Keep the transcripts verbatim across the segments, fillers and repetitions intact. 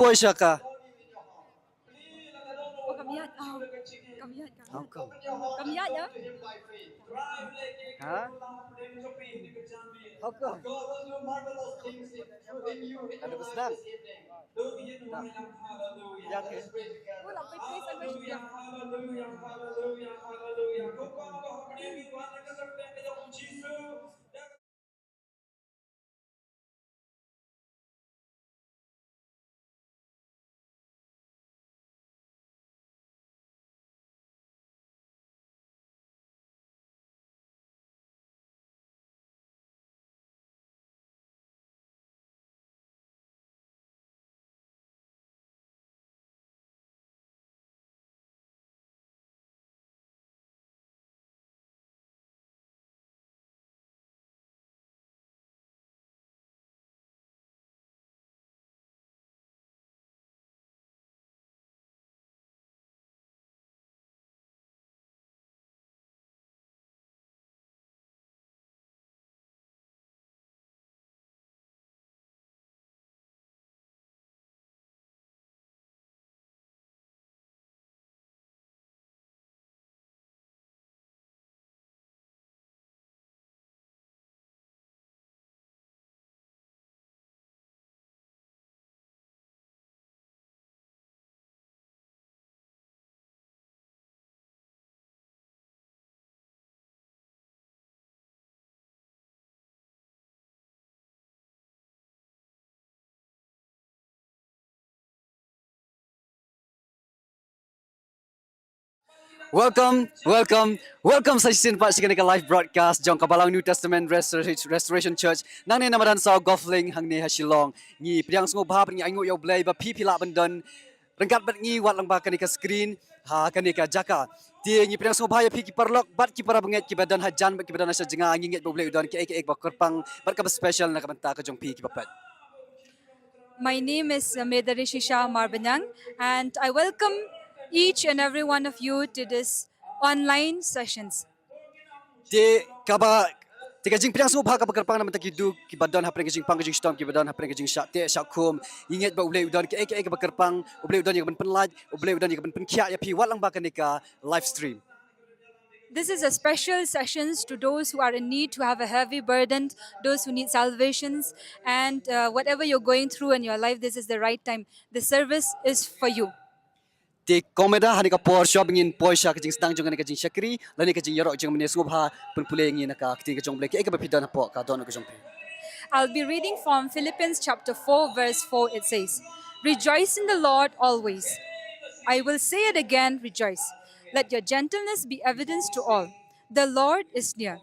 poi sha ka. Kam ïaid, oh, kam ïaid, kam ïaid. Kam ïaid, ya? Ha? Hooker. Ada pesanan. Dah. Ya, okey. Oh, nak pergi praise and worship, ya. Welcome, welcome, welcome sa shisien pat sha kane ka live broadcast jong ka Balang New Testament Restora-, Restoration Church. Nangne na madan saw Golf Link hangne ha Shillong. Ngi pdiang sngewbha bad ngi ainguh ïa U Blei ba phi phi lah ban don ryngkat bad ngi wat lang ba kane ka screen ha kane ka jaka. Te ngi pdiang sngewbha ïa phi ki paralok bad ki para bangeit kiba don hajan bad kiba don ha sha jnga, ngi ngeit ba U Blei u don kaei kaei kaba kyrpang bad kaba special na ka bynta ka jong phi kiba peit. My name is, uh, Medari Shisha Marbanyang, and I welcome each and every one of you to this online sessions. Te kaba, te ka jingpdiang sngewbha kaba kyrpang na ka bynta ki duk kiba don hapdeng ka jingpang ka jingshitom, kiba don hapdeng ka jingshah teh shah khum. Ngi ngeit ba U Blei u don kaei kaei kaba kyrpang, U Blei u don ïa kaban pynlait, U Blei u don ïa kaban pynkhiah ïa phi wat lang ba kane ka live stream. This is a special sessions to those who are in need, who have a heavy burden, those who need salvations, and, uh, whatever you're going through in your life, this is the right time. The service is for you. Te kong Meda, ha kane ka por shuwa ba ngin poi sha ka jingsdang jong kane ka jingshakri lane ka jingïaroh jingmane, sngewbha pynpule ïa ngi na ka ktien ka jong U Blei, kaei kaba phi don hapoh ka dohnud ka jong phi. I'll be reading from Philippians chapter four, verse four. It says, "Rejoice in the Lord always. I will say it again, rejoice. Let your gentleness be evidence to all. The Lord is near.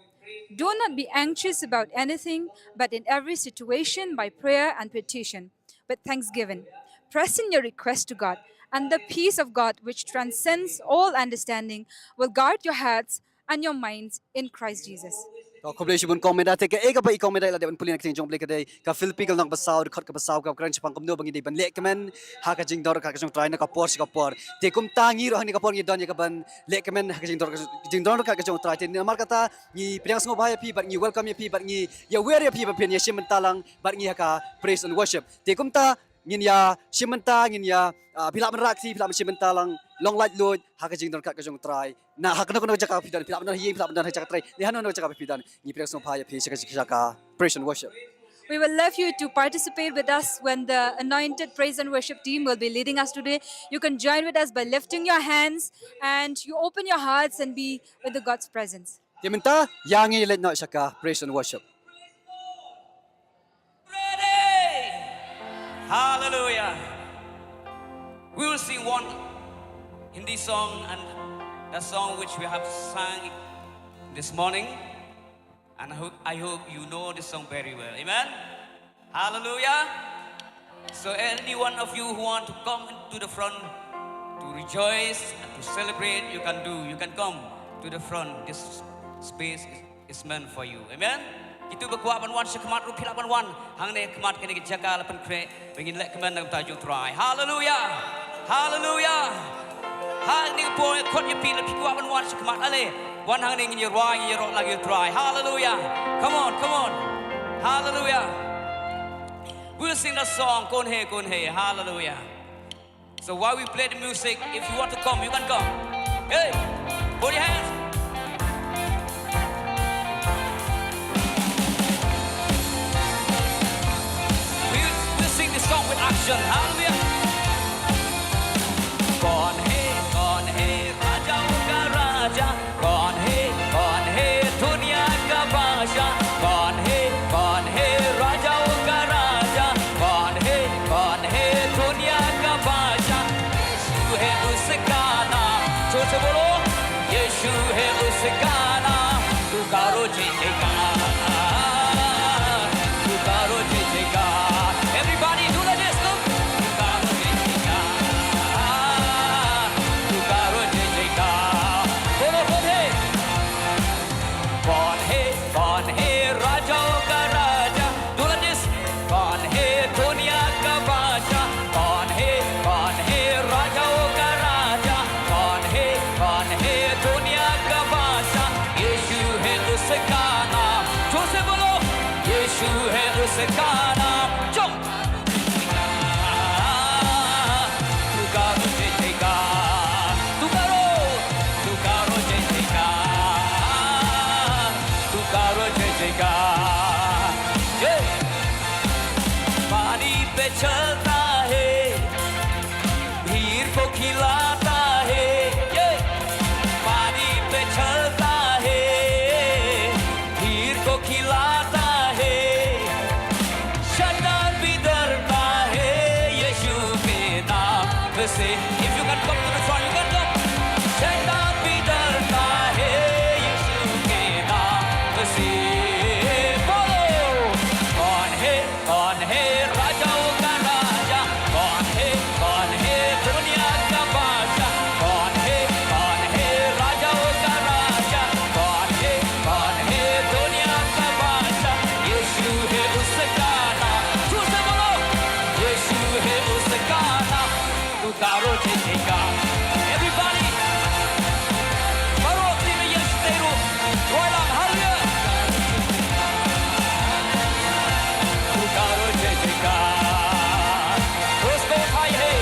Do not be anxious about anything, but in every situation, by prayer and petition, with thanksgiving, present your request to God, and the peace of God, which transcends all understanding, will guard your hearts and your minds in Christ Jesus." To khublei shibun kong Meda. Te kaei kaba i kong Meda i la dep ban pule na ka ktien jong U Blei ka dei ka Philippi ka lynnong ba saw, dkhot kaba saw, kaba kren shaphang kumno ba ngi dei ban leh kmen ha ka jingdon ryngkat ka jong U Trai na ka por sha ka por. Te kumta ngi ruh ha kane ka por ngi don ïa kaban leh kmen ha ka jingdon, jingdon ryngkat ka jong U Trai. Te namar kata ngi pdiang sngewbha ïa phi bad ngi welcome ïa phi bad ngi ïawer ïa phi ba phin ïashim bynta lang bad ngi ha ka praise and worship. Te kumta ngin ïashim bynta, ngin ïa, ah, phi lah ban rah kti, phi lah ban shim bynta lang, long laitluid ha ka jingdon ryngkat ka jong U Trai. Na ha kano kano ka jaka phi don, phi lah ban don ha ïing, phi lah ban don ha jaka trei, ne hano hano ka jaka phi don, ngi pdiang sngewbha ïa phi sha ka, sha ka praise and worship. We will love you to participate with us when the anointed praise and worship team will be leading us today. You can join with us by lifting your hands and you open your hearts and be with the God's presence. Te mynta ïa ngi leit noh sha ka praise and worship. Ready? Hallelujah. We will sing one Hindi song and the song which we have sung this morning. And I hope, I hope you know this song very well. Amen? Hallelujah. So any one of you who want to come to the front to rejoice and to celebrate, you can do. You can come to the front. This space is, is meant for you. Amen. Kito ba kwah ban wan sha khmat ruh phi lah ban wan. Hangne khmat kane ka jaka la pynkhreh ba ngin leh kmen na ka bynta jong U Trai. Hallelujah. Hallelujah. Ha kane ka por nga khot ïa phi, lada phi kwah ban wan sha khmat, ale wan hangne, ngin ïa rwai, ngin ïaroh lang ïa U Trai. Hallelujah. Come on, come on. Hallelujah. We'll sing the song, Kon He, Kon He. Hallelujah. So while we play the music, if you want to come, you can come. Hey, put your hands. We'll, we'll sing this song with action. Hallelujah. कौन है, कौन है राजाओं का राजा? कौन है, कौन है दुनिया का बादशाह? कौन है, कौन है राजाओं का राजा? कौन है, कौन है दुनिया का बादशाह? यीशु है उसका नाम। जोर से बोलो, यीशु है उसका नाम। पुकारो जय जयकार, पुकारो जय जयकार। Everybody do the dance, look. पुकारो जय जयकार, पुकारो जय जयकार। बोलो, बोल हे। कौन है, कौन है राजाओं का राजा? Do the dance. कौन है दुनिया का बादशाह? कौन है, कौन है राजाओं का राजा? कौन है, कौन है दुनिया का बादशाह? यीशु है उसका नाम। जोर से बोलो, यीशु है उसका नाम। Jump. पुकारो जय जयकार, पुकारो, पुकारो जय जयकार, पुकारो जय जयकार। ये पानी पे चलता है, भीड़ को खिलाता है। ये पानी पे चलता है, भीड़ को खिलाता है। शैतान भी डरता है यीशु के नाम से। If you can come to the front, you can come. शैतान भी डरता है यीशु के नाम से। बोलो, कौन है, कौन है राजाओं का राजा? कौन है, कौन है दुनिया का बादशाह? कौन है, कौन है राजाओं का राजा? कौन है, कौन है दुनिया का बादशाह? यीशु है उसका नाम। जोर से बोलो, यीशु है उसका नाम। पुकारो जय जयकार। Everybody. Baroh, three minutes, stay room. Roilam, hallelujah. पुकारो जय जयकार। क्रूस को उठाया है,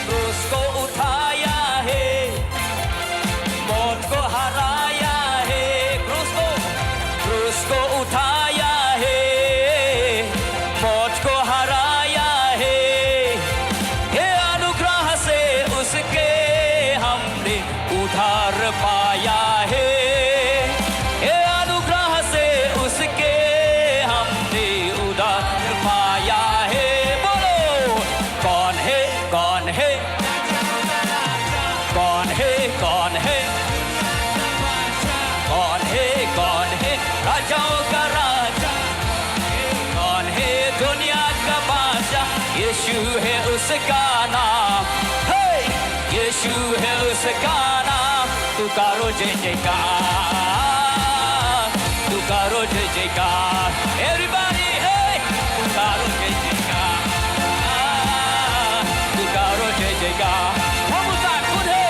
क्रूस को उठाया है, मौत को हराया है। क्रूस को, क्रूस को उठाया है, मौत को हराया है। हे अनुग्रह से उसके हमने उद्धार पाया है। हे अनुग्रह से उसके हमने उद्धार पाया है। बोलो, कौन है, कौन है, कौन है, कौन है, कौन है, कौन है राजाओं का राजा? कौन है दुनिया का बादशाह? यीशु है उसका नाम। हे, यीशु है उसका नाम। पुकारो जय जयकार, पुकारो जय जयकार। Everybody, हे, पुकारो जय जयकार, पुकारो जय जयकार। One more time, good, हे।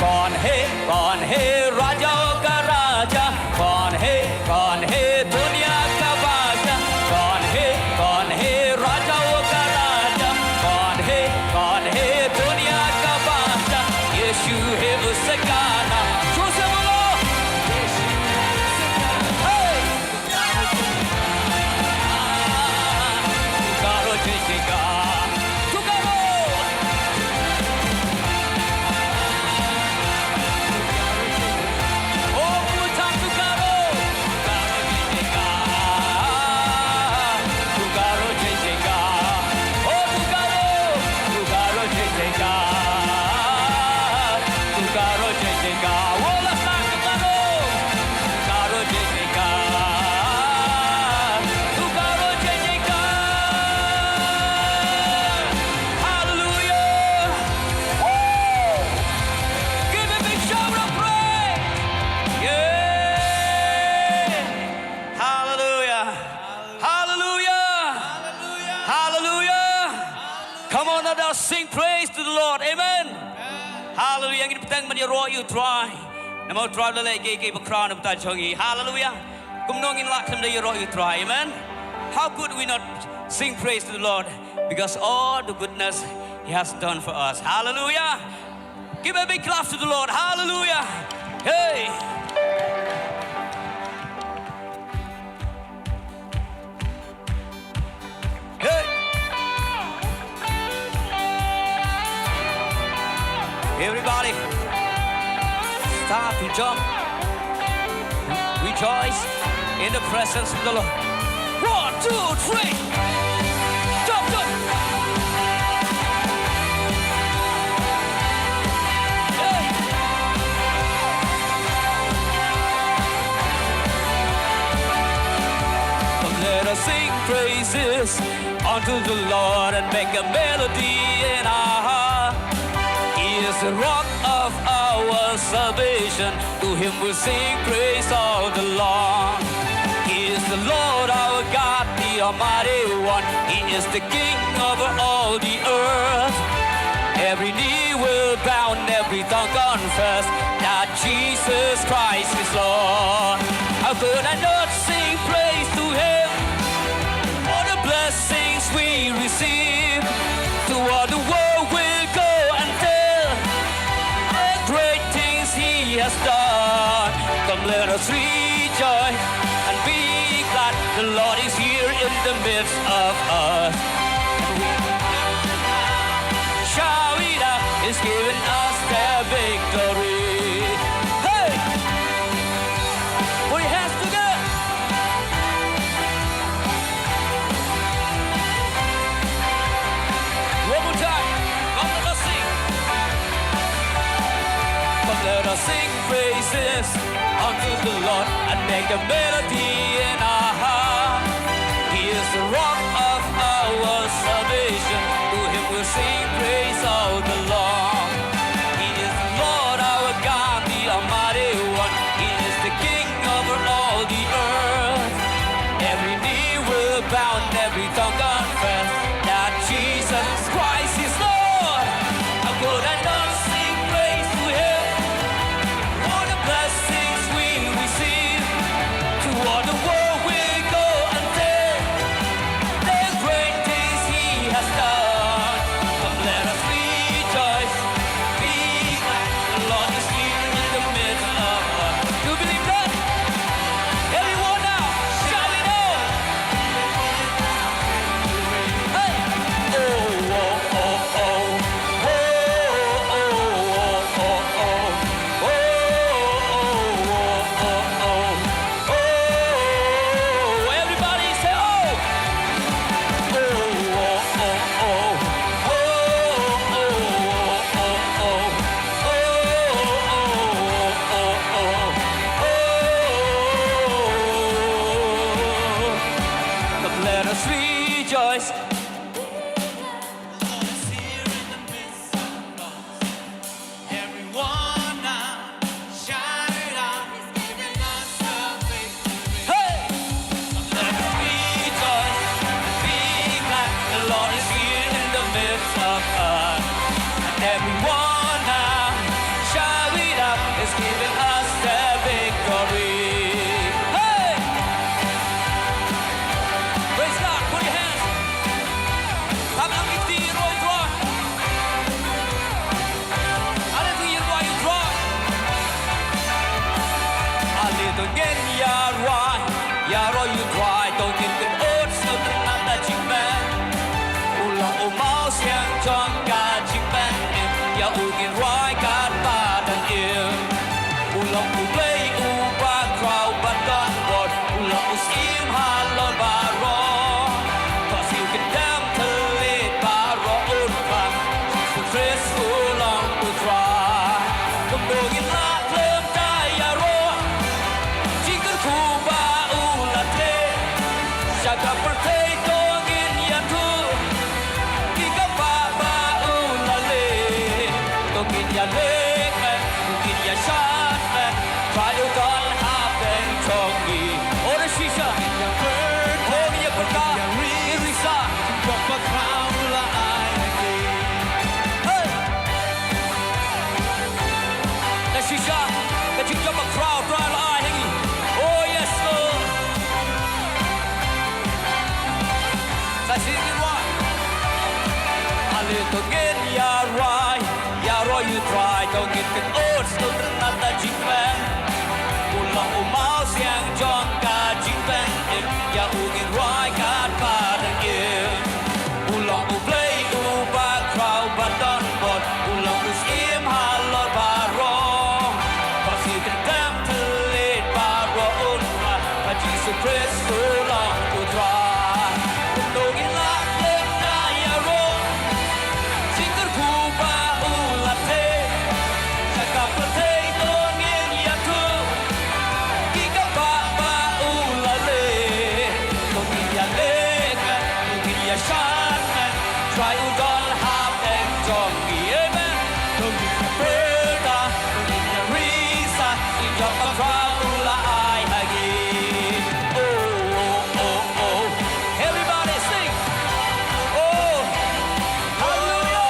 कौन है, कौन है राजाओं का राजा? कौन है, कौन है दुनिया का बादशाह? कौन है, कौन है राजाओं का राजा? कौन है, कौन है दुनिया का बादशाह? यीशु है उसका नाम। जोर से बोलो। हे! पुकारो जय जयकार, पुकारो। ओ पूछा पुकारो, पुकारो जय जयकार, पुकारो जय जयकार। ओ पुकारो, पुकारो जय जयकार, पुकारो जय जयकार। वो लसा पुकारो, पुकारो जय जयकार, पुकारो जय जयकार। Hallelujah. Woo! Give a big shout of praise. Yeah. Hallelujah. Hallelujah. Hallelujah. Come on, let us sing praise to the Lord. Amen. Hallelujah. Ngin bteng ban ïaroh ïa u Trai. Namar u Trai u la leh kiei kiei bakhraw na ka bynta jong ngi. Hallelujah. Kumno ngin lah khlem da ïaroh ïa u Trai. Amen. How could we not sing praise to the Lord? Because all the goodness He has done for us. Hallelujah. Give a big clap to the Lord. Hallelujah. Hey. Hey. Everybody, start to jump. Rejoice in the presence of the Lord. One, two, three. Jump, jump. Hey. Come, let us sing praises unto the Lord and make a melody in our heart. He is the rock of our salvation. To Him we'll sing praise all the long. He is the Lord our God, the Almighty One. He is the King over all the earth. Every knee will bow and every tongue confess that Jesus Christ is Lord. How could I not sing praise to Him? All the blessings we receive, to all the world we'll go and tell the great things He has done. Come, let us rejoice and be glad. The Lord is here in the midst of us. Shout it out, He's given us the victory. Hey! Put your hands together. One more time. Come, let us sing. Come, let us sing praises unto the Lord and make a melody in our heart. He is the rock of our salvation. To Him we'll sing praise all the long. He is the Lord our God, the Almighty One. He is the King over all the earth. Every knee will bow and every tongue confess that Jesus Christ is Lord. How could I not sing praise to Him? All the blessings we receive, to all the world we go and tell the great things He has done. Come, let us rejoice, be glad. The Lord is here in the midst of us. Do you believe that? Everyone now, shout it out. Hey! Oh, oh, oh, oh. Oh, oh, oh, oh, oh. Oh, oh, oh, oh, oh. Oh, everybody say, oh. Oh, oh, oh, oh. Oh, oh, oh, oh, oh. Oh, oh, oh, oh, oh. Come, let us rejoice. Everyone now, shout it out. He's giving us the victory. Hey! Let us rejoice and be glad. The Lord is here in the midst of us. And everyone now, shout it out. He's giving us the victory. Hey! Praise God. Put your hands. Khamtam ïa kti ïa u Trai. Ale to ïa u Trai. Ale to ngin ïa rwai, ïaroh ïa u Trai, to ngin pynkut sngewtynnat da jingmen. U long u mawsiang jong ka jingpynim, ïa u ngin rwai katba dang im. U long U Blei uba khraw ban don bor, u long u Syiem halor baroh. To siew kyndem thylliej baroh un khlaiñ, Jisu Khrist u long U Trai. Kumno ngin lah khlem da ïaroh jingkyrkhu ba u la trei. Sha ka pyrthei to ngin ïathuh ïa kaba u la leh. To ngin ïaleh kmen, to ngin ïashad kmen, Trai u don hapdeng jong ngi. Oh, da shisha. Oh, ngin ïa pyrta, ngin risa. Hey! Da shisha, ka jingjop bakhraw Trai la ai ha ngi. Oh, yes, Lord. Ngin ïa rwai, ïa rwai ïa u Trai, to ngin pynkut sngewtynnat da jingkmen. U long u mawsiang jong ka jingkmen, ïa u ngin rwai katba dang im. U long u Blei uba khraw ba don bor, u long u Syiem halor baroh. Ba sngewtynnat thylliej baroh un rwai, ba Jisu Khrist u long u Trai. Kumno ngin lah leh na ïaroh, jingkyrkhu ba u la theh. Sha ka pyrthei to ngin ïathuh, ki kaba ba u la leh. To ngin ïaleh, to ngin ïashad, Trai u don hapdeng jong ngi, amen. To ngin ïapyrta, to ngin ïarisa, ïa ka khraw u la ai ha ngi. Oh, oh, oh, oh. Everybody sing. Oh, hallelujah.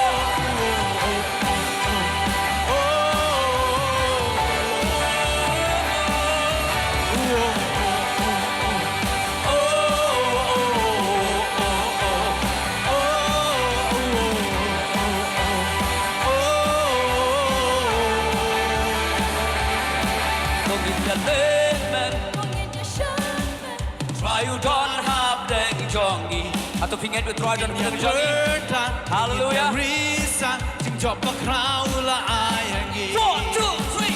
Trai u don hapdeng jong ngi. Hato phi ngeit ba u Trai u don hapdeng jong ngi? Hallelujah. Four, two, three.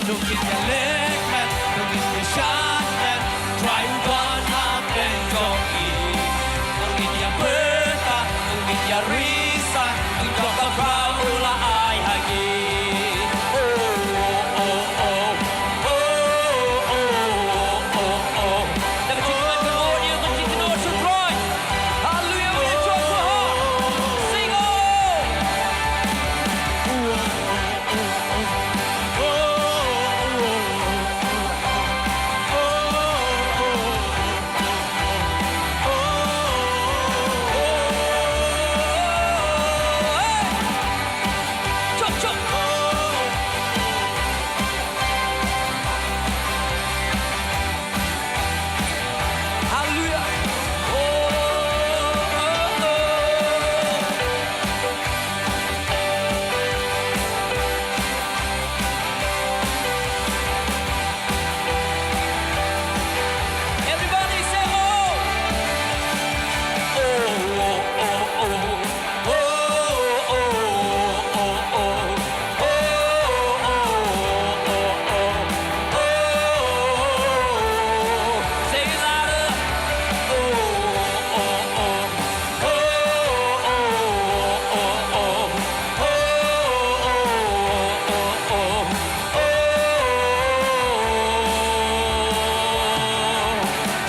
Hallelujah, with a joyful heart. Sing on. Hallelujah. Oh, oh, oh. Everybody say, oh. Oh, oh, oh, oh.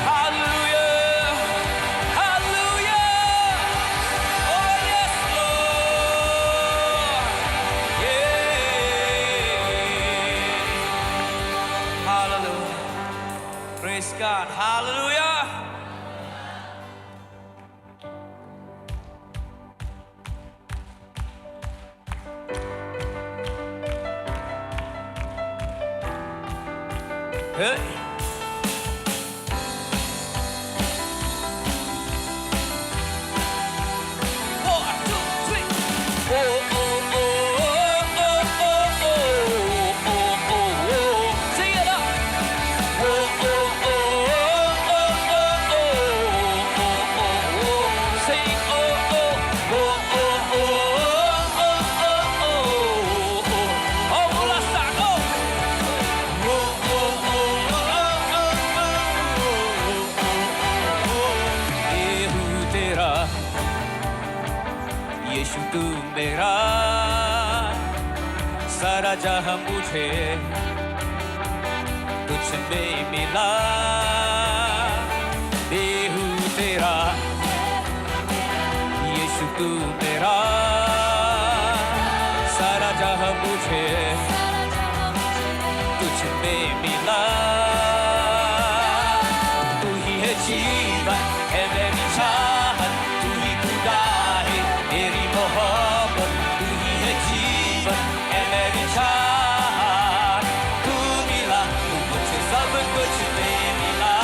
Hallelujah. Hallelujah. Oh, yes, Lord. Yeah. Hallelujah. Praise God. Hallelujah. Hey. One, two, three. Oh, oh, oh. Sing it up. Sing, oh, oh. Oh, oh, la sa, oh. ये हूँ तेरा, यीशु तू मेरा, सारा जहां मुझे तुझ में मिला। ये हूँ तेरा, यीशु तू मेरा, सारा जहां मुझे तुझ में मिला। तू ही है जीवन, है मेरी चाहत, तू ही खुदा है, मेरी मोहब्बत, तू ही है जीवन, है मेरी चाहत। तू मिला, तू मुझे सब कुछ दे मिला।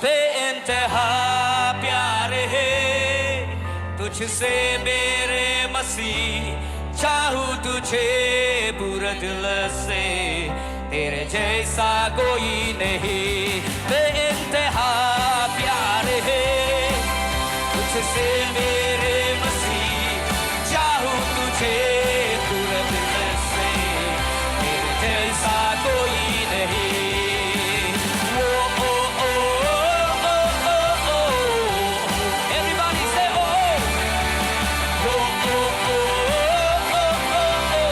बेइंतहा प्यार है तुझ से मेरे मसीह, चाहूं तुझे पूरे दिल से, तेरे जैसा कोई नहीं। बेइंतहा प्यार है तुझसे मेरे मसीह, चाहूं तुझे पूरे दिल से, तेरे जैसा कोई नहीं। ओ, ओ, ओ, ओ, ओ, ओ, ओ। Everybody say, oh. ओ, ओ, ओ, ओ, ओ, ओ, ओ, ओ,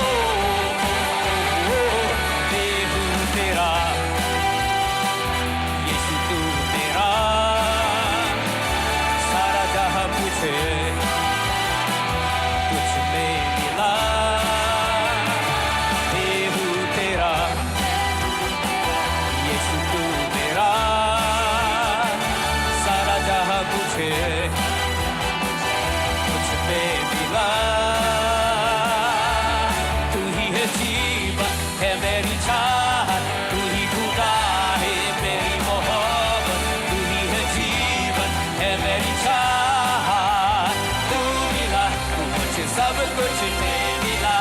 ओ, मैं हूँ तेरा, यीशु तू मेरा, सारा जहां मुझे तुझ में मिला। मैं हूँ तेरा, यीशु तू मेरा, सारा जहां मुझे तुझ में मिला। तू ही है जीवन, है मेरी चाहत, तू ही खुदा है मेरी मोहब्बत, तू ही है जीवन, है मेरी चाहत। तू मिला, तू मुझे सब कुछ में मिला।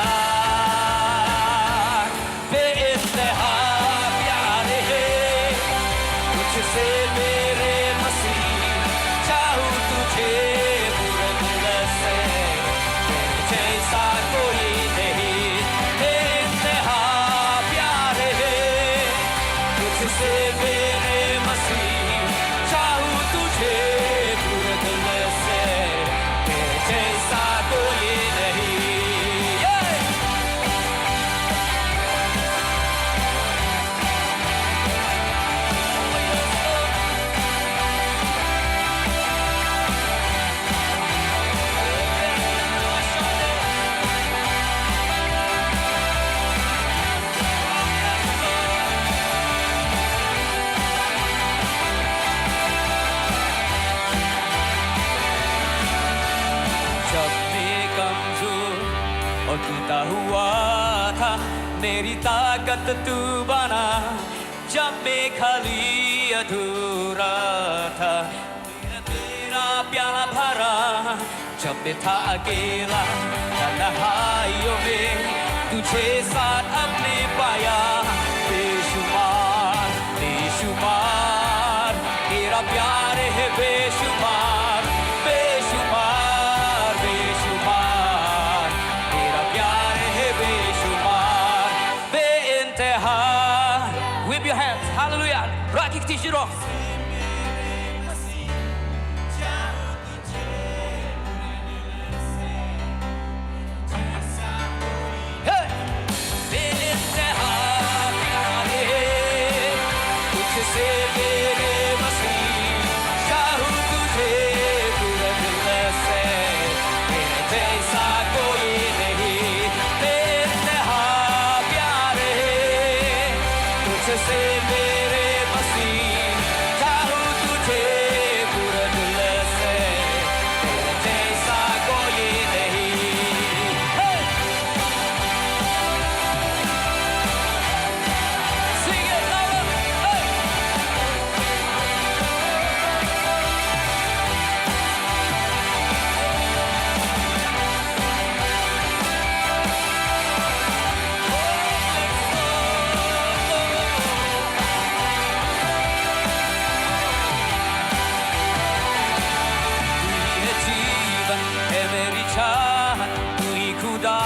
बेइंतहा प्यार है तुझसे मेरे मसीह, चाहूं तुझे पूरे दिल से, तेरे जैसा कोई नहीं। बेइंतहा प्यार है तुझसे मेरे मसीह, चाहूं तुझे पूरे दिल से, तेरे जैसा कोई नहीं। ये जब मैं कमजोर और टूटा हुआ था, मेरी ताकत तू बना। जब मैं खाली अधूरा था, तेरा प्याला भरा। जब मैं था अकेला तन्हाइयों में, तुझे साथ अपने पाया। बेशुमार, बेशुमार तेरा प्यार है, बेशुमार, बेशुमार, बेशुमार तेरा प्यार है, बेशुमार, बेइंतहा। Wave your hands, hallelujah. Rakhi kti shiro. Hey! बेइंतहा प्यार है तुझसे मेरे मसीह, चाहूं तुझे पूरे दिल से, तेरे जैसा कोई नहीं। बेइंतहा प्यार है तुझसे मेरे मसीह, चाहूं तुझे पूरे दिल से, तेरे जैसा कोई नहीं। Hey! Sing it louder. Hey! तू ही है जीवन, है मेरी चाहत, तू ही खुदा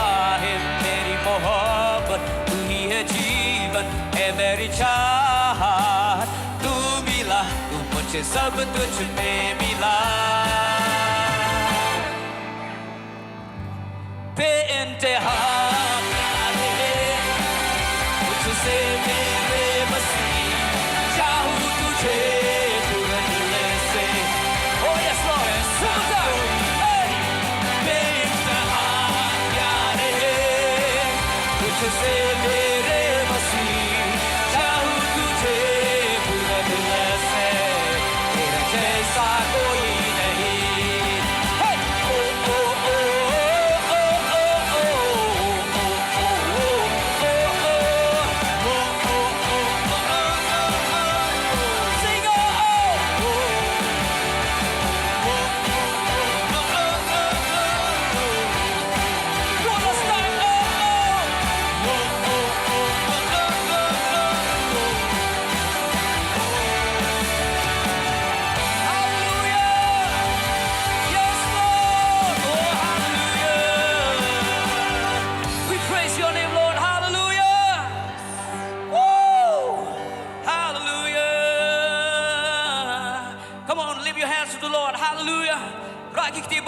है मेरी मोहब्बत, तू ही है जीवन, है मेरी चाहत, तू मिला, तू मुझे सब तुझ में मिला। बेइंतहा प्यार है तुझसे मेरे मसीह, चाहूं तुझे पूरे दिल से। Oh yes Lord, सुंदर। Hey! बेइंतहा प्यार है तुझसे मेरे मसीह, चाहूं तुझे पूरे दिल से, तेरे जैसा कोई नहीं। Hey! Oh, oh, oh, oh, oh, oh, oh, oh.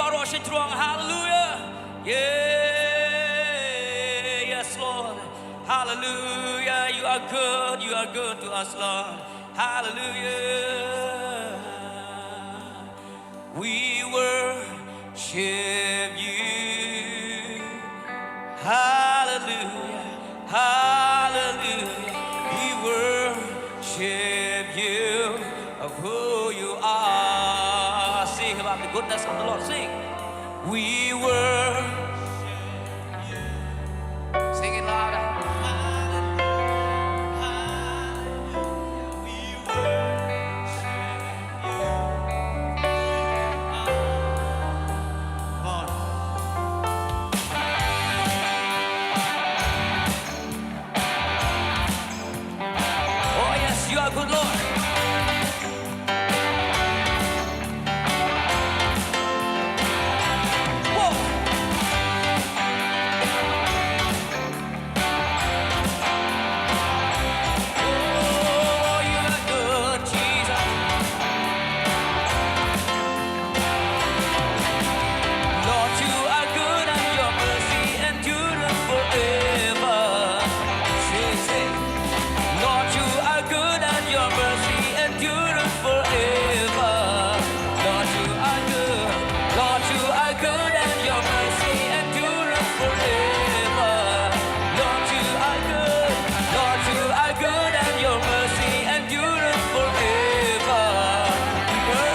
Hallelujah. Yeah, yes, Lord. Hallelujah. You are good. You are good to us, Lord. Hallelujah. We worship you. Hallelujah. Hallelujah. We worship you of who you are. Sing about the goodness of the Lord. Sing. We worship you. Sing it louder. Hallelujah. Hallelujah. We worship you. Come on. Oh, yes, you are good, Lord. Whoa. Oh, you are good, Jesus. Lord, you are good and your mercy endureth forever. Sing, sing. Lord, you are good and your mercy endureth forever. Lord, you are good. Lord, you are good and your mercy endureth forever. Lord, you are good. Lord, you are good and your mercy endureth forever. People,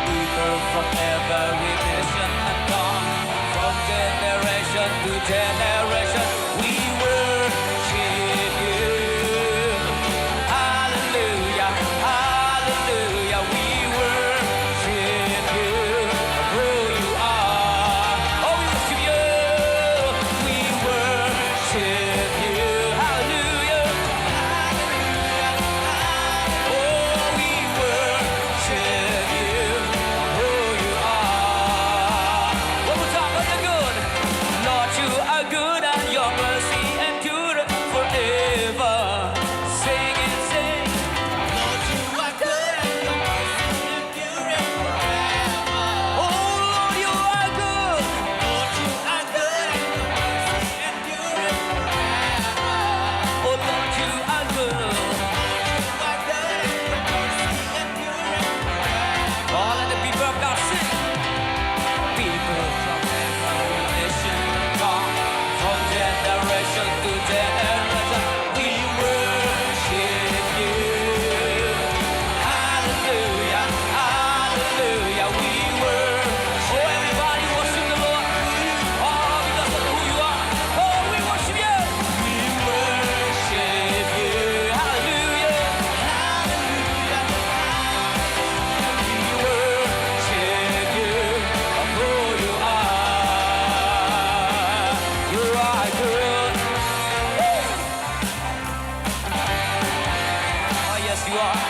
people from every nation and tongue, from generation to generation, we worship you. Hallelujah, hallelujah, we worship you. Who you are. Oh, we worship you. We worship you. Hallelujah. Oh, we worship you. Who you are. One more time, let it good. Lord, you are good and your mercy endureth forever. Sing it, sing. Lord, you are good and your mercy endureth forever. Oh, Lord, you are good. Lord, you are good and your mercy endureth forever. Oh, Lord, you are good. Lord, you are good and your mercy endureth forever. All of the people of God sing. People from every nation and tongue, from generation to generation, we worship you. Hallelujah, hallelujah, we worship. Oh, everybody worship the Lord. Oh, because of who you are. Oh, we worship you. We worship you. Hallelujah, hallelujah. We worship you for who you are. You are good. Oh, yes, you are.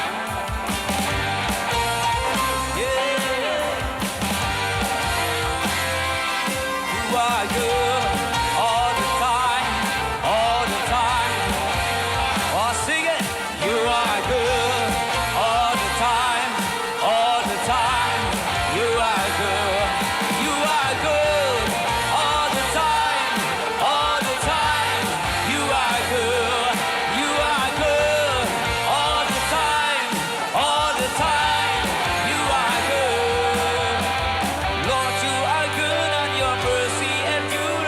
Yeah. You are good all the time, all the time. Oh, sing it. You are good all the time, all the time. You are good. You are good all the time, all the time. You are good. You are good all the time, all the time. You are good. Lord, you are good and your mercy endures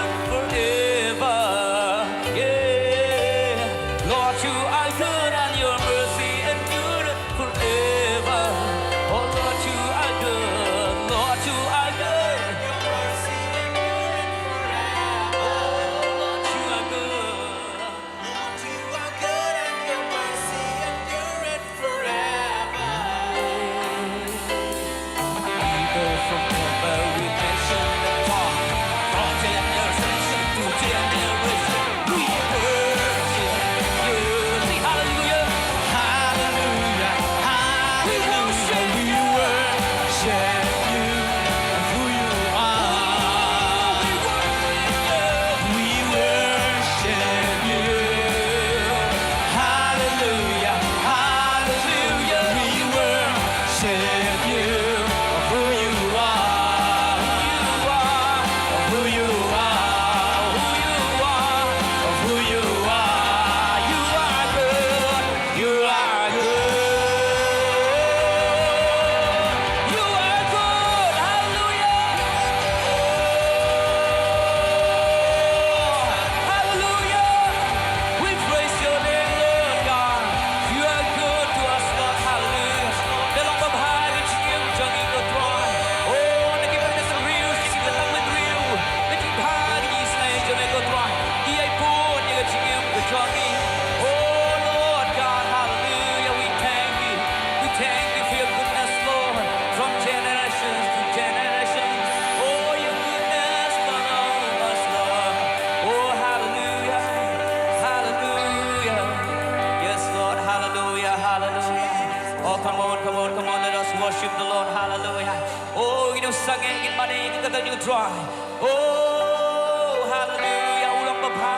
Trai. Oh, hallelujah. U long babha.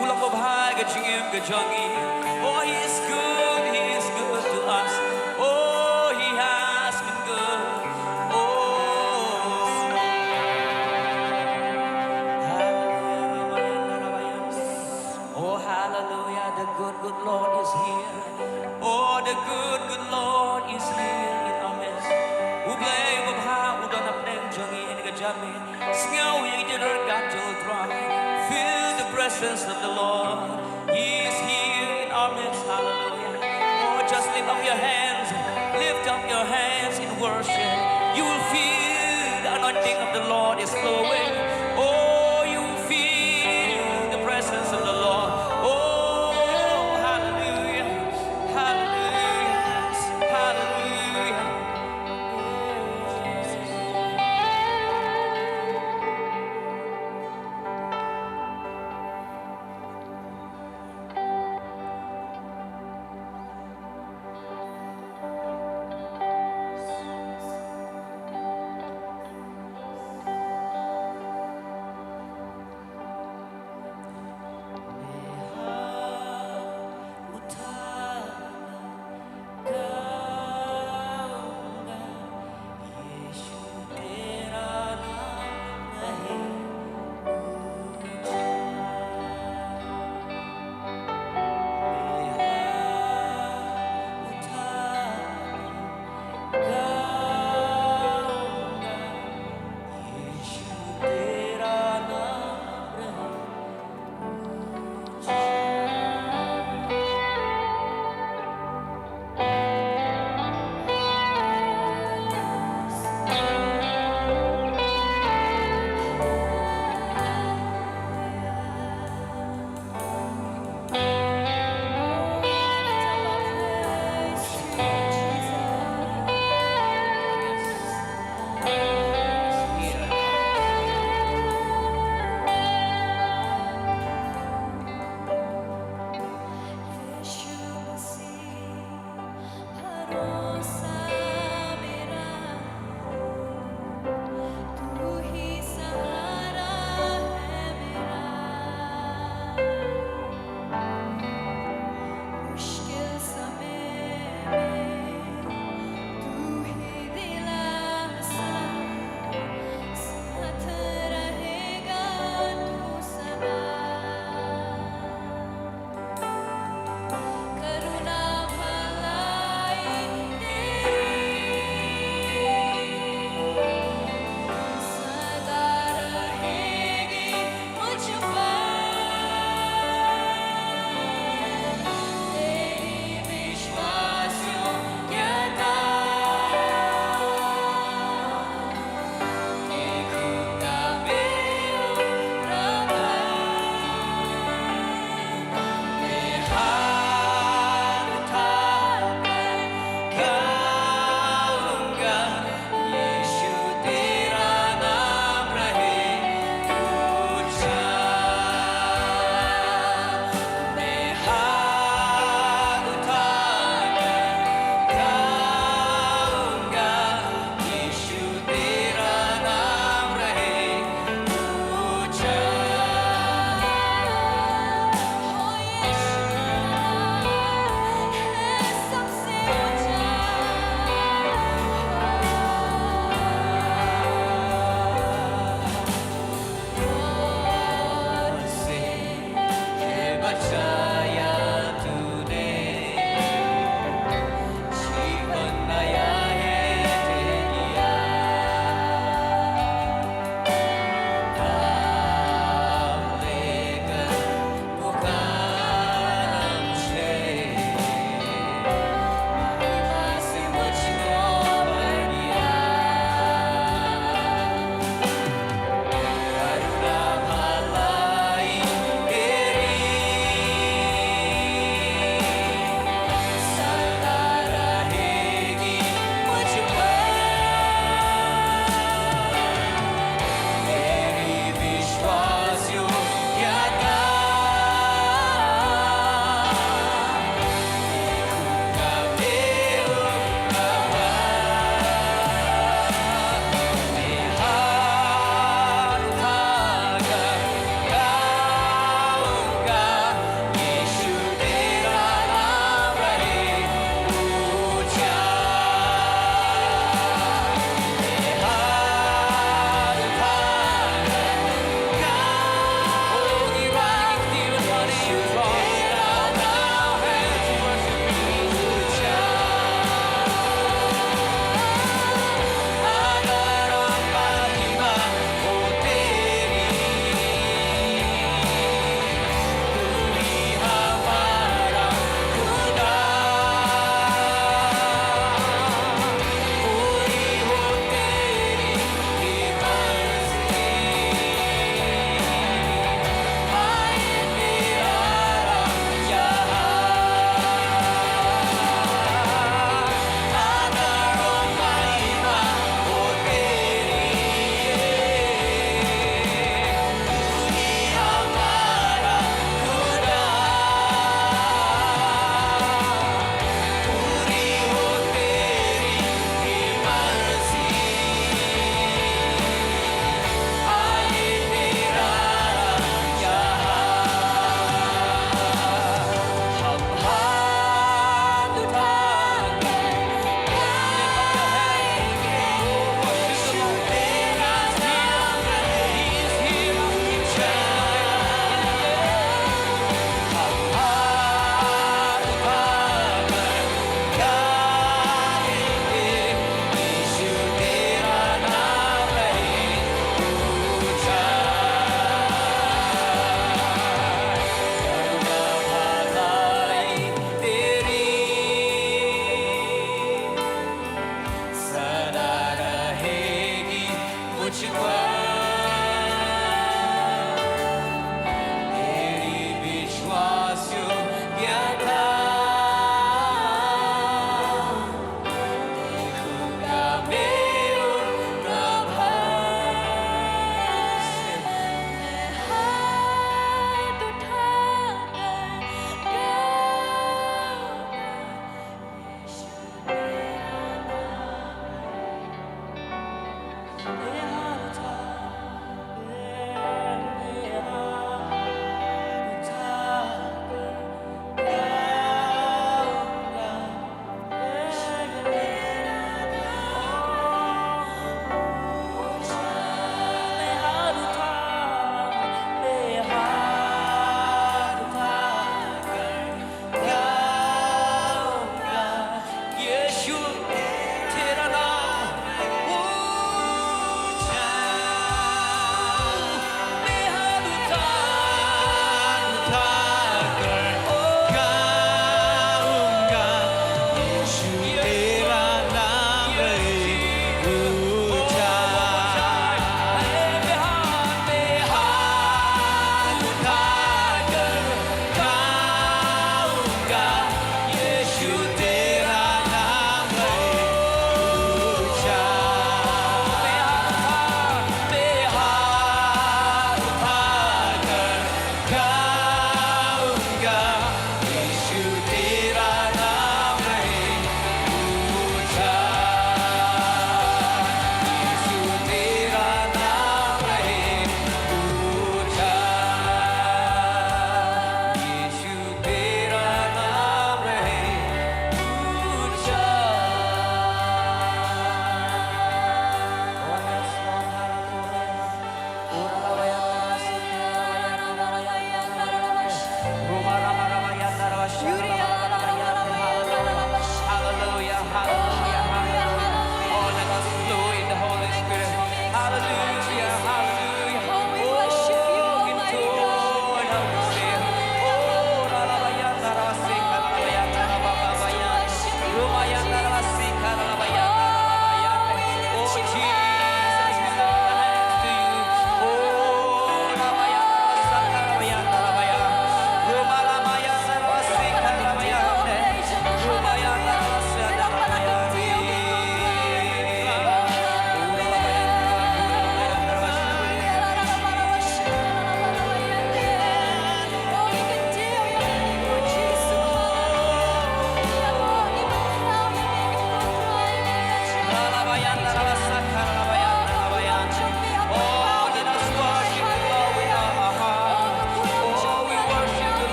U long babha ïa ka jingim ka jong ngi. Oh, he is good. He is good to us. Oh, he has been good. Oh. Hallelujah. Oh, hallelujah, the good, good Lord is here. Oh, the good, good Lord is here in our midst. U Blei babha u don hapdeng jong ngi ha kane ka janmiet. Sngew ïa ka jingïarap jong U Trai. Feel the presence of the Lord. He is here in our midst. Hallelujah. Oh, just lift up your hands. Lift up your hands in worship. You will feel the anointing of the Lord is flowing. Oh, you will feel the presence of the Lord. Oh, hallelujah. Hallelujah. Hallelujah.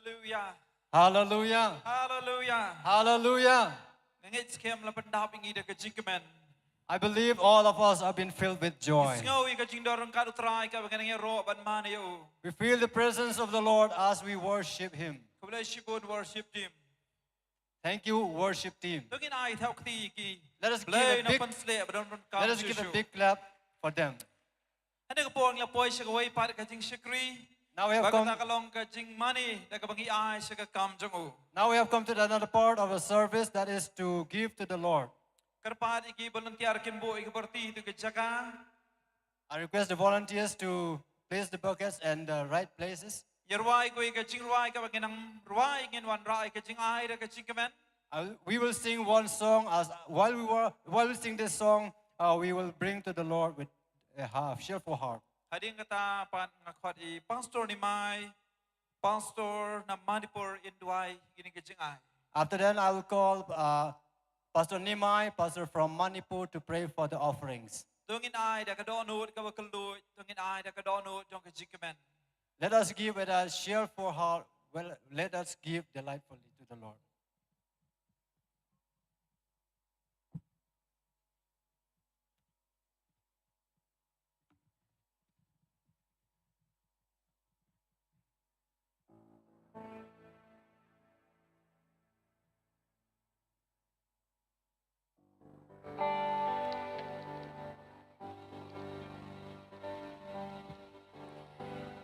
Hallelujah. Hallelujah. Hallelujah. Hallelujah. Nga ngeit skhem la pyndap ïa ngi da ka jingkmen. I believe all of us have been filled with joy. Ngi sngew ïa ka jingdon ryngkat U Trai kaba ngi nang ïaroh ban man ïa u. We feel the presence of the Lord as we worship Him. Khublei shibun worship team. Thank you, worship team. To ngin ai thaw kti ki. Let us give a big, let us give a big clap for them. Hynda ka por ngi la poi sha kawei pat ka jingshakri. Now we have come, ba kata ka long ka jingmane da kaba ngi ai sha ka kam jong u. Now we have come to another part of the service, that is to give to the Lord. Kyrpad ïa ki volunteer kin buh ïa ki byrti ha ka jaka. I request the volunteers to place the buckets in the right places. Ïa rwai kawei ka jingrwai kaba ngin nang rwai, ngin wanrah ïa ka jingai da ka jingkmen. Uh, we will sing one song as while we were, while we sing this song, uh, we will bring to the Lord with a harp, cheerful heart. Hadien kata pat nga khot ïa Pastor Nimai, Pastor na Manipur, in duwai ïa kine ki jingai. After then, I will call, uh, Pastor Nimai, Pastor from Manipur, to pray for the offerings. To ngin ai da ka dohnud kaba kylluid, to ngin ai da ka dohnud jong ka jingkmen. Let us give with a cheerful heart. Well, let us give delightfully to the Lord.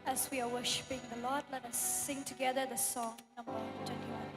As we are worshiping the Lord, let us sing together the song number twenty-one.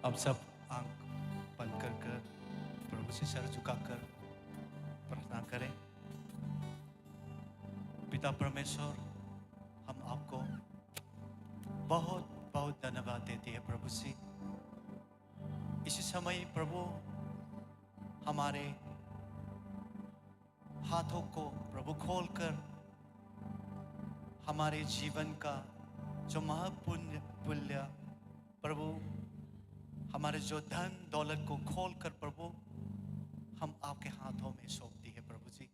आप सब आंख बंद कर कर प्रभु से सर झुकाकर प्रार्थना करें। पिता परमेश्वर, हम आपको बहुत बहुत धन्यवाद देते हैं प्रभु जी। इसी समय प्रभु हमारे हाथों को प्रभु खोलकर हमारे जीवन का जो महापुण्य पुण्य प्रभु हमारे जो धन दौलत को खोलकर प्रभु हम आपके हाथों में सौंपती है प्रभु जी।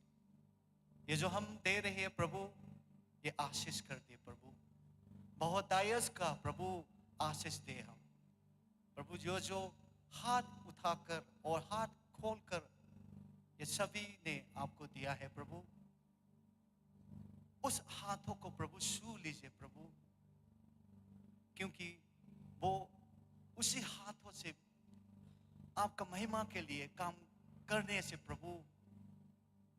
ये जो हम दे रहे हैं प्रभु, ये आशीष कर दे प्रभु, बहुतायत का प्रभु आशीष दे हम प्रभु। जो जो हाथ उठाकर और हाथ खोलकर ये सभी ने आपको दिया है प्रभु, उस हाथों को प्रभु छू लीजिए प्रभु, क्योंकि वो उसी हाथों से आपका महिमा के लिए काम करने से प्रभु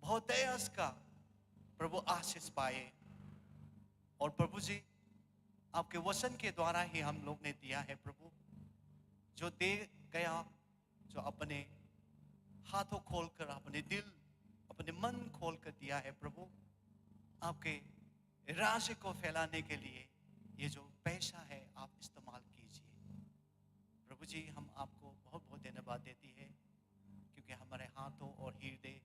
बहुतायत का प्रभु आशीष पाए। और प्रभु जी, आपके वचन के द्वारा ही हम लोग ने दिया है प्रभु, जो दे गया, जो अपने हाथों खोलकर, अपने दिल, अपने मन खोलकर दिया है प्रभु, आपके राज्य को फैलाने के लिए ये जो पैसा है आप इस्तेमाल कीजिए। प्रभु जी, हम आपको बहुत बहुत धन्यवाद देती है, क्योंकि हमारे हाथों और हृदय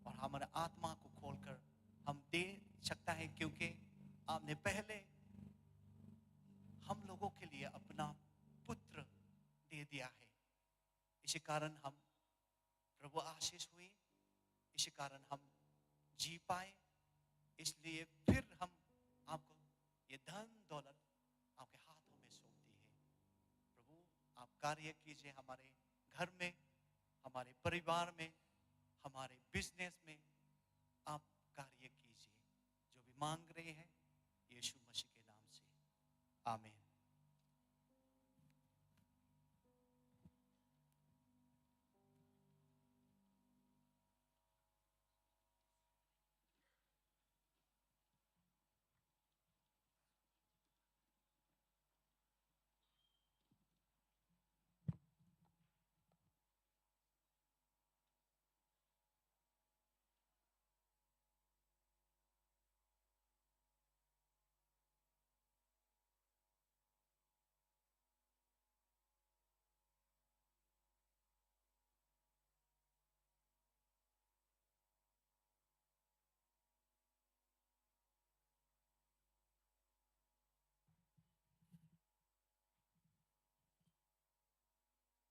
और हमारे आत्मा को खोलकर हम दे सकता है, क्योंकि आपने पहले हम लोगों के लिए अपना पुत्र दे दिया है। इसी कारण हम प्रभु आशीष हुए, इसी कारण हम जी पाए। इसलिए फिर हम आपको ये धन दौलत आपके हाथों में सौंपती है। प्रभु, आप कार्य कीजिए हमारे घर में, हमारे परिवार में, हमारे बिजनेस में, आप कार्य कीजिए। जो भी मांग रहे हैं, यीशु मसीह के नाम से, आमीन।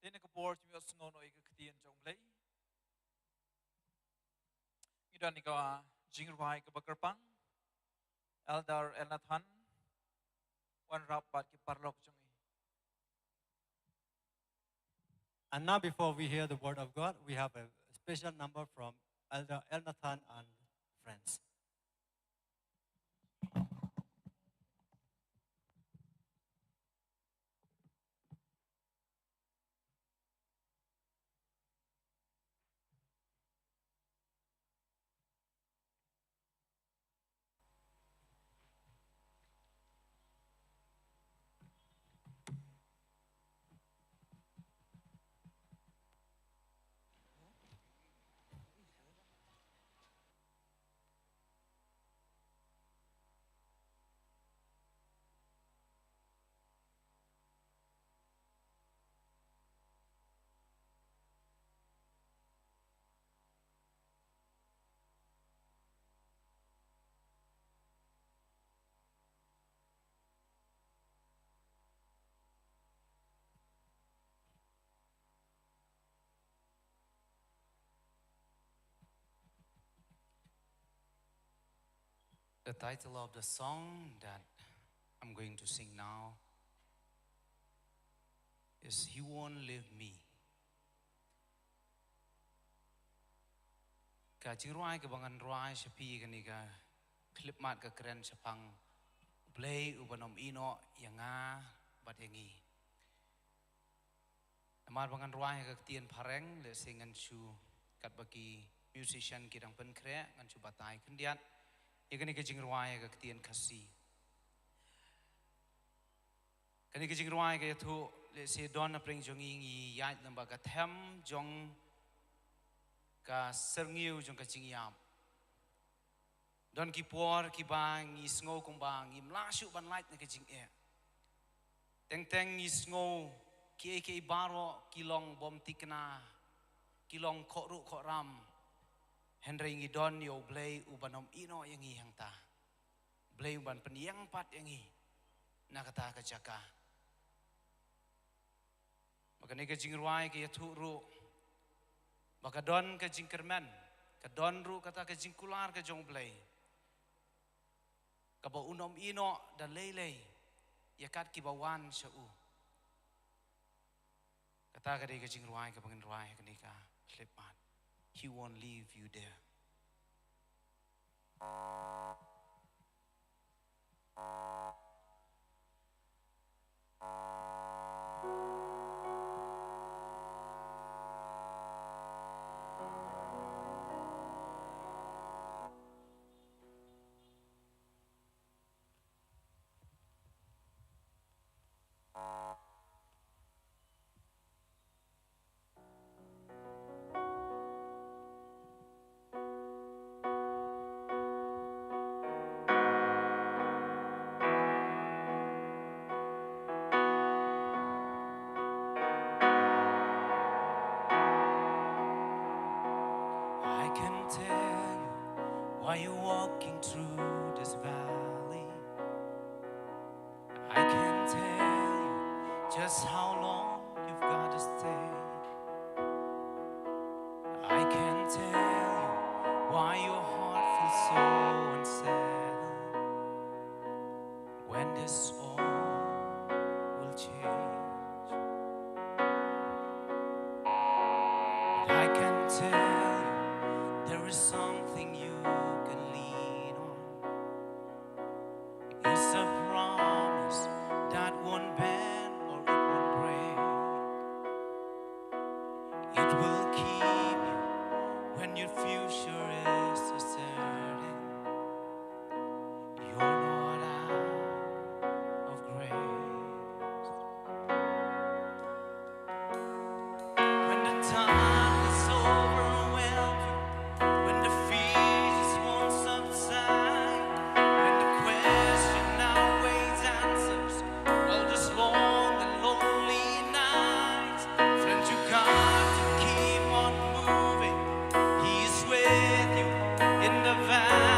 Te na ka por jong ngi ïohsngew noh ïa ka ktien jong U Blei, ngi don ïa ka jingrwai kaba kyrpang, Elder Elnathan Wanrap bad ki paralok jong ngi. And now, before we hear the word of God, we have a special number from Elder Elnathan and friends. The title of the song that I'm going to sing now is He Won't Leave Me. Ka jingrwai kaba ngan rwai sha phi kane ka khyllipmat ka kren shaphang U Blei uba nym ïehnoh ïa nga bad ïa ngi. Namar ba ngan rwai ha ka ktien phareng, lehse ngan shu, katba ki musician ki dang pynkhreh, ngan shu batai khyndiat ïa kane ka jingrwai ha ka ktien Khasi. Kane ka jingrwai ka ïathuh Lehse don na pyrshah jong ngi ngi ïaid lem bad ka them jong ka syrngiew jong ka jingïap. Don ki por kiba ngi sngew kumba ngim lah shuh ban lait na ka jingeh. Teng teng ngi sngew kiei kiei baroh ki long bym thikna, ki long khohruh khohram. Hynrei ngi don ïa U Blei uban ym ïehnoh ïa ngi hangta. Blei uban pynïeng pat ïa ngi na kata ka jaka. Ba kane ka jingrwai ka ïathuh ruh ba ka don ka jingkyrmen, ka don ruh kata ka jingkular ka jong U Blei, kaba un ym ïehnoh da lei lei ïa kat kiba wan sha u. Kata ka dei ka jingrwai kaba ngin rwai ha kane ka khyllipmat. He won't leave you there. I can tell you why you're walking through this valley. I can tell you just how long you've got to stay. I can tell you why your heart feels so unsettled when this all will change. But I can tell you there is something you can lean on. It's a promise that won't bend or it won't break. It will keep you when your future is so certain. You're not out of grace. When the darkness overwhelms you, when the fears won't subside, when the question outweighs answers, all these long and lonely nights, friend, you got to keep on moving. He's with you in the valley.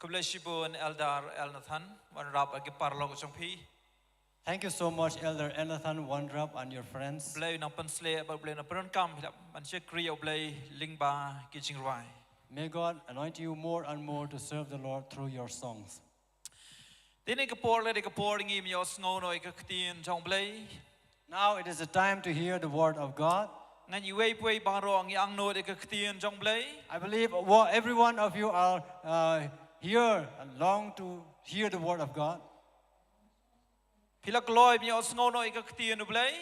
Khublei shibun Elder Elnathan Wanrap bad ki paralok jong phi. Thank you so much, Elder Elnathan Wanrap and your friends. Blei nang pynshlei bad Blei nang pyndonkam phi la ban shakri ïa U Blei lyngba ki jingrwai. May God anoint you more and more to serve the Lord through your songs. Te kane ka por la dei ka por ngi ïohsngew noh ïa ka ktien jong U Blei. Now it is the time to hear the word of God. Nga ngeit ba phi baroh ngi angnud ïa ka ktien jong U Blei. I believe what every one of you are uh, here and long to hear the word of God. Phi la kloi ban ïohsngew noh ïa ka ktien U Blei?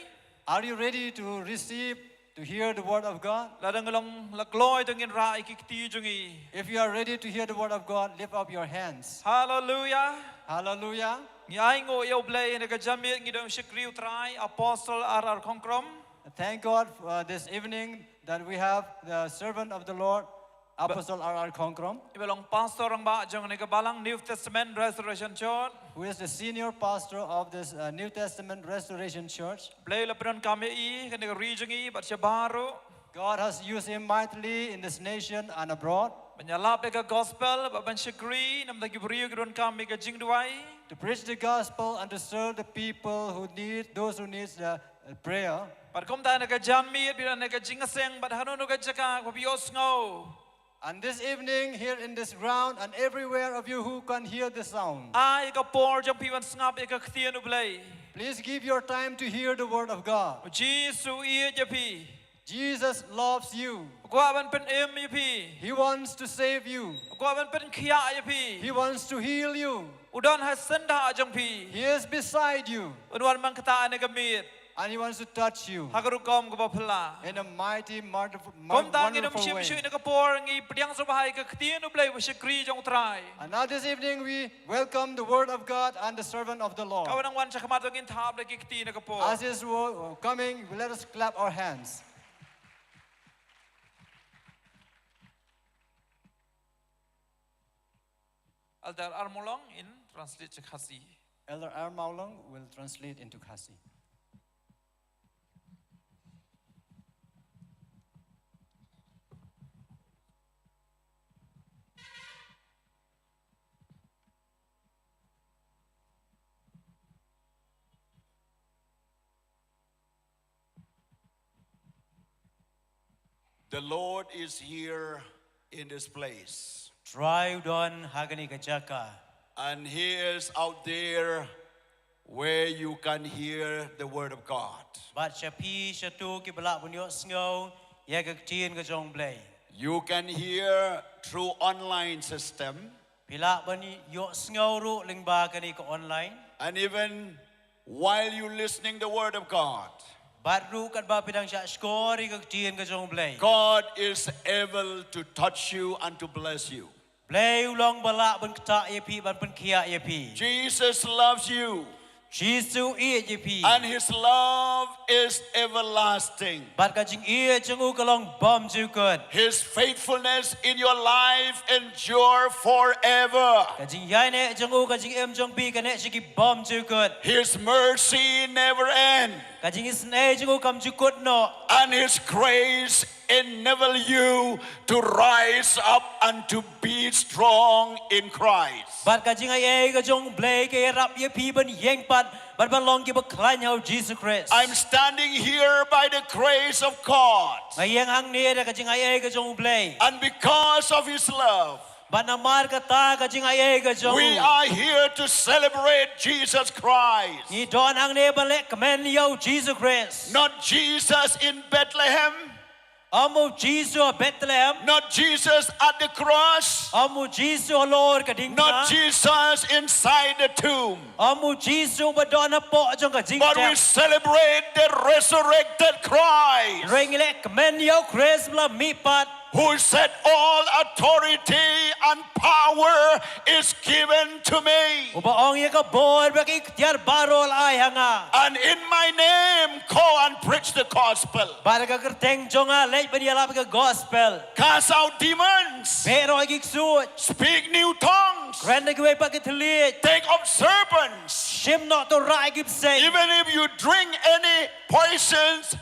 Are you ready to receive, to hear the word of God? Lada ngi long la kloi to ngin rah ïa ki kti jong ngi. If you are ready to hear the word of God, lift up your hands. Hallelujah. Hallelujah. Ngi ainguh ïa U Blei ha kane ka janmiet ngi don shakri U Trai Apostle R R Khongkrom. Thank God for, uh, this evening that we have the servant of the Lord, Apostle R R Khongkrom, iba long pastor rangbah jong kane ka balang New Testament Restoration Church. Who is the senior pastor of this uh, New Testament Restoration Church. Blei la pyndonkam ïa i ha kane ka ri jong ngi bad sha baroh. God has used him mightily in this nation and abroad. Ban ïalap ïa ka gospel bad ban shakri na ka bynta ki briew kiba donkam ïa ka jingduwai. To preach the gospel and to serve the people who need, those who need the uh, prayer. Bad kumta ha kane ka janmiet, bad ha kane ka jingïaseng, bad hano hano ka jaka ba phi ïohsngew. And this evening, here in this ground and everywhere of you who can hear the sound, ai ka por jong phi ban sngap ïa ka ktien U Blei. Please give your time to hear the word of God. U Jisu u ïeit ïa phi. Jesus loves you. U kwah ban pynim ïa phi. He wants to save you. U kwah ban pynkhiah ïa phi. He wants to heal you. U don ha syndah jong phi. He is beside you. Un wan ban ktah ïa kane ka miet. And he wants to touch you. Ha ka rukom kaba phylla. In a mighty, wonderful, wonderful way. Kumta ngin ym shim shuh ïa kane ka por, ngi pdiang sngewbha ïa ka ktien U Blei ba shakri jong U Trai. And now this evening we welcome the word of God and the servant of the Lord. Kaba nang wan shakhmat ngin thap da ki kti ha kane ka por. As is wo-, coming, let us clap our hands. Elder R Mawlong in translate to Khasi. Elder R Mawlong will translate into Khasi. The Lord is here in this place. Trai u don ha kane ka jaka. And he is out there where you can hear the word of God. Bad sha phi shato kiba lah ban ïohsngew ïa ka ktien ka jong U Blei. You can hear through online system. Phi lah ban ïohsngew ruh lyngba kane ka online. And even while you listening the word of God, bad ruh katba phi dang shah shkor ïa ka ktien ka jong U Blei, God is able to touch you and to bless you. Blei u long ba lah ban ktah ïa phi, ban pynkhiah ïa phi. Jesus loves you. Jisu u ïeit ïa phi. And his love is everlasting. Bad ka jingïeit jong u ka long bymjukut. His faithfulness in your life endure forever. Ka jingïaineh jong u, ka jingim jong phi ka neh sha ki bymjukut. His mercy never end. Ka jingisynei jong u kam ju kut noh. And his grace enable you to rise up and to be strong in Christ. Bad ka jingai ei ka jong U Blei ka ïarap ïa phi ban ïeng pat, bad ban long kiba khlaiñ ha U Jisu Khrist. I'm standing here by the grace of God. Nga ïeng hangne da ka jingai ei ka jong U Blei. And because of his love, bad namar kata ka jingai ei ka jong u, we are here to celebrate Jesus Christ. Ngi don hangne ban leh kmen ïa U Jisu Khrist. Not Jesus in Bethlehem. Ym U Jisu ha Bethlehem. Not Jesus at the cross. Ym U Jisu halor ka diengphna. Not Jesus inside the tomb. Ym U Jisu ba don hapoh jong ka jingtep. But we celebrate the resurrected Christ. Hynrei ngi leh kmen ïa U Khrist ba la mihpat. Who said, "All authority and power is given to me." Uba ong ïa ka bor bad ka iktiar baroh la ai ha nga. And in my name, go and preach the gospel. Bad ha ka kyrteng jong nga leit ban ïalap ïa ka gospel. Cast out demons. Beh roi ki ksuid. Speak new tongues. Kren da kiwei pat ki thylliej. Take up serpents. Shim noh to rah ïa ki bseiñ. Even if you drink any poisons,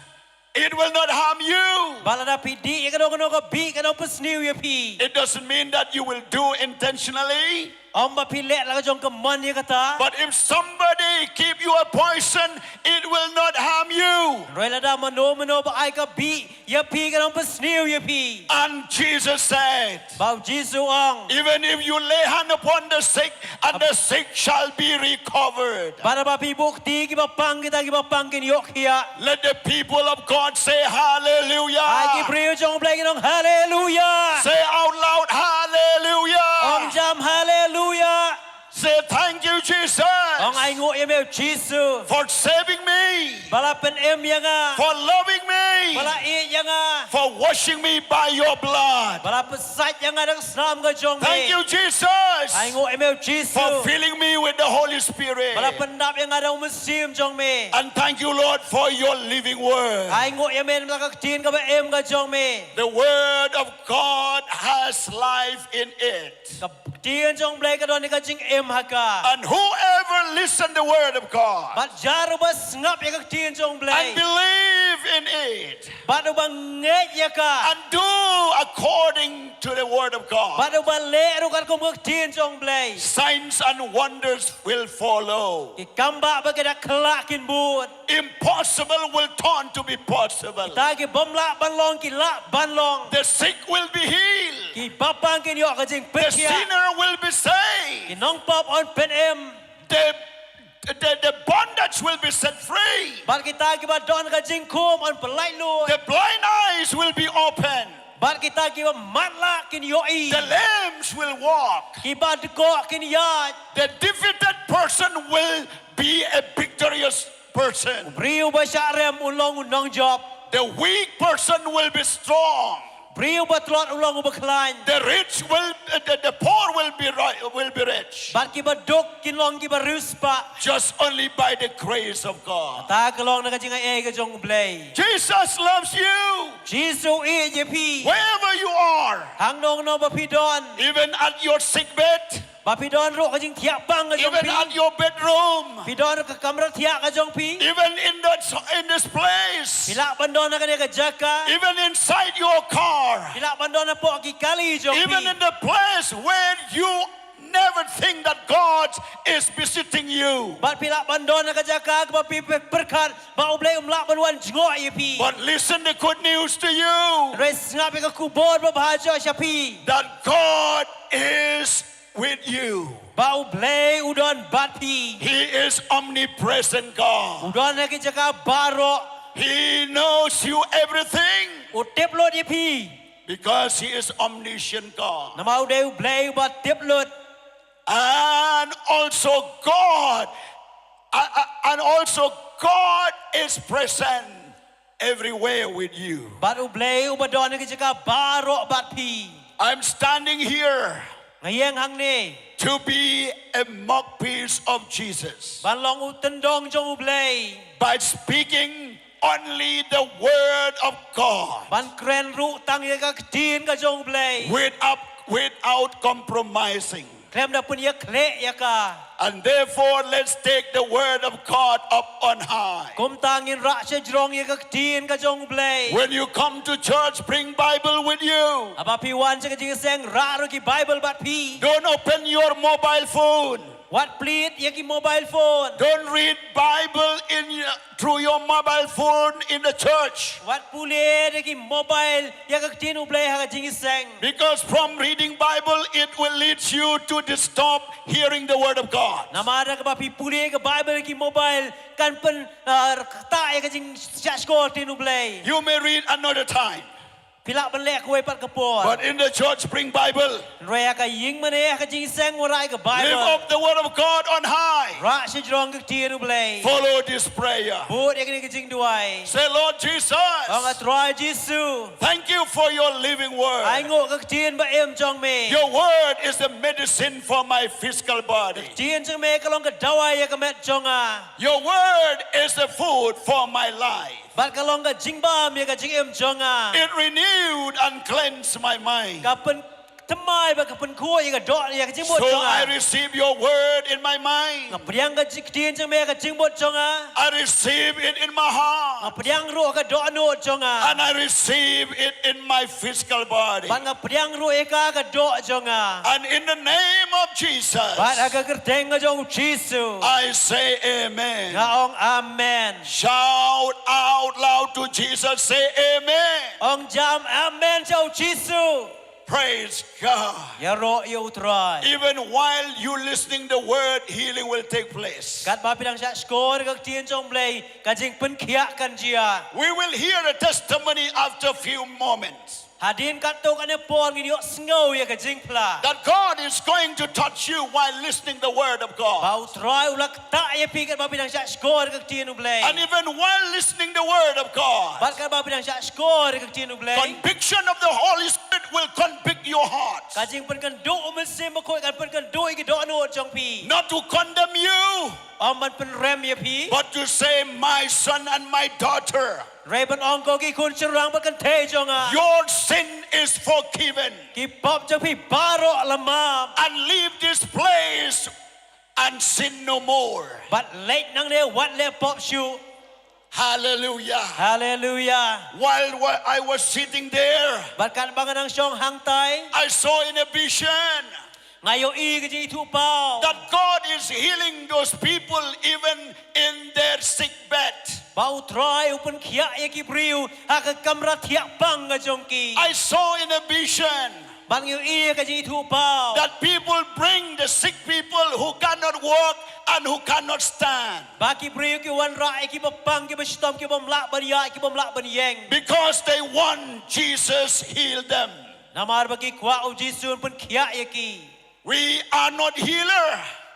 It will not harm you. Bad lada phi dih ïa kano kano ka bih kan ym pynsniew ïa phi. It doesn't mean that you will do intentionally. Ym ba phi leh la ka jong ka mon ïa kata. But if somebody give you a poison, it will not harm you. Hynrei lada mano mano ba ai ka bih ïa phi kan ym pynsniew ïa phi. And Jesus said, Ba u Jisu u ong. Even if you lay hand upon the sick, and the sick shall be recovered. Bad haba phi buh kti ïa kiba pang, kita kiba pang kin ïoh khiah. Let the people of God say hallelujah. Ai ki briew jong u Blei kin ong haleluya. Say out loud, hallelujah. Ong jam haleluya. Say thank you, Jesus, Ong ai nguh ïa me u Jisu. for saving me, Ba la pynim ïa nga. for loving me, Ba la ïeit ïa nga. for washing me by your blood. Ba la pynsait ïa nga da ka snam ka jong me. Thank you, Jesus, Ai nguh ïa me u Jisu. for filling me with the Holy Spirit. Ba la pyndap ïa nga da u Mynsiem jong me. And thank you, Lord, for your living word. Ai nguh ïa me namar ka ktien kaba im ka jong me. The word of God has life in it. Ka ktien jong u Blei ka don ïa ka jingim ha ka. And whoever listen the word of God Bad jar uba sngap ïa ka ktien jong u Blei. and believe in it Bad uba ngeit ïa ka. and do according to the word of God, Bad uba leh ruh katkum ka ktien jong u Blei. Signs and wonders will follow. Ki kambah bad ki dakhla kin bud. Impossible will turn to be possible. Kita ki bym lah ban long ki lah ban long. The sick will be healed. Ki bapang kin ïoh ka The jingpynkhiah. Sinner will be saved. Ki nongpop yn pynim. The, the, the bondage will be set free. Bad kita kiba don ka jingkhum yn pyllait lut. The blind eyes will be opened. Bad kita kiba matlah kin ïohi. The lame will walk. Kiba dkoh kin ïaid. The defeated person will be a victorious person. Briew ba shah rem un long u nongjop. The weak person will be strong. Briew ba tlot un long u bakhlaiñ. The rich will, uh, the, the poor will be ri- will be rich. Bad kiba duk kin long kiba riewspah. Just only by the grace of God. Ta ka long na ka jingaiei ka jong u Blei. Jesus loves you. Jisu u ïeit ïa phi. Wherever you are, Hangno hangno ba phi don. Even at your sick bed, Ba phi don ruh ka jingthiah pang ka jong even phi. At your bedroom, Phi don ruh ka kamra thiah ka jong phi. Even in that in this place, Phi lah ban don ha kane ka jaka. Even inside your car, Phi lah ban don hapoh ki kali jong phi. Even in the place where you never think that God is visiting you. Bad phi lah ban don ha ka jaka kaba phi pyrkhat ba u Blei um lah ban wan jngoh ïa phi. But listen the good news to you. Hynrei sngap ïa ka khubor babha jong sha phi. That God is with you. Ba u Blei u don bad phi. He is omnipresent God. U don ha ki jaka baroh. He knows you everything. U tip lut ïa phi. Because he is omniscient God. Namar u dei u Blei uba tip lut. And also God, uh, uh, and also God is present everywhere with you. Bad u Blei uba don ha ki jaka baroh bad phi. I'm standing here Nga ïeng hangne. To be a mouthpiece of Jesus. Ban long u tyndong jong u Blei. By speaking only the word of God. Ban kren ruh tang ïa ka ktien ka jong u Blei. Without, without compromising. Khlem da pynïakhleh ïa ka. And therefore, let's take the word of God up on high. Kumta ngin rah shajrong ïa ka ktien ka jong u Blei. When you come to church, bring Bible with you. Haba phi wan sha ka jingïaseng, rah ruh ki Bible bad phi. Don't open your mobile phone. Wat plie ïa ki mobile phone. Don't read Bible in your through your mobile phone in the church. Wat pule da ki mobile ïa ka ktien u Blei ha ka jingïaseng. Because from reading Bible, it will lead you to stop hearing the word of God. Namar da kaba phi pule ka Bible ki mobile kan pyn uh, ktah ïa ka jingshah shkor ktien u Blei. You may read another time. Phi lah ban leh kawei pat ka por. But in the church, bring Bible. Hynrei ha ka ïing mane ha ka jingïaseng wat rah ïa ka Bible. Lift up the word of God on high. Rah shajrong ka ktien u Blei. Follow this prayer. Bud ïa kane ka jingduwai. Say, Lord Jesus. Ong, A Trai Jisu. Thank you for your living word. Ai nguh ka ktien ba im jong me. Your word is the medicine for my physical body. Ktien jong me ka long ka dawai ïa ka met jong nga. Your word is the food for my life. Bad ka long ka jingbam ïa ka jingim jong nga. It renewed and cleansed my mind. Ka pyn Thymmai bad ka pynkhuid ïa ka doh, ïa ka jingmut jong nga. So I receive your word in my mind. Nga pdiang ka ktien jong me ha ka jingmut jong nga. I receive it in my heart. Nga pdiang ruh ha ka dohnud jong nga. And I receive it in my physical body. Bad nga pdiang ruh ïa ka ha ka doh jong nga. And in the name of Jesus, bad ha ka kyrteng ka jong U Jisu, I say amen. Nga ong amen. Shout out loud to Jesus, say amen. Ong jam amen sha U Jisu. Praise God. Ïaroh ïa U Trai. Even while you listening the word, healing will take place. Katba phi dang shah shkor ïa ka ktien jong U Blei, ka jingpynkhiah kan jia. We will hear a testimony after a few moments. Hadien katto katne por ngin ïohsngew ïa ka jingphla. That God is going to touch you while listening the word of God. Ba U Trai u la ktah ïa phi katba phi dang shah shkor ïa ka ktien U Blei. And even while listening the word of God, bad katba phi dang shah shkor ïa ka ktien U Blei, conviction of the Holy Spirit will convict your heart. Ka jingpynkynduh U Mynsiem Bakhuid kan pynkynduh ïa ki dohnud jong phi. Not to condemn you, ym ban pynrem ïa phi, but to say, my son and my daughter, hynrei ban ong, ko ki khun shynrang bad kynthei jong nga, your sin is forgiven. Ki pop jong phi baroh la map. And leave this place and sin no more. Bad leit nangne, wat leh pop shuh. Hallelujah. Hallelujah. While wa- I was sitting there, bad katba nga dang shong hangtai, I saw in a vision, nga ïohi ka jingithuhpaw, that God is healing those people even in their sick bed. Ba U Trai u pynkhiah ïa ki briew ha ka kamra thiah pang ka jong ki. I saw in a vision, bad nga ïohi ïa ka jingithuhpaw, that people bring the sick people who cannot walk and who cannot stand. Ba ki briew ki wanrah ïa kiba pang, kiba shitom, ki bym lah ban ïaid, ki bym lah ban ïeng. Because they want Jesus heal them. Namar ba ki kwah U Jisu un pynkhiah ïa ki. We are not healer.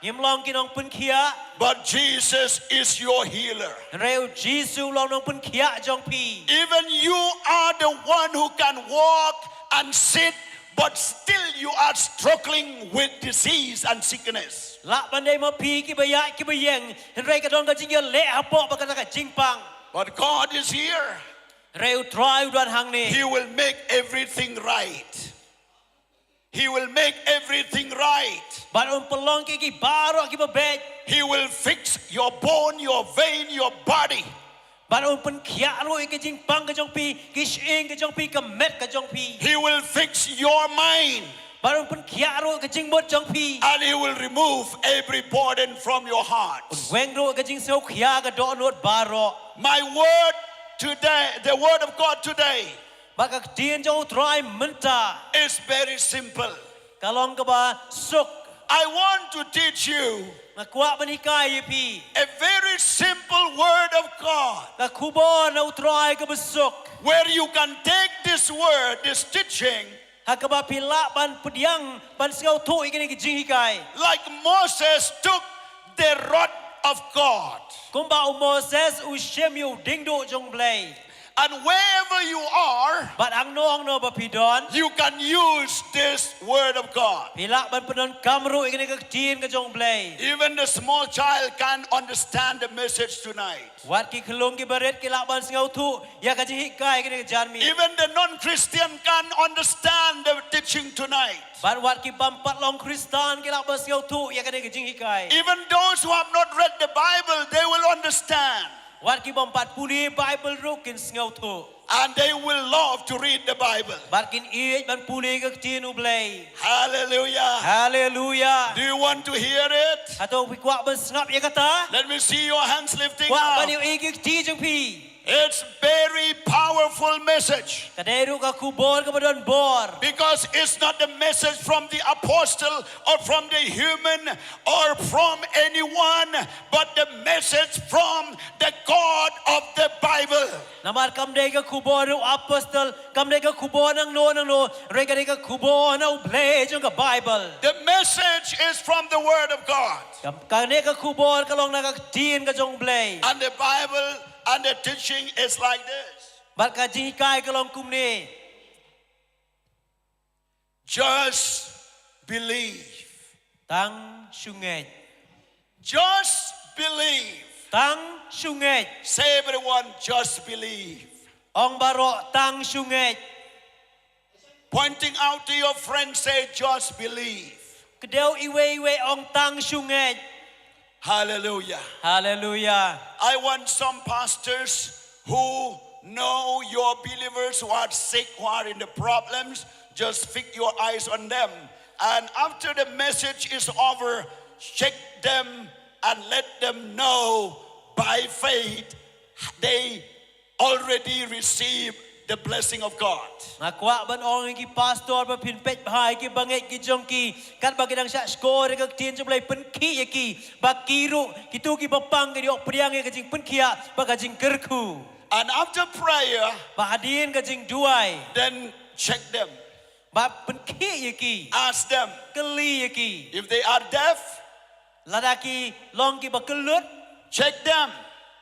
Ngim long ki nongpynkhiah. But Jesus is your healer. Hynrei U Jisu u long nongpynkhiah jong phi. Even you are the one who can walk and sit, but still you are struggling with disease and sickness. Lah ban dei ma phi kiba ïaid kiba ïeng, hynrei ka don ka jingïaleh hapoh bad kata ka jingpang. But God is here. Hynrei U Trai u don hangne. He will make everything right. He will make everything right. Bad un pynlong ïa ki baroh kiba beit. He will fix your bone, your vein, your body. Bad un pynkhiah ruh ïa ka jingpang ka jong phi, ki shyieng ka jong phi, ka met ka jong phi. He will fix your mind. Bad un pynkhiah ruh ïa ka jingmut jong phi. And he will remove every burden from your heart. Un weng ruh ïa ka jingsngewkhia ka dohnud baroh. My word today, the word of God today, bad ka ktien jong U Trai mynta, is very simple. Ka long kaba suk. I want to teach you, nga kwah ban hikai ïa phi, a very simple word of God, ka khubor na U Trai kaba suk, where you can take this word, this teaching, ha kaba phi lah ban pdiang, ban sngewthuh ïa kane ka jinghikai, like Moses took the rod of God. Kumba u Moses u shim ïa u diengduh jong U Blei. And wherever you are, bad hangno hangno ba phi don, you can use this word of God. Phi lah ban pyndonkam ruh ïa kane ka ktien ka jong U Blei. Even the small child can understand the message tonight. Wat ki khyllung kiba rit ki lah ban sngewthuh ïa ka jinghikai kane ka janmiet. Even the non-Christian can understand the teaching tonight. Bad wat ki bym pat long Khristan ki lah ban sngewthuh ïa kane ka jinghikai. Even those who have not read the Bible, they will understand. Wat ki bym pat pule Baibl ruh kin sngewthuh. And they will love to read the Bible. Bad kin ïeit ban pule ka ktien U Blei. Hallelujah. Haleluya. Do you want to hear it? Hato phi kwah ban sngap ïa kata? Let me see your hands lifting up. Kwah ban ïohi ki kti jong phi. It's very powerful message. Ka dei ruh ka khubor kaba don bor. Because it's not the message from the apostle or from the human or from anyone, but the message from the God of the Bible. Namar kam dei ka khubor na u apostol, kam dei ka khubor na uno na uno, hynrei ka dei ka khubor na U Blei jong ka Baibl. The message is from the Word of God. Kam, kane ka khubor ka long na ka ktien ka jong U Blei. And the Bible and the teaching is like this. Bad ka jinghikai ka long kumne. Just believe. Tang shu ngeit. Just believe. Tang shu ngeit. Say, everyone, just believe. Ong baroh, tang shu ngeit. Pointing out to your friend, say, "Just believe." Kdew iwei iwei, ong, "Tang shu ngeit." Hallelujah. Hallelujah. I want some pastors who know your believers who are sick, who are in the problems, just fix your eyes on them. And after the message is over, check them and let them know by faith they already received the blessing of God. Nga kwah ban ong ïa ki pastor ba phin peit bha ïa ki bangeit ki jong ki, katba ki dang shah shkor ïa ka ktien jong U Blei, pynkhih ïa ki ba ki ruh, kito kiba pang, kin ïoh pdiang ïa ka jingpynkhiah bad ka jingkyrkhu. And after prayer, bad hadien ka jingduwai, then check them. Bad pynkhih ïa ki. Ask them. Kylli ïa ki. If they are deaf, lada ki long kiba kyllut, check them.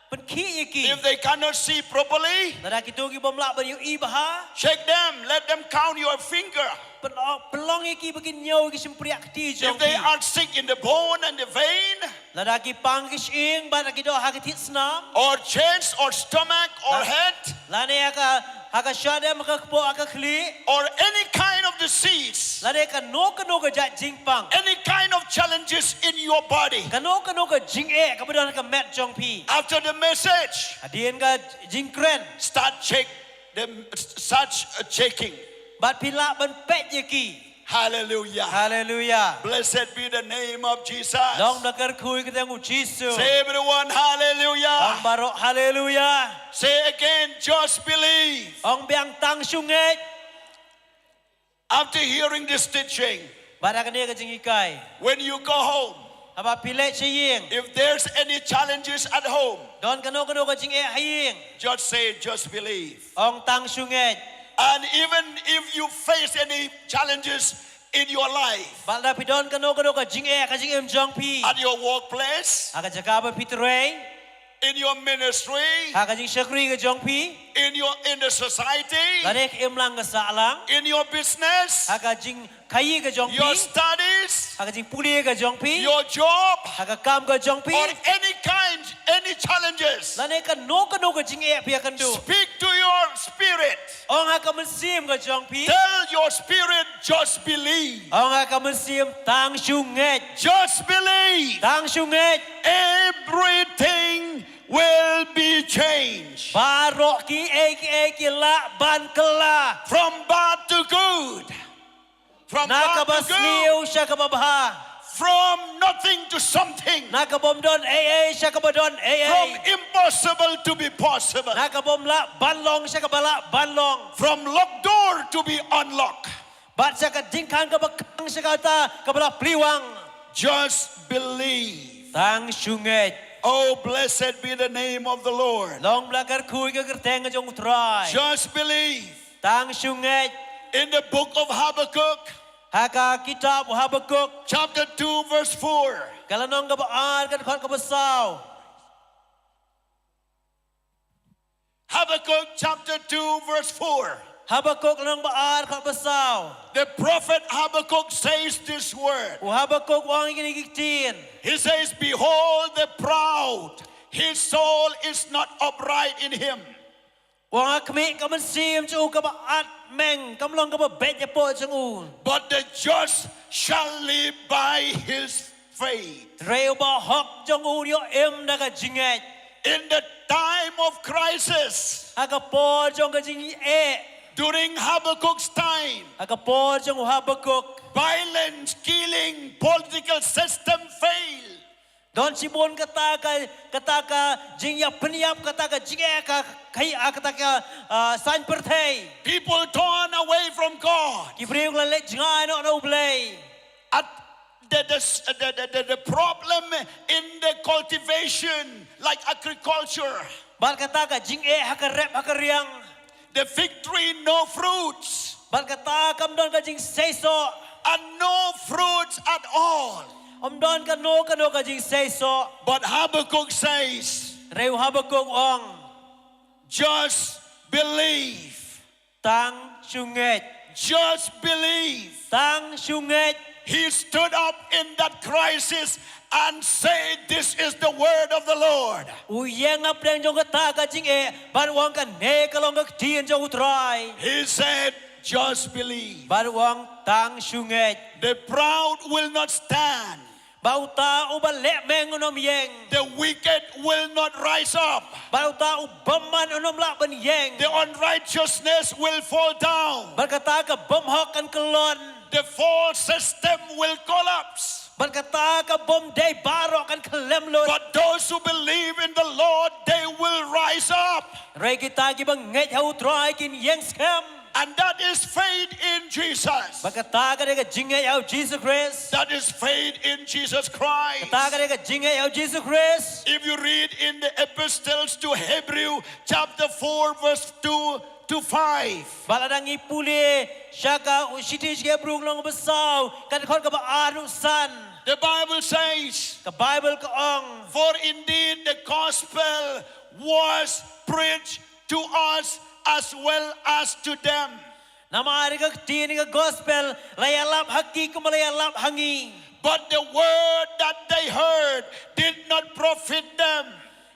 Pynkhih ïa ki. If they cannot see properly, lada kito ki bym lah ban ïohi bha, check them. Let them count your finger. Pyn-, pynlong ïa ki ba kin ñiew ki shympriah kti jong ki. If they are sick in the bone and the vein, lada ki pang ki shyieng bad ki doh ha ki thied snam, or chest or stomach or head, lane ha ka, ha ka shadem, ha ka kpoh, ha ka khlieh, or any kind of disease, lane kano kano ka jait jingpang, any kind of challenges in your body, kano kano ka jingeh kaba don ha ka met jong phi. After the message, hadien ka jingkren, start check them, start checking. Bad phi lah ban peit ïa ki. Hallelujah. Hallelujah. Blessed be the name of Jesus. Long ba la kyrkhu ïa ka kyrteng U Jisu. Say, everyone, hallelujah. Ong baroh, hallelujah. Say again, "Just believe." Ong biang, "Tang shu ngeit." After hearing this teaching, bad ha kane ka jinghikai, when you go home, haba phi leit sha ïing, if there's any challenges at home, don kano kano ka jingeh ha ïing, just say, "Just believe." Ong, "Tang shu ngeit." And even if you face any challenges in your life, bad lada phi don kano kano ka jingeh ha ka jingim jong phi, at your workplace, ha ka jaka ba phi trei, in your ministry, ha ka jingshakri ka jong phi, in your, in the society, lane ka imlang ka sahlang, in your business, ha ka jingkhaïi ka jong phi, your studies, ha ka jingpule ka jong phi, your job, ha ka kam ka jong phi, or any kind, any challenges, lane kano kano ka jingeh phi ïakynduh, speak to your spirit. Ong ha ka mynsiem ka jong phi. Tell your spirit, "Just believe." Ong ha ka mynsiem, "Tang shu ngeit." Just believe. Tang shu ngeit. Everything will be changed. Baroh kiei kiei ki lah ban kylla. From bad to good. From bad to good. Na kaba sniew sha kaba bha. From nothing to something. Na ka bym don ei ei sha kaba don ei ei. From impossible to be possible. Na ka bym lah ban long sha kaba lah ban long. From locked door to be unlocked. Bad sha ka jingkhang kaba khang sha kata kaba la plie wang. Just believe. Tang shu ngeit. Oh, blessed be the name of the Lord. Long ba la kyrkhu ïa ka kyrteng ka jong U Trai. Just believe. Tang shu ngeit. In the book of Habakkuk, ha ka kitab u Habakkuk, chapter two, verse four. Ka lynnong kaba ar, ka dkhot kaba saw. Habakkuk chapter two, verse four. Habakkuk lynnong ba ar, dkhot ba saw. The prophet Habakkuk says this word. U Habakkuk u ong ïa kine ki ktien. He says, "Behold the proud, his soul is not upright in him." U ong, khmih, ka mynsiem jong u kaba at meng, kam long kaba beit hapoh jong u. But the just shall live by his faith. Hynrei uba hok jong u un ïoh im da ka jingngeit. In the time of crisis, ha ka por jong ka jingeh, during Habakkuk's time, ha ka por jong u Habakkuk, violence, killing, political system fail. Don shibun kata ka, kata ka jingïapynïap, kata ka jingeh ka, ka, kata ka, ah, saiñ pyrthei. People turn away from God. Ki briew ki la leit jngai noh na U Blei. At the, the, the, the, the, the problem in the cultivation, like agriculture. Bad kata ka jingeh ha ka rep ha ka riang. The fig tree, no fruits. Bad kata kam don ka jingseisoh. And no fruits at all. Ym don kano kano ka jingseisoh. But Habakkuk says, hynrei u Habakkuk u ong, "Just believe." Tang shu ngeit. Just believe. Tang shu ngeit. He stood up in that crisis and said, "This is the word of the Lord." U ïeng ha pdeng jong kata ka jingeh, bad u ong, "Kane ka long ka ktien jong U Trai." He said, Just believe. Bad u ong tang shu ngeit. The proud will not stand. Ba uta uba lehmeng un ym ïeng. The wicked will not rise up. Bad uta u bymman un ym lah ban ïeng. The unrighteousness will fall down. Bad kata ka bymhok kan kyllon. The false system will collapse. Bad kata ka bym dei baroh kan khlem lut. But those who believe in the Lord, they will rise up. Hynrei kita kiba ngeit ha u Trai kin ïeng skhem. And that is faith in Jesus. Bad kata ka dei ka jingngeit ha u Jisu Khrist. That is faith in Jesus Christ. Kata ka dei ka jingngeit ha u Jisu Khrist. If you read in the epistles to Hebrew, chapter four, verse two to five, Bad lada ngi pule sha ka u shithi sha ki Hebru lynnong ba saw, ka dkhot kaba ar haduh san. the Bible says, Ka Baibl ka ong. For indeed the gospel was preached to us as well as to them. Namar ka ktien ka gospel la ïalap ha ki kumba la ïalap ha ngi. But the word that they heard did not profit them,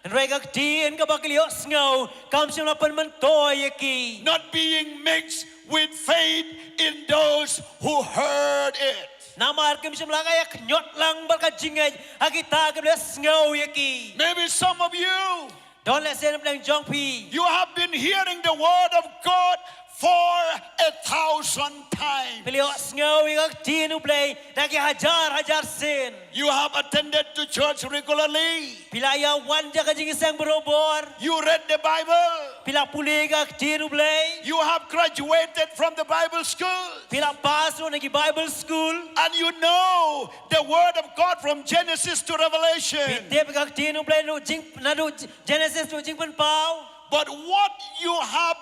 Hynrei ka ktien kaba ki la ïohsngew kam shym la pynmyntoi ïa ki. not being mixed with faith in those who heard it. Namar kim shym la ka ïakynñiot lang bad ka jingngeit ha kita kiba la ïohsngew ïa ki. Maybe some of you, Don lehse na pdeng jong phi. You have been hearing the word of God for a thousand times. Phi la ïohsngew ïa ka ktien U Blei da ki hajar hajar sien. You have attended to church regularly. Phi la ïa wan ïa ka jingïaseng barobor. You read the Bible. Phi la pule ïa ka ktien U Blei. You have graduated from the Bible school. Phi la pass ruh na ki Bible school. And you know the word of God from Genesis to Revelation. Phi tip ïa ka ktien U Blei naduh jing naduh Genesis haduh Jingpynpaw. But what you have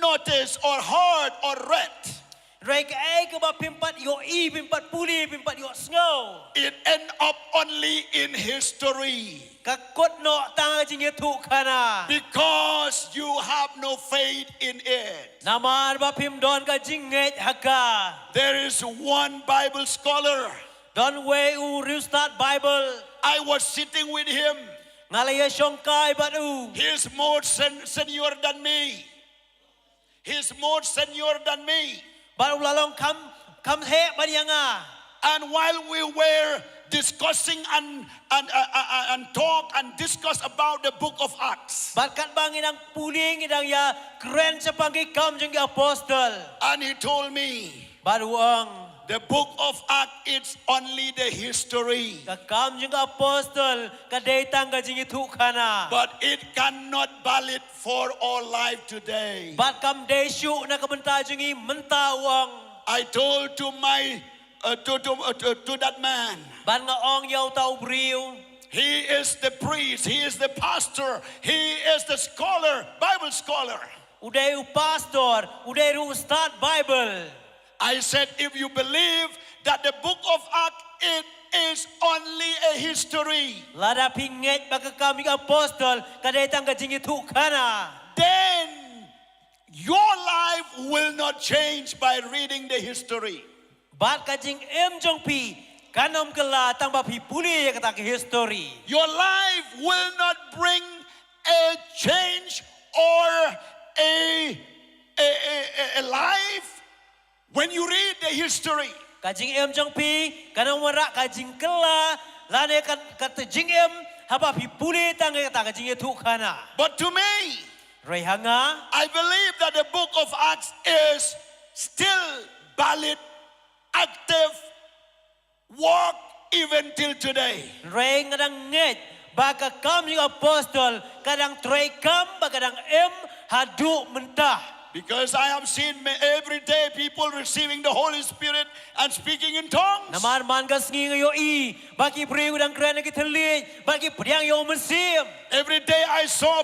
noticed or heard or read, Hynrei kaei kaba phim pat ïohi, phim pat pule, phim pat ïohsngew, it end up only in history. ka kut noh tang ha ka jingïathuhkhana. Because you have no faith in it. Namar ba phim don ka jingngeit ha ka. There is one Bible scholar. Don wei u riewstad Baibl. I was sitting with him. Nga la ïa shongkai bad u. He is more sen- senior than me. He is more senior than me. Bad u la long kham kham heh ban ïa nga. And while we were discussing and and, uh, uh, uh, and talk and discuss about the book of Acts, Bad katba ngi dang pule ngi dang ïa kren shaphang ki Kam jong ki Apostol. And he told me, Bad u ong. The book of Acts is only the history. Ka Kam jong ki Apostol ka dei tang ka jingïathuhkhana. But it cannot valid for all life today. Bad kam dei shuh na ka bynta jong ngi mynta u ong. I told to my uh, to, to, uh, to, to that man. Bad nga ong ïa uta u briew. He is the priest, he is the pastor, he is the scholar, Bible scholar. U dei u pastor, u dei ruh u stad Baibl. I said, if you believe that the book of Acts, it is only a history, Lada phi ngeit ba ka Kam jong ki Apostol ka dei tang ka jingïathuhkhana. Then your life will not change by reading the history. Bad ka jingim jong phi kan ym kylla tang ba phi pule ïa kata ka history. Your life will not bring a change or a, a, a, a life when you read the history. Ka jingim jong phi kan ym wanrah ka jingkylla lane ka, kata jingim haba phi pule tang ïa kata ka jingïathuhkhana. But to me, Hynrei ha nga, I believe that the book of Acts is still valid, active, work even till today. hynrei nga dang ngeit ba ka Kam jong ki Apostol ka dang trei kam bad ka dang im haduh mynta. Because I have seen ma- every day people receiving the Holy Spirit and speaking in tongues. Namar man ka sngi nga ïohi ba ki briew ki dang kren ha ki thylliej bad ki pdiang ïa u Mynsiem. Every day I saw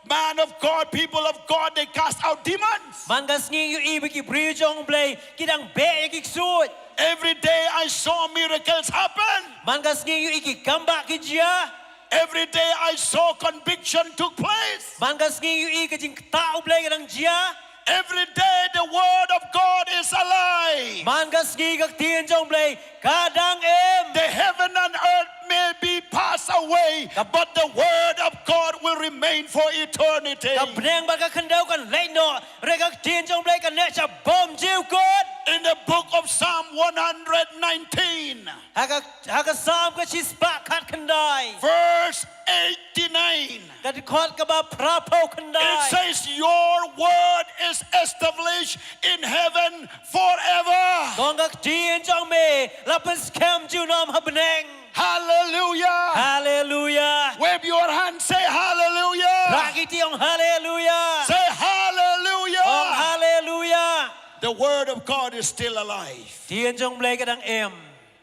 man of God, people of God, they cast out demons. Man ka sngi nga ïohi ba ki briew jong U Blei ki dang beh ïa ki ksuid. Every day I saw miracles happen. Man ka sngi nga ïohi ki kambah ki jia. Every day I saw conviction took place. Man ka sngi nga ïohi ka jingktah U Blei ka dang jia. Every day the word of God is alive. Man ka sngi ka ktien jong U Blei ka dang im. The heaven and earth may be passed away, away, but the word of God will remain for eternity. Ka bneng bad ka khyndew kan leit noh, hynrei ka ktien jong U Blei kan neh sha bymjukut. In the book of Psalm one hundred nineteen, ha ka, ha ka Salm ka shispah khatkhyndai, verse eighty-nine, ka dkhot kaba phraphew khyndai, it says, "Your word is established in heaven forever." Ka ong, ka ktien jong me la pynskhem junom ha bneng. Hallelujah. Hallelujah. Wave your hand, say hallelujah. Rah kti, ong hallelujah. Say hallelujah. Ong hallelujah. The word of God is still alive. Ktien jong U Blei ka dang im.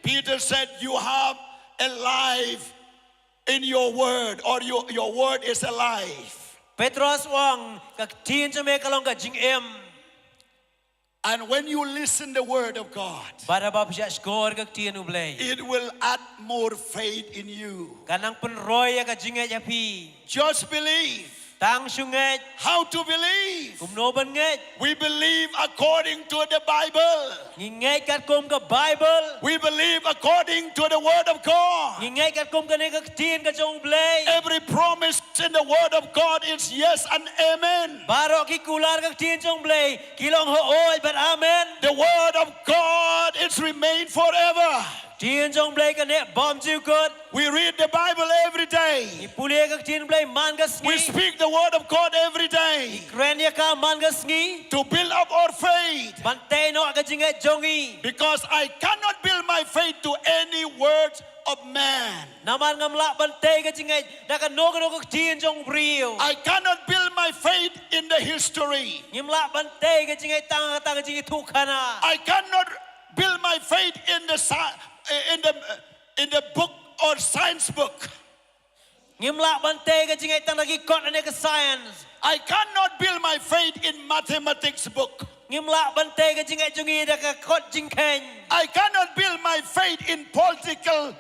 Peter said, "You have a life in your word," or your, your word is alive. Petros u ong, ka ktien jong me ka long ka jingim. And when you listen the word of God, bad haba phi ïa shkor ka ktien U Blei, it will add more faith in you. Kan nang pynroi ïa ka jingngeit ha phi. Just believe. Tang shu ngeit. How to believe? Kumno ban ngeit? We believe according to the Bible. Ngi ngeit katkum ka Bible. We believe according to the word of God. Ngi ngeit katkum kane ka ktien ka jong U Blei. Every promise in the word of God is yes and amen. Baroh ki kular ka ktien jong U Blei ki long hooid bad amen. The word of God is remain forever. Ktien jong U Blei ka neh bymjukut. We read the Bible every day. Ngi pule ka ktien U Blei man ka sngi. We speak the word of God every day. Kren ïa ka man ka sngi. To build up our faith. Ban tei noh ka jingngeit jong ngi. Because I cannot build my faith to any words of man. Namar ngam lah ban tei ka jingngeit da kano kano ka ktien jong u briew. I cannot build my faith in the history. Ngim lah ban tei ka jingngeit tang ha ka jingithuhkhana. I cannot build my faith in the sci-, in the, in the book or science book. Ngim lah ban tei ka jingngeit tang da ki kot lane ka science. I cannot build my faith in mathematics book. Ngim lah ban tei ka jingngeit jong ngi da ka kot jingkheiñ. I cannot build my faith in political,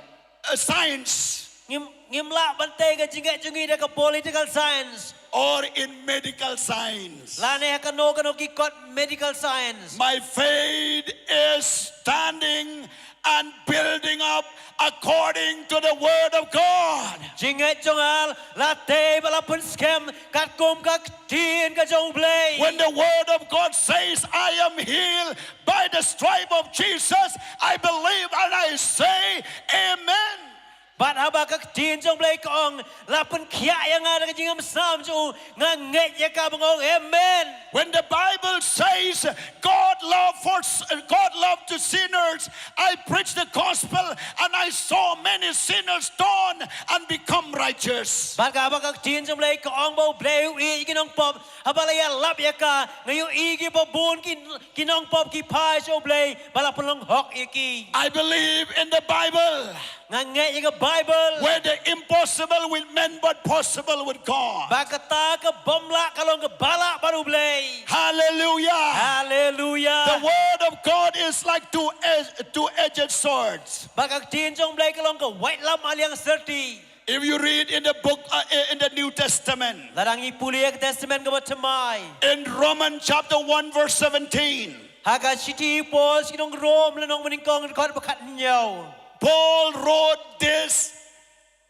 uh, science. Ngim, ngim lah ban tei ka jingngeit jong ngi da ka political science. Or in medical science. Lane ha kano kano ki kot medical science. My faith is standing and building up according to the word of God. Jingngeit jong nga la tei bad la pynskhem katkum ka ktien ka jong u Blei. When the word of God says, "I am healed by the stripe of Jesus," I believe and I say, "Amen." Bad haba ka ktien jong u Blei ka ong, la pynkhiah ïa nga da ka jingïasam jong u, nga ngeit ïa ka bad nga ong amen. When the Bible says, "God love for s-, God love to sinners," I preach the gospel and I saw many sinners turn and become righteous. Bad haba ka ktien jong u Blei ka ong ba u Blei u ïeit ïa ki nongpop, haba la ïalap ïa ka, nga ïohi ki ba bun ki, ki nongpop ki phai sha u Blei bad la pynlong hok ïa ki. I believe in the Bible. Nga ngeit ïa ka Bible. Where the impossible with men but possible with God. Ba kata ka bym lah ka long kaba lah bad u Blei. Hallelujah. Hallelujah. The word of God is like two ed-, two-edged swords. Ba ka ktien jong u Blei ka long ka waitlam aliang syrti. If you read in the book, uh, in the New Testament, lada ngi pule ïa ka Testament kaba thymmai. In Romans chapter one verse seventeen, ha ka shithi Paul sha ki nong Rom lynnong banyngkong dkhot ba khathynñiew. Paul wrote this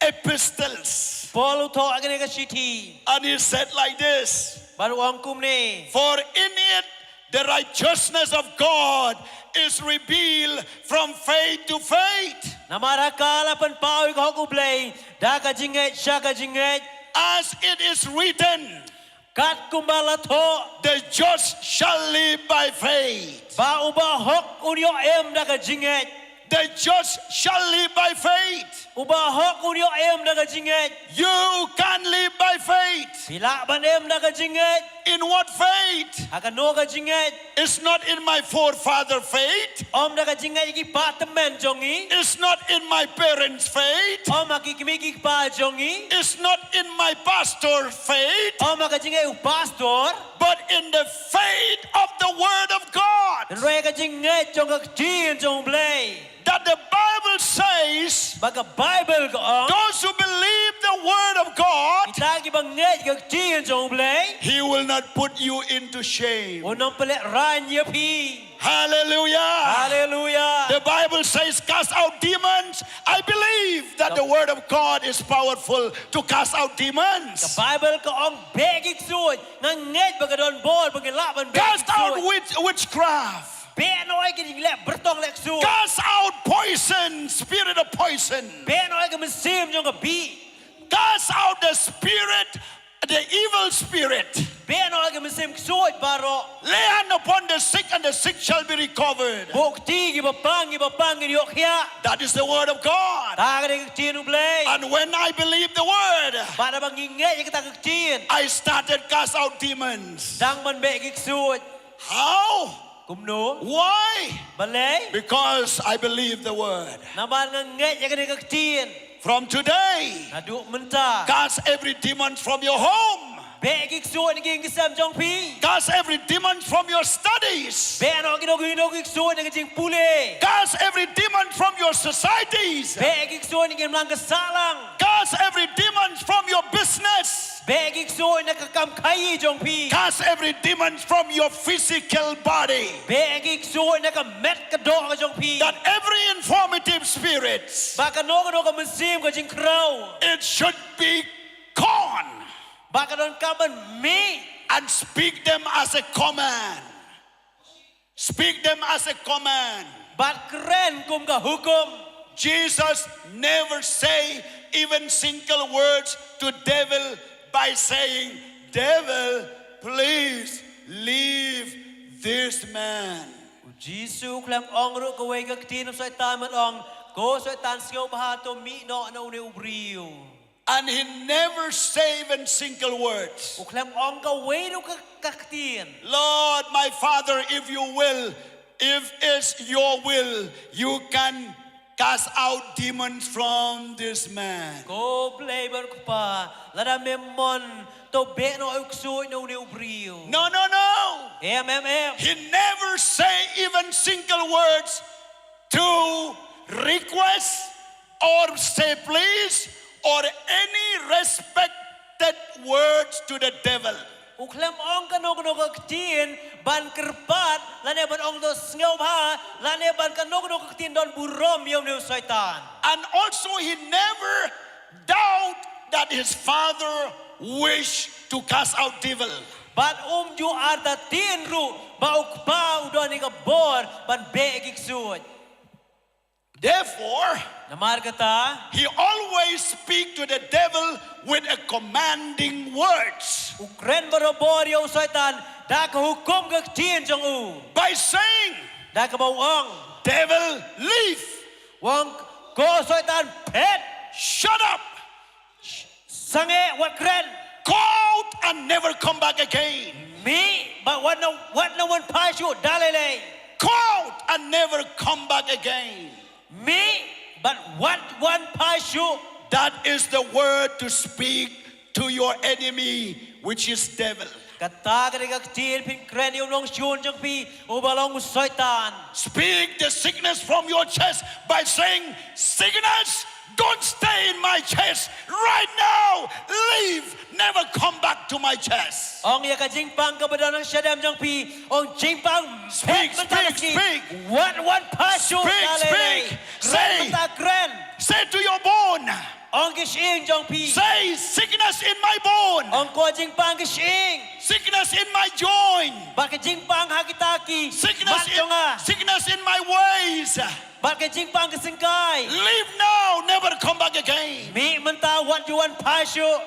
epistles. Paul u thoh ïa kane ka shithi. And he said like this. Bad u ong kumne. For in it the righteousness of God is revealed from faith to faith. Namar ha ka la pynpaw ïa ka hok u Blei da ka jingngeit sha ka jingngeit. As it is written, katkum ba la thoh, "The just shall live by faith." Ba uba hok un ïoh im da ka jingngeit. "The just shall live by faith." Uba hok un ïoh im da ka jingngeit. You can live by faith. Phi lah ban im da ka jingngeit. In what faith? Ha kano ka jingngeit? It's not in my forefather faith. Ym da ka jingngeit ki kpa tymmen jong ngi. It's not in my parents' faith. Ym ha ki kmie ki kpa jong ngi. It's not in my pastor faith. Ym ha ka jingngeit u pastor. But in the faith of the word of God. Hynrei ka jingngeit jong ka ktien jong u Blei. That the Bible says, ba ka Bible ka ong, those who believe the word of God, kita kiba ngeit ka ktien jong u Blei, he will not put you into shame. Un ym pynlehraiñ ïa phi. Hallelujah. Hallelujah. The Bible says, "Cast out demons." I believe that the word of God is powerful to cast out demons. Ka Baibl ka ong beh ki ksuid, nga ngeit ba ka don bor ba ngi lah ban beh ki ksuid. Cast out witch, witchcraft. Beh noh ïa ki jingleh byrtong leh ksuid. Cast out poison, spirit of poison. Beh noh ïa ka mynsiem jong ka bih. Cast out the spirit, the evil spirit. Beh noh ïa ka mynsiem ksuid baroh. Lay hand upon the sick and the sick shall be recovered. Buh kti ïa kiba pang, kiba pang kin ïoh khiah. That is the word of God. Kata ka dei ka ktien U Blei. And when I believe the word, bad haba ngi ngeit ïa kata ka ktien, I started cast out demons. Dang ban beh ki ksuid. How? Kumno? Why? Balei? Because I believe the word. Namar nga ngeit ïa kane ka ktien. From today, naduh mynta, cast every demon from your home. Beh ki ksuid na ki ïing ki sem jong phi. Cast every demon from your studies. Beh noh kino kino ki ksuid na ka jingpule. Cast every demon from your societies. Beh ki ksuid na ki imlang ka sahlang. Cast every demon from your business. Beh ki ksuid na ka kam khaïi jong phi. Cast every demon from your physical body. Beh ki ksuid na ka met ka doh ka jong phi. That every infirmity spirit, ba kano kano ka mynsiem ka jingkhraw, it should be gone. Ba ka donkam ban mih. And speak them as a command. Speak them as a command. Bad kren kum ka hukum. Jesus never say even single words to devil by saying, "Devil, please leave this man." U Jisu u khlem ong ruh kawei ka ktien u Soitan ban ong, "Ko Soitan, sngewbha to mih noh na une u briew." And he never say even single words. U khlem ong kawei ruh ka, ka ktien. Lord, my Father, if you will, if it's your will, you can cast out demons from this man. Ko Blei bad Kpa, lada me mon, to beh noh ïa u ksuid na une u briew. No, no, no. Em, em, em. He never say even single words to request or say please or any respected words to the devil. U khlem ong kano kano ka ktien ban kyrpad, lane ban ong to sngewbha, lane ban kano kano ka ktien don burom ïa une u Soitan. And also he never doubt that his Father wish to cast out devil. Bad um ju artatien ruh ba u Kpa u don ïa ka bor ban beh ki ksuid. Therefore, namar kata, he always speak to the devil with a commanding words. U kren barabor ïa u Soitan da ka hukum ka ktien jong u. By saying, da kaba u ong, "Devil, leave." U ong, "Ko Soitan, phet. Shut up. Sangeh, wat kren. Go out and never come back again. Mih, bad wat noh, wat noh wan phai shuh da lei lei. Go out and never come back again." Mih, bad wat wan phai shuh. That is the word to speak to your enemy, which is devil. Kata ka dei ka ktien phin kren ïa u nongshun jong phi, uba long u Soitan. Speak the sickness from your chest by saying, "Sickness, don't stay in my chest. Right now, leave. Never come back to my chest." Ong ïa ka jingpang kaba don ha shadem jong phi, ong jingpang, speak, phet mynta ka sngi. Speak, speak. Wat wan phai shuh da lei lei. Speak, speak. Kren mynta, kren. Say, say to your bone. Ong ki shyieng jong phi. Say, "Sickness in my bone." Ong, "Ko jingpang ki shyieng. Sickness in my joint. Bad ka jingpang ha kita ki mat jong nga. Sickness in, sickness in my waist. Bad ka jingpang ki syngkai. Leave now, never come back again." Mih mynta, wat ju wan phai shuh.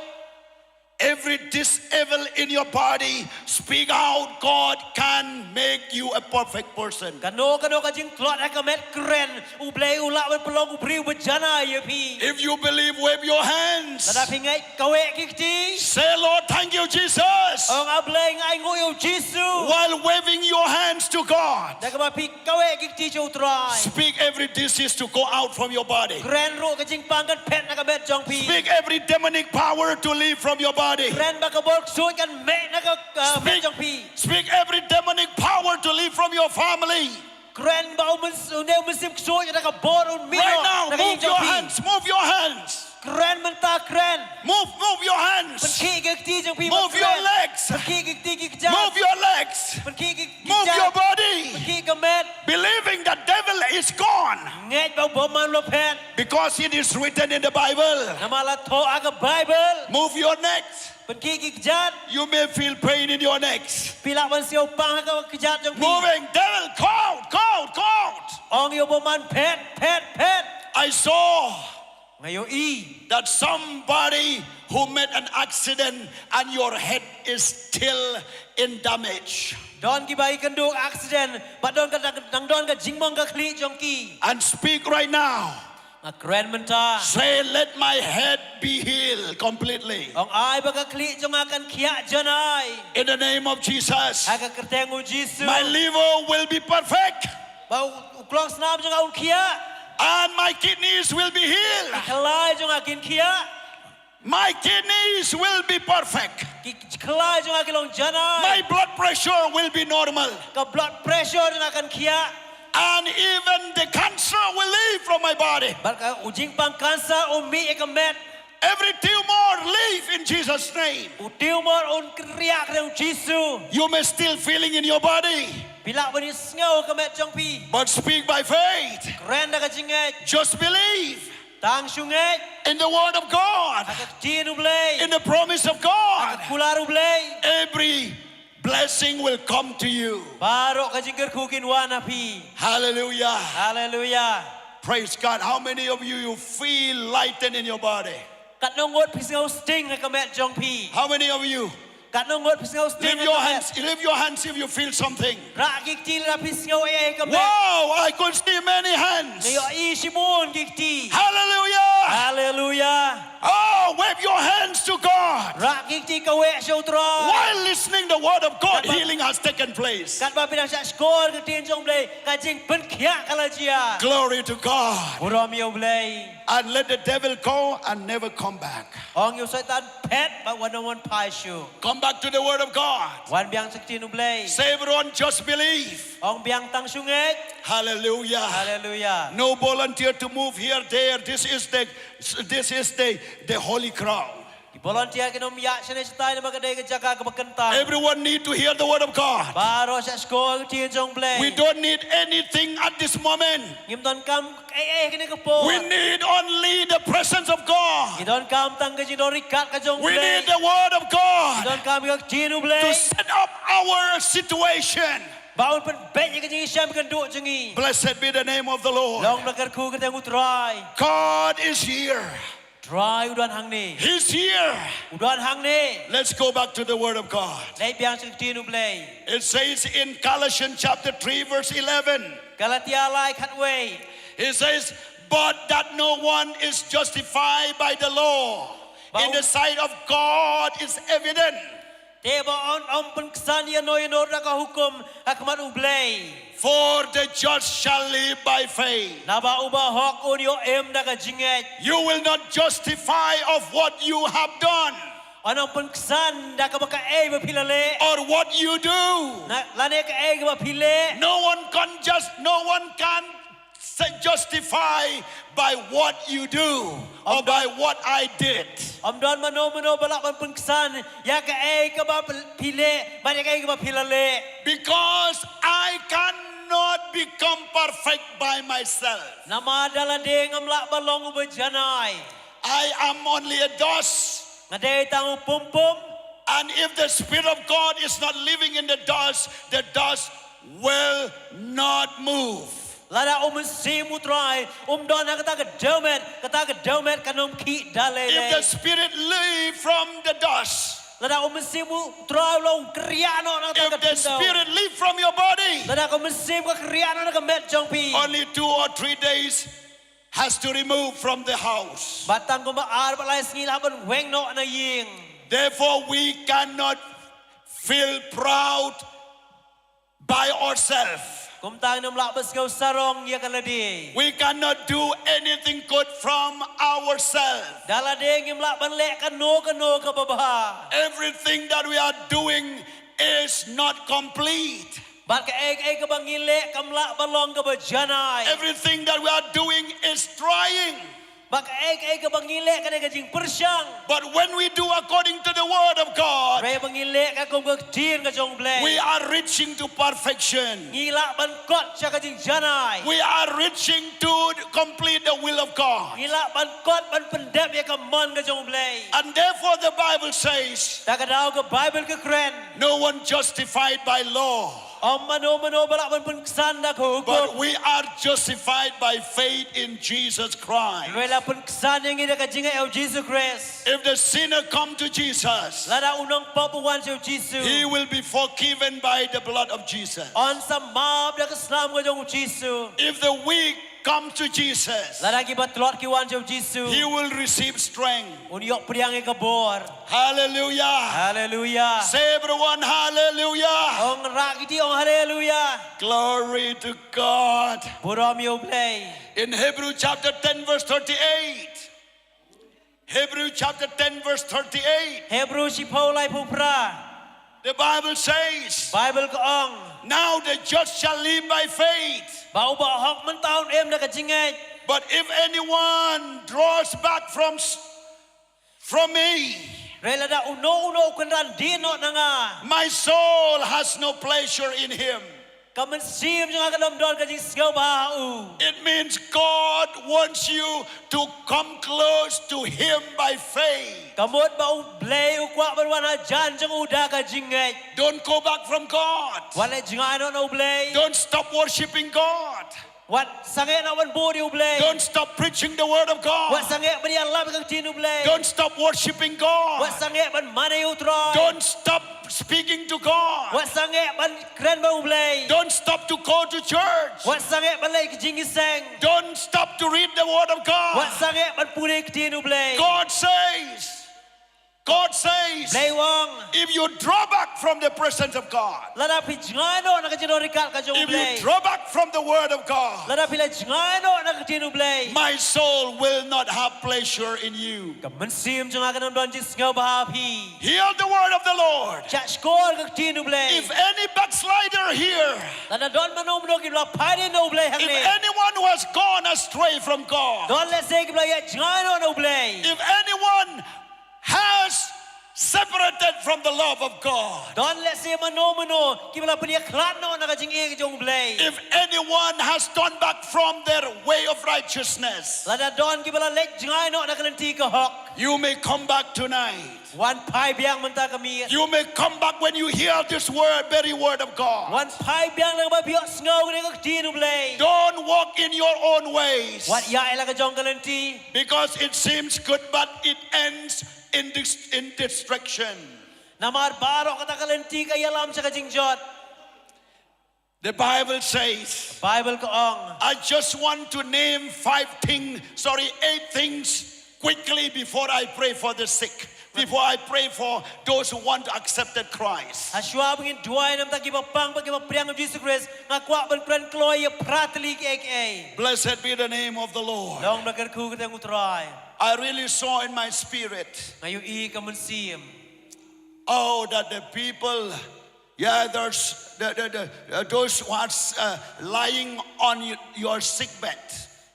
Every disable in your body, speak out. God can make you a perfect person. Kano kano ka jingtlot ha ka met, kren, U Blei u lah ban pynlong u briew ba janai ïa phi. If you believe, wave your hands. Lada phi ngeit, kaweh ki kti. Say, "Lord, thank you, Jesus." Ong, "A Blei, nga ainguh ïa u Jisu." While waving your hands to God, da kaba phi kaweh ki kti sha U Trai, speak every disease to go out from your body. Kren ruh ka jingpang kan phet na ka met jong phi. Speak every demonic power to leave from your body. Kren ba ka bor ksuid kan meh na ka, uh, met jong phi. Speak every demonic power to leave from your family. Kren ba u myn-, une u mynsiem ksuid na ka bor un mih na ka ïing jong phi. Right now, move your hands, move your hands. Kren mynta, kren. Move, move your hands. Pynkhih ki kti jong phi. Move your legs. Pynkhih ki kti ki kjat. Move your legs. Pynkhih ki kjat. Move your body. Pynkhih ka met. Believing the devil is gone. Ngeit ba u Bymman la phet. Because it is written in the Bible. Namar la thoh ha ka Bible. Move your necks. Pynkhih ki kjat. You may feel pain in your necks. Phi lah ban sngew pang ha ka kjat jong phi. Moving, devil, go out, go out, go out. Ong ïa u bymman phet, phet, phet. I saw Nga ïohi that somebody who made an accident and your head is still in damage. Don kiba ïakynduh accident, bad don ka dang, dang don ka jingmong ka khlieh jong ki. And speak right now. Nga kren mynta. Say, "Let my head be healed completely." Ong ai ba ka khlieh jong nga kan khiah janai. In the name of Jesus. Ha ka kyrteng u Jisu. My liver will be perfect. Ba u, u klongsnam jong nga un khiah. And my kidneys will be healed. Ki khlai jong nga kin khiah. My kidneys will be perfect. Ki khlai jong nga ki long janai. My blood pressure will be normal. Ka blood pressure jong nga kan khiah. And even the cancer will leave from my body. Bad ka u jingpang cancer un mih ïa ka met. Every tumor leave in Jesus' name. U tumor un kynriah ha u Jisu. You may still feeling in your body. Phi lah ban ïohsngew ha ka met jong phi. But speak by faith. Kren da ka jingngeit. Just believe. Tang shu ngeit. In the word of God. Ha ka ktien u Blei. In the promise of God. Ha ka kular u Blei. Every blessing will come to you. Baroh ka jingkyrkhu kin wan ha phi. Hallelujah. Hallelujah. Praise God. How many of you, you feel lightened in your body? Katno ngut phi sngew sting ha ka met jong phi? How many of you? Katno ngut phi sngew sting ha ka met? Lift your hands, lift your hands if you feel something. Rah ki kti lada phi sngew ei ei ha ka met. Wow, I could see many hands. Nga ïohi shibun ki kti. Hallelujah. Hallelujah. Oh, wave your hands to God. Rah ki kti kawei sha u Trai. While listening the word of God, healing has taken place. Katba phi dang shah shkor ka ktien jong u Blei, ka jingpynkhiah ka la jia. Glory to God. Burom ïa u Blei. And let the devil go and never come back. Ong ïa u Soitan phet bad wat nym wan phai shuh. Come back to the word of God. Wan biang sha ka ktien u Blei. Say, everyone, just believe. Ong biang tang shu ngeit. Hallelujah. Hallelujah. No volunteer to move here, there. This is the, this is the, the holy ground. Ki volunteer kin ym ïaid shane shatai namar ka dei ka jaka kaba kyntang. Everyone need to hear the word of God. Baroh shah shkor ka ktien jong u Blei. We don't need anything at this moment. Ngim donkam ei ei ha kane ka por. We need only the presence of God. Ngi donkam tang ka jingdon ryngkat ka jong u Blei. We need the word of God. Ngi donkam ïa ka ktien u Blei. To set up our situation. Ba un pynbeit ïa ka jingïashem kynduh jong ngi. Blessed be the name of the Lord. Long ba la kyrkhu ka kyrteng u Trai. God is here. Trai u don hangne. He's here. U don hangne. Let's go back to the word of God. Leit biang sha ka ktien u Blei. It says in Galatians chapter three, verse eleven. Galatia lai khatwei. It says, "But that no one is justified by the law in the sight of God is evident." Te ba un ym pynksan ïano ïano da ka hukum ha khmat u Blei. For the just shall live by faith. Naba u bahok un ïoh im da ka jingngeit. You will not justify of what you have done. Un ym pynksan da kaba kaei ba phi la leh. Or what you do. Na, lane kaei kaba phi leh. No one can just, no one can sa-, justify by what you do or by what I did. Ym don mano mano ba lah ban pynksan ïa kaei kaba phi leh bad ïa kaei kaba phi la leh. Because I cannot become perfect by myself. Namar da lade ngam lah ban long uba janai. I am only a dust. Nga dei tang u pum pum. And if the Spirit of God is not living in the dust, the dust will not move. Lada u Mynsiem u Trai um don ha kata ka dewmet, kata ka dewmet kan ym khih da lei lei. If the Spirit leave from the dust, lada u Mynsiem u Trai u la kyrïah noh na kata ka dewmet, if the Spirit leave from your body, lada ka Mynsiem ka kyrïah noh na ka met jong phi, only two or three days has to remove from the house. Bad tang kumba ar bad lai sngi lah ban weng noh na ïing. Therefore, we cannot feel proud by ourselves. Kumta ngim lah ban sngew sarong ïa ka lade. We cannot do anything good from ourselves. Da lade ngim lah ban leh kano kano kaba bha. Everything that we are doing is not complete. Bad kaei kaei kaba ngi leh kam lah ban long kaba janai. Everything that we are doing is trying. Ba kaei kaei kaba ngi leh ka dei ka jingpyrshang. But when we do according to the word of God, Hynrei ba ngi leh katkum ka ktien ka jong U Blei, we are reaching to perfection. Ngi lah ban kot sha ka jingjanai. We are reaching to complete the will of God. Ngi lah ban kot ban pyndep ïa ka mon ka jong U Blei. And therefore the Bible says, Ta ka daw ka Baibl ka kren, no one justified by law. Ym mano mano ba lah ban pynksan da ka hukum. But we are justified by faith in Jesus Christ. Hynrei la pynksan ïa ngi da ka jingngeit ïa U Jisu Khrist. If the sinner come to Jesus, Lada u nongpop u wan sha U Jisu, he will be forgiven by the blood of Jesus. Un sa map da ka snam ka jong U Jisu. If the weak come to Jesus, Lada kiba tlot ki wan sha U Jisu, he will receive strength. Un ïoh pdiang ïa ka bor. Hallelujah. Hallelujah. Say everyone, hallelujah. Ong rah kti, ong hallelujah. Glory to God. Burom ïa U Blei. In Hebrew chapter ten verse thirty-eight. Hebrew chapter ten verse thirty-eight. Hebru shiphew laiphew phra. The Bible says, Baibl ka ong, now the just shall live by faith. Ba uba hok mynta un im da ka jingngeit. But if anyone draws back from s-, from me, Hynrei lada uno uno u kynran die noh na nga, my soul has no pleasure in him. Ka mynsiem jong nga kam don ka jingsngewbha ha u. It means God wants you to come close to him by faith. Ka mut ba U Blei u kwah ban wan hajan jong u da ka jingngeit. Don't go back from God. Wat leit jngai noh na U Blei. Don't stop worshiping God. Wat sangeh noh ban bud ïa U Blei. Don't stop preaching the word of God. Wat sangeh ban ïalap ïa ka ktien U Blei. Don't stop worshiping God. Wat sangeh ban mane ïa U Trai. Don't stop speaking to God. Wat sangeh ban kren bad U Blei. Don't stop to go to church. Wat sangeh ban leit ka jingïaseng. Don't stop to read the word of God. Wat sangeh ban pule ka ktien U Blei. God says, God says, Blei u ong, if you draw back from the presence of God, lada phi jngai noh na ka jingdon ryngkat ka jong U Blei, if you draw back from the word of God, lada phi la jngai noh na ka ktien U Blei, my soul will not have pleasure in you. Ka mynsiem jong nga kam don jingsngewbha ha phi. Hear the word of the Lord. Shah shkor ka ktien U Blei. If any backslider here, lada don mano mano kiba la phai dien na U Blei hangne, if anyone who has gone astray from God, don lehse kiba la ïaid jngai noh na U Blei, if anyone has separated from the love of God, don lehse mano mano kiba la pynïakhlad noh na ka jingïeit ka jong U Blei, if anyone has turned back from their way of righteousness, lada don kiba la leit jngai noh na ka lynti ka hok, you may come back tonight. Wan phai biang mynta ka miet. You may come back when you hear this word, very word of God. Wan phai biang lada ba phi ïohsngew kane ka ktien U Blei. Don't walk in your own ways. Wat ïaid la ka jong ka lynti. Because it seems good, but it ends in dis-, in destruction. Namar baroh kata ka lynti ka ïalam sha ka jingjot. The Bible says, Baibl ka ong, I just want to name five things, sorry, eight things quickly before I pray for the sick, before I pray for those who want to accept Christ. Hashwa ba ngin duwai namar kiba pang bad kiba pdiang ïa U Jisu Khrist, nga kwah ban kren kloi ïa phra tylli kiei kiei. Blessed be the name of the Lord. Long ba la kyrkhu ka kyrteng U Trai. I really saw in my spirit, nga ïohi ha ka mynsiem, oh, that the people, yeah, there's the, the, the, uh, those who are uh, lying on y-, your sick bed.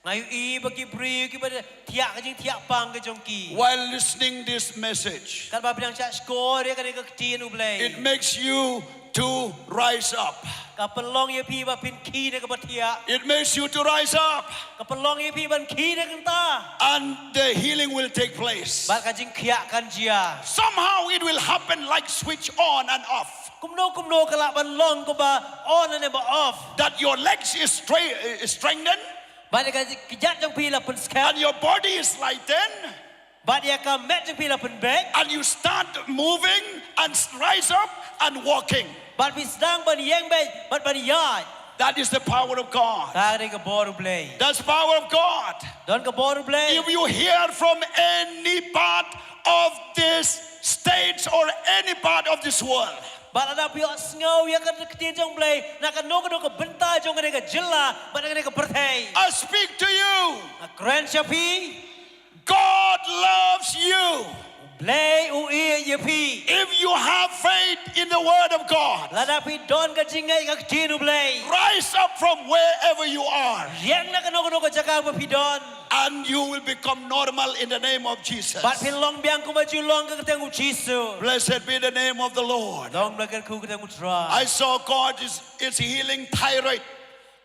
Nga ïohi ba ki briew kiba thiah ka jingthiah pang ka jong ki. While listening this message, katba phi dang shah shkor ïa kane ka ktien U Blei, it makes you to rise up. Ka pynlong ïa phi ba phin khie na kaba thiah. It makes you to rise up. Ka pynlong ïa phi ban khie na ka bynta. And the healing will take place. Bad ka jingkhiah kan jia. Somehow it will happen like switch on and off. Kumno kumno ka lah ban long kumba on ne ba off. That your legs is stra-, is strengthened. Bad ka kjat jong phi la pynskhem. And your body is lightened. Bad ïa ka met jong phi la pynbeit. And you start moving and s-, rise up and walking. Bad phi sdang ban ïeng beit bad ban ïaid. That is the power of God. Kata ka dei ka bor U Blei. That's power of God. Don ka bor U Blei. If you hear from any part of this states or any part of this world, bad lada phi ïohsngew ïa ka ktien jong U Blei na kano kano ka bynta jong kane ka jylla bad kane ka pyrthei, I speak to you. Nga kren sha phi. God loves you. U Blei u ïeit ïa phi. If you have faith in the word of God, lada phi don ka jingngeit ha ka ktien U Blei, rise up from wherever you are. Ïeng na kano kano ka jaka ba phi don. And you will become normal in the name of Jesus. Bad phin long biang kumba ju long ka kyrteng u Jisu. Blessed be the name of the Lord. Long ba la kyrkhu ka kyrteng u Trai. I saw God is, is healing thyroid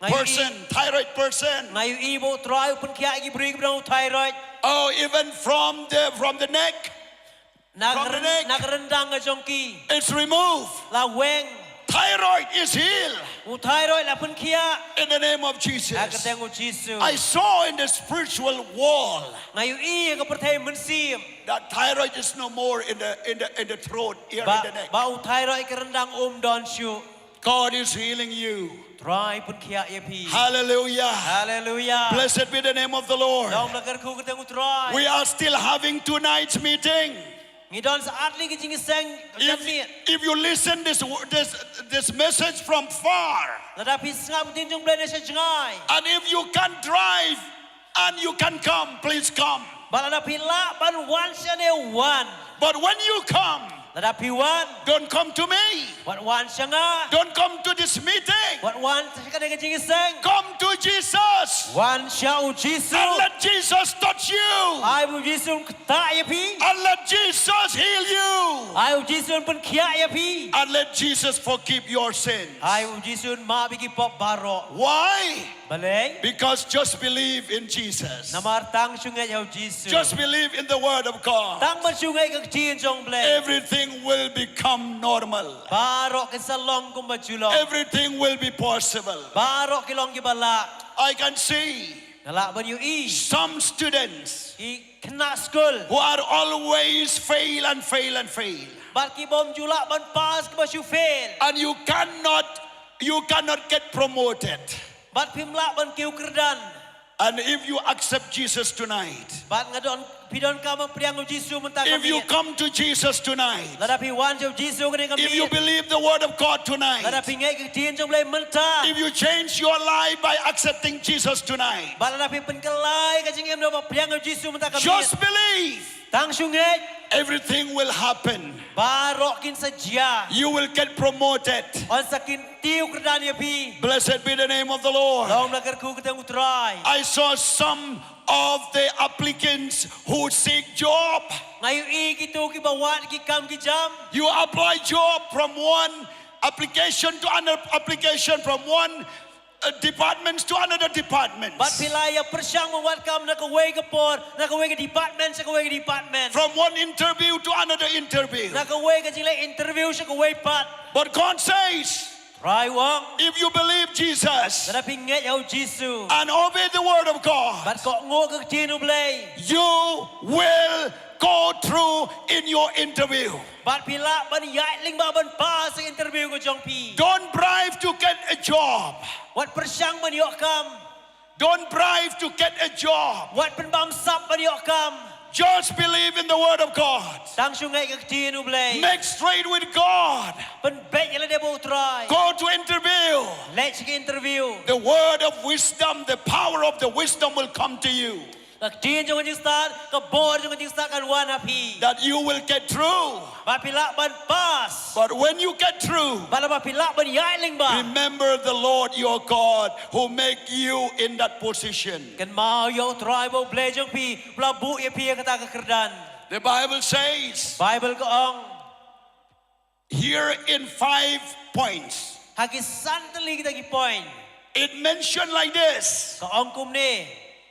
Nga ïohi person, thyroid person. Nga ïohi ba u Trai u pynkhiah ïa ki briew kiba don u thyroid. Oh, even from the, from the neck. Na ka ryndang ka jong ki. It's removed. La weng. Thyroid is healed. U thyroid la pynkhiah. In the name of Jesus. Ha ka kyrteng u Jisu. I saw in the spiritual world. Nga ïohi ha ka pyrthei mynsiem. That thyroid is no more in the, in the, in the throat, here in the neck. Ba u thyroid ka ryndang um don shuh. God is healing you. Trai pynkhiah ïa phi. Hallelujah. Hallelujah. Blessed be the name of the Lord. Long ba la kyrkhu ka kyrteng u Trai. We are still having tonight's meeting. Ngi don sa artylli ki jingïaseng. If, if you listen this, this, this message from far, lada phi sngap ktien jong u Blei na sha jngai, and if you can't drive, and you can come, please come. Bad lada phi lah ban wan shane wan. But when you come, lada phi wan, don't come to me. Wat wan sha nga. Don't come to this meeting. Wat wan sha kane ka jingïaseng. Come to Jesus. Wan sha u Jisu. And let Jesus touch you. Ai ba u Jisu un ktah ïa phi. And let Jesus heal you. Ai u Jisu un pynkhiah ïa phi. And let Jesus forgive your sins. Ai u Jisu un map ïa ki pop baroh. Why? Balei? Because just believe in Jesus. Namar tang shu ngeit ha u Jisu. Just believe in the word of God. Tang ban shu ngeit ha ka ktien jong u Blei. Everything will become normal. Baroh kin sa long kumba ju long. Everything will be possible. Baroh ki long kiba lah. I can see. Nga lah ban ïohi. Some students. Ki khynnah skul. Who are always fail and fail and fail. Bad ki bym ju lah ban pass, kiba shu fail. And you cannot, you cannot get promoted. Bad phim lah ban kiew kyrdan. And if you accept Jesus tonight, bad nga don, phi donkam ban pdiang u Jisu mynta ka miet. If you come to Jesus tonight, lada phi wan sha u Jisu kane ka miet. If you believe the word of God tonight, lada phi ngeit ka ktien jong u Blei mynta. If you change your life by accepting Jesus tonight, bad lada phi pynkylla ïa ka jingim da kaba pdiang u Jisu mynta ka miet. Just believe. Tang shu ngeit. Everything will happen. Baroh kin sa jia. You will get promoted. Yn sa kyntiew kyrdan ïa phi. Blessed be the name of the Lord. Long ba la kyrkhu ka kyrteng u Trai. I saw some of the applicants who seek job. Nga ïohi kito kiba wad ki kam ki jam. You apply job from one application to another application, from one uh, departments to another departments. Bad phi la ïa pyrshang ban wad kam na kawei ka por, na kawei ka department sha kawei ka department. From one interview to another interview. Na kawei ka jingleh interview sha kawei pat. But God says, Trai u ong, if you believe Jesus, lada phi ngeit ha u Jisu, and obey the word of God, bad kohnguh ka ktien u Blei, you will go through in your interview. Bad phi lah ban ïaid lyngba ban pass ïa ka interview ka jong phi. Don't bribe to get a job. Wat pyrshang ban ïoh kam. Don't bribe to get a job. Wat pynbamsap ban ïoh kam. Just believe in the word of God. Tang shu ngeit ka ktien u Blei. Make straight with God. Pynbeit ïa lade bad u Trai. Go to interview. Leit sha ka interview. The word of wisdom, the power of the wisdom will come to you. Ka ktien jong ka jingstad, ka bor jong ka jingstad kan wan ha phi. That you will get through. Ba phi lah ban pass. But when you get through, ba la ba phi lah ban ïaid lyngba, remember the Lord your God who make you in that position. Kynmaw ïa u Trai bad u Blei jong phi, ba la buh ïa phi ha kata ka kyrdan. The Bible says, Baibl ka ong, here in five points. Ha ki san tylli kita ki point. It mentioned like this. Ka ong kumne.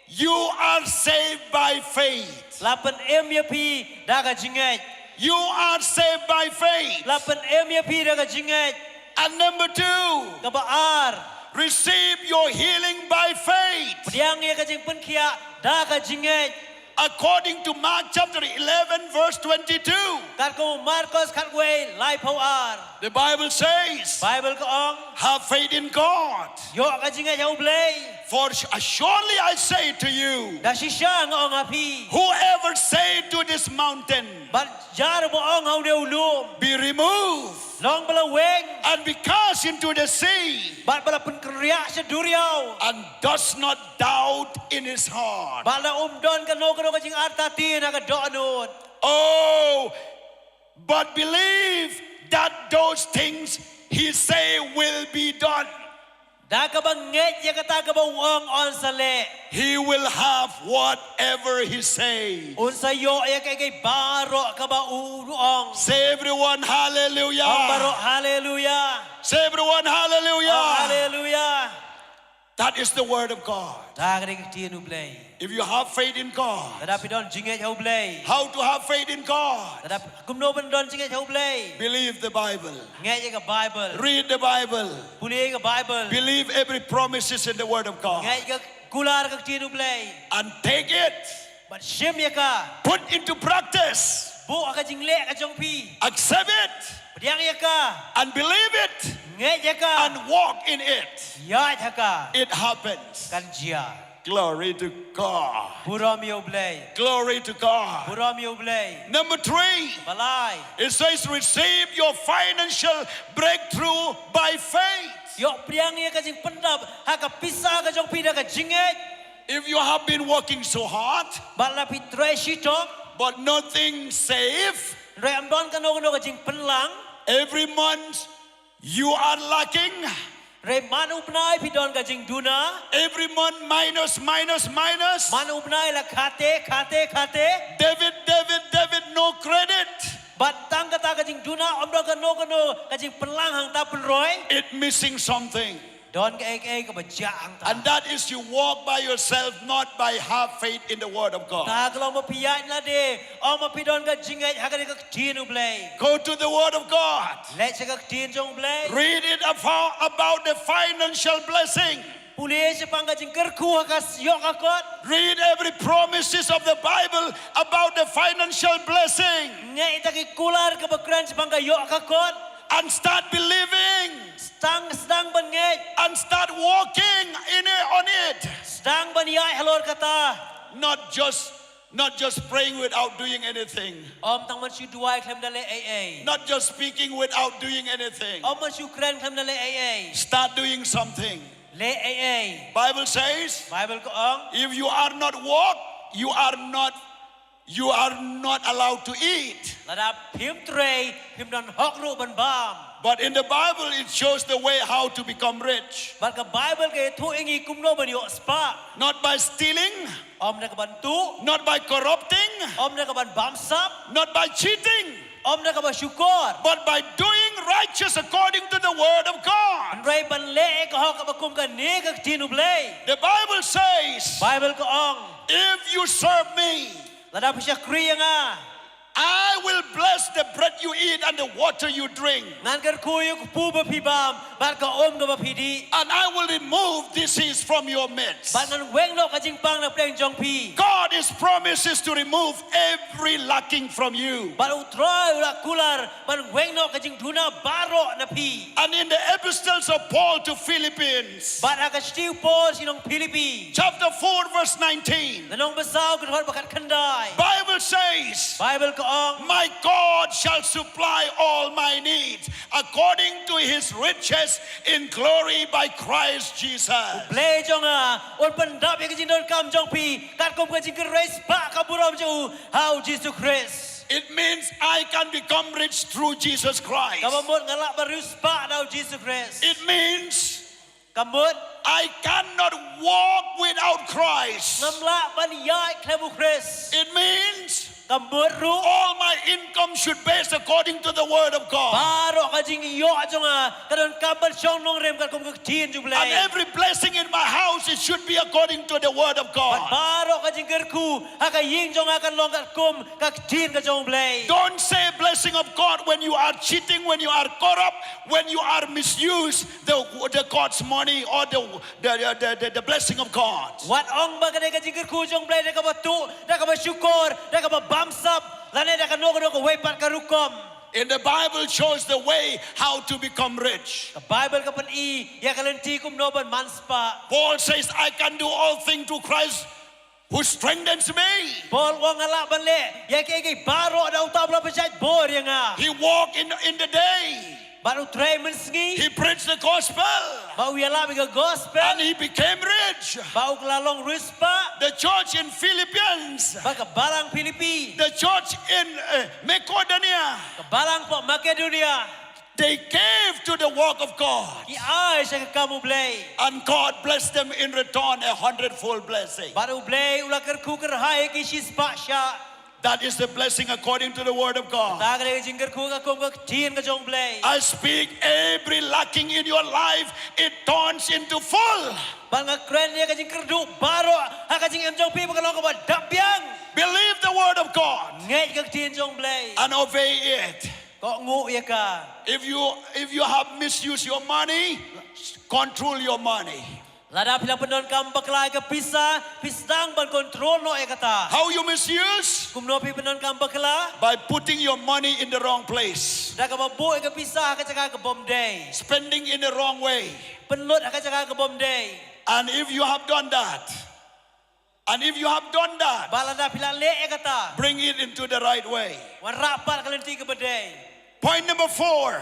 You are saved by faith. La pynim ïa phi da ka jingngeit. You are saved by faith. La pynim ïa phi da ka jingngeit. And number two, kaba ar, receive your healing by faith. Pdiang ïa ka jingpynkhiah da ka jingngeit. According to Mark chapter eleven, verse twenty-two. Katkum Markos khatwei, laiphew ar. The Bible says, Baibl ka ong, have faith in God. Ïoh ka jingngeit ha U Blei. For as surely I say to you, da shisha nga ong ha phi, whoever say to this mountain, bad jar ba ong ha une u lum, be removed, long ba la weng, and be cast into the sea, bad ba la pynkynriah sha duriaw, and does not doubt in his heart, bad la um don kano kano ka jingartatien ha ka dohnud. Oh, but believe that those things he say will be done. Da kaba ngeit ïa kata kaba u ong un sa leh. He will have whatever he says. Un sa ïoh ïa kaei kaei baroh kaba u ong. Say everyone hallelujah. Ong baroh haleluya. Say everyone hallelujah. Ong haleluya. That is the word of God. Kata ka dei ka ktien U Blei. If you have faith in God, Lada phi don jingngeit ha U Blei. How to have faith in God? Lada kumno ban don jingngeit ha U Blei. Believe the Bible. Ngeit ïa ka Bible. Read the Bible. Pule ïa ka Bible. Believe every promises in the word of God. Ngeit ïa ka kular ka ktien U Blei. And take it. Bad shim ïa ka. Put into practice. Buh ha ka jingleh ka jong phi. Accept it. Pdiang ïa ka. And believe it. Ngeit ïa ka. And walk in it. Ïaid ha ka. It happens. Kan jia. Glory to God. Burom ïa U Blei. Glory to God. Burom ïa U Blei. Number three, Balai. It says, receive your financial breakthrough by faith. Ïoh pdiang ïa ka jingpyndap ha ka pisa ka jong phi da ka jingngeit. If you have been working so hard, Bad la phi trei shitom. But nothing safe, Hynrei ym don kano kano ka jingpynlang. Every month you are lacking. Hynrei man u bnai phi don ka jingduna. Every month minus, minus, minus. Man u bnai la khate, khate, khate. Debit, debit, debit, no credit. Bad tang kata ka jingduna, ym don kano kano ka jingpynlang hangta pynroi. It missing something. Don kaei kaei kaba jah hangta. And that is you walk by yourself, not by have faith in the word of God. Ta ka long ba phi ïaid lade, ym ba phi don ka jingngeit ha ka dei ka ktien U Blei. Go to the word of God. Leit sha ka ktien jong U Blei. Read it about, about the financial blessing. Pule shaphang ka jingkyrkhu ha ka ïoh ka kot. Read every promises of the Bible about the financial blessing. Ngeit ïa ki kular kaba kren shaphang ka ïoh ka kot. And start believing. Sdang, sdang ban ngeit. And start walking in it, on it. Sdang ban ïaid halor kata. Not just, not just praying without doing anything. Ym tang ban shu duwai khlem da leh ei ei. Not just speaking without doing anything. Ym ban shu kren khlem da leh ei ei. Start doing something. Leh ei ei. Bible says, Bible ka ong. If you are not walk, you are not, you are not allowed to eat. Lada phim trei, phim don hok ruh ban bam. But in the Bible, it shows the way how to become rich. Bad ka Bible ka ïathuh ïa ngi kumno ban ïoh spah. Not by stealing. Ym da ka ban tuh. Not by corrupting. Ym da ka ban bamsap. Not by cheating. Ym da ka ban shukor. But by doing righteous according to the word of God. Hynrei ban leh ka hok kaba kum kane ka ktien U Blei. The Bible says, Bible ka ong. If you serve me, Lada phi shakri ïa nga. I will bless the bread you eat and the water you drink. Ngan kyrkhu ïa u kpu ba phi bam, bad ka um kaba phi dih. And I will remove disease from your midst. Bad ngan weng noh ka jingpang na pdeng jong phi. God is promises to remove every lacking from you. Bad U Trai u la kular ban weng noh ka jingduna baroh na phi. And in the epistles of Paul to Philippians, Bad ha ka shithi u Paul sha ki nong Philippi. Chapter four, verse nineteen. Lynnong ba saw ka dkhot ba khatkhyndai. Bible says, Bible ka ong. My God shall supply all my needs according to his riches in glory by Christ Jesus. Blei jong nga, un pyndap ïa ka jingdonkam jong phi, katkum ka jingkyrhai spah ka burom jong u, ha u Jisu Khrist. It means I can become rich through Jesus Christ. Kaba mut nga lah ban riewspah da u Jisu Khrist. It means Ka mut. I cannot walk without Christ. Ngam lah ban ïaid khlem u Khrist. It means Ka mut ruh. All my income should base according to the word of God. Baroh ka jingïoh jong nga ka donkam ban shong nongrim katkum ka ktien jong u Blei. And every blessing in my house, it should be according to the word of God. Bad baroh ka jingkyrkhu ha ka ïing jong nga kan long katkum ka ktien ka jong u Blei. Don't say blessing of God when you are cheating, when you are corrupt, when you are misuse the, the God's money or the, the, the, the, the blessing of God. Wat ong ba ka dei ka jingkyrkhu jong u Blei da kaba tuh, da kaba shukor, da kaba bamsap, lane da kano kano kawei pat ka rukom. In the Bible shows the way how to become rich. Ka Bible ka pyni ïa ka lynti kumno ban man spah. Paul says, I can do all things through Christ who strengthens me. Paul u ong nga lah ban leh ïa kiei kiei baroh da uta uba la pynshait bor ïa nga. He walked in, in the day. Bad u trei mynsngi. He preached the gospel. Bad u ïalap ïa ka gospel. And he became rich. Bad u la long riewspah. The church in Philippians. Bad ka balang Philippi. The church in, uh, Macedonia. Ka balang hapoh Makedonia. They gave to the work of God. Ki ai sha ka kam U Blei. And God blessed them in return a hundredfold blessing. Bad U Blei u la kyrkhu kyrhai ïa ki shispah shah. That is the blessing according to the word of God. Kata ka dei ka jingkyrkhu ka kum ka ktien ka jong U Blei. I speak every lacking in your life, it turns into full. Bad nga kren ïa ka jingkyrduh baroh ha ka jingim jong phi ba ka long kaba dap biang. Believe the word of God. Ngeit ka ktien jong U Blei. And obey it. Kohnguh ïa ka. If you if you have misused your money, control your money. Lada phi la pyndonkam bakla ïa ka pisa, phi sdang ban kontrol noh ïa kata. How you misuse? Kumno phi pyndonkam bakla? By putting your money in the wrong place. Da kaba buh ïa ka pisa ha ka jaka ka bym dei. Spending in the wrong way. Pynlut ha ka jaka ka bym dei. And if you have done that, and if you have done that, bad lada phi la leh ïa kata, bring it into the right way. Wanrah pat ha ka lynti kaba dei. Point number four.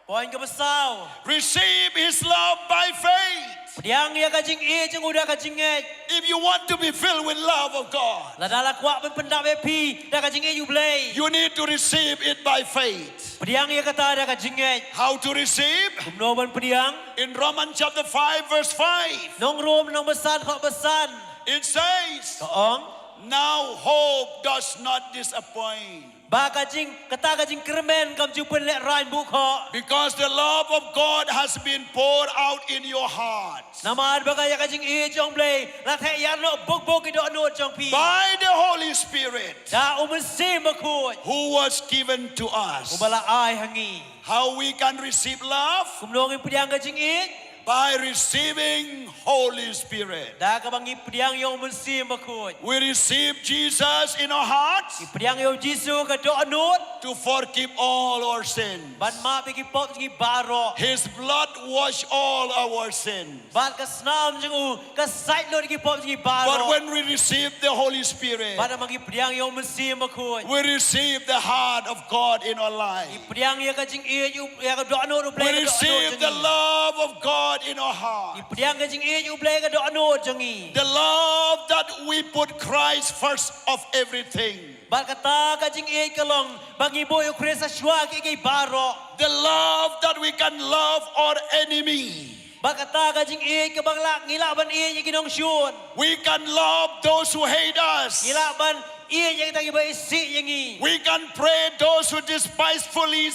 Point kaba saw. Receive his love by faith. Pdiang ïa ka jingïeit jong u da ka jingngeit. If you want to be filled with love of God, lada la kwah ban pyndap ïa phi da ka jingïeit U Blei, you need to receive it by faith. Pdiang ïa kata da ka jingngeit. How to receive? Kumno ban pdiang? In Romans chapter five, verse five, Nong Rom nong ba san, kha ba san, it says, ka ong, "Now hope does not disappoint." Ba ka jing, kata ka jingkyrmen kam ju pynlehraiñ bukhot. Because the love of God has been poured out in your heart. Namar ba ka ïa ka jingïeit jong U Blei la theh ïar noh buk buk ki dohnud jong phi. By the Holy Spirit. Da U Mynsiem Bakhuid. Who was given to us. Uba la ai ha ngi. How we can receive love? Kumno ngin pdiang ka jingïeit? By receiving Holy Spirit. Da kaba ngi pdiang ïa U Mynsiem Bakhuid. We receive Jesus in our hearts. Ngi pdiang ïa U Jisu ha ka dohnud. To forgive all our sins. Ban map ïa ki pop jong ngi baroh. His blood wash all our sins. Bad ka snam jong u ka sait lut ïa ki pop jong ngi baroh. But when we receive the Holy Spirit, bad haba ngi pdiang ïa U Mynsiem Bakhuid, we receive the heart of God in our life. Ngi pdiang ïa ka jingïeit, ïa ka dohnud U Blei, we receive the love of God in our heart. Ngi pdiang ka jingïeit U Blei ha ka dohnud jong ngi. The love that we put Christ first of everything. Bad kata ka jingïeit ka long ba ngi buh ïa U Khrist ha shuwa kiei kiei baroh. The love that we can love our enemy. Bad kata ka jingïeit kaba ngi lah, ngi lah ban ïeit ïa ki nongshun. We can love those who hate us. Ngi lah ban ïeit ïa kita kiba isih ïa ngi. We can pray those who despitefully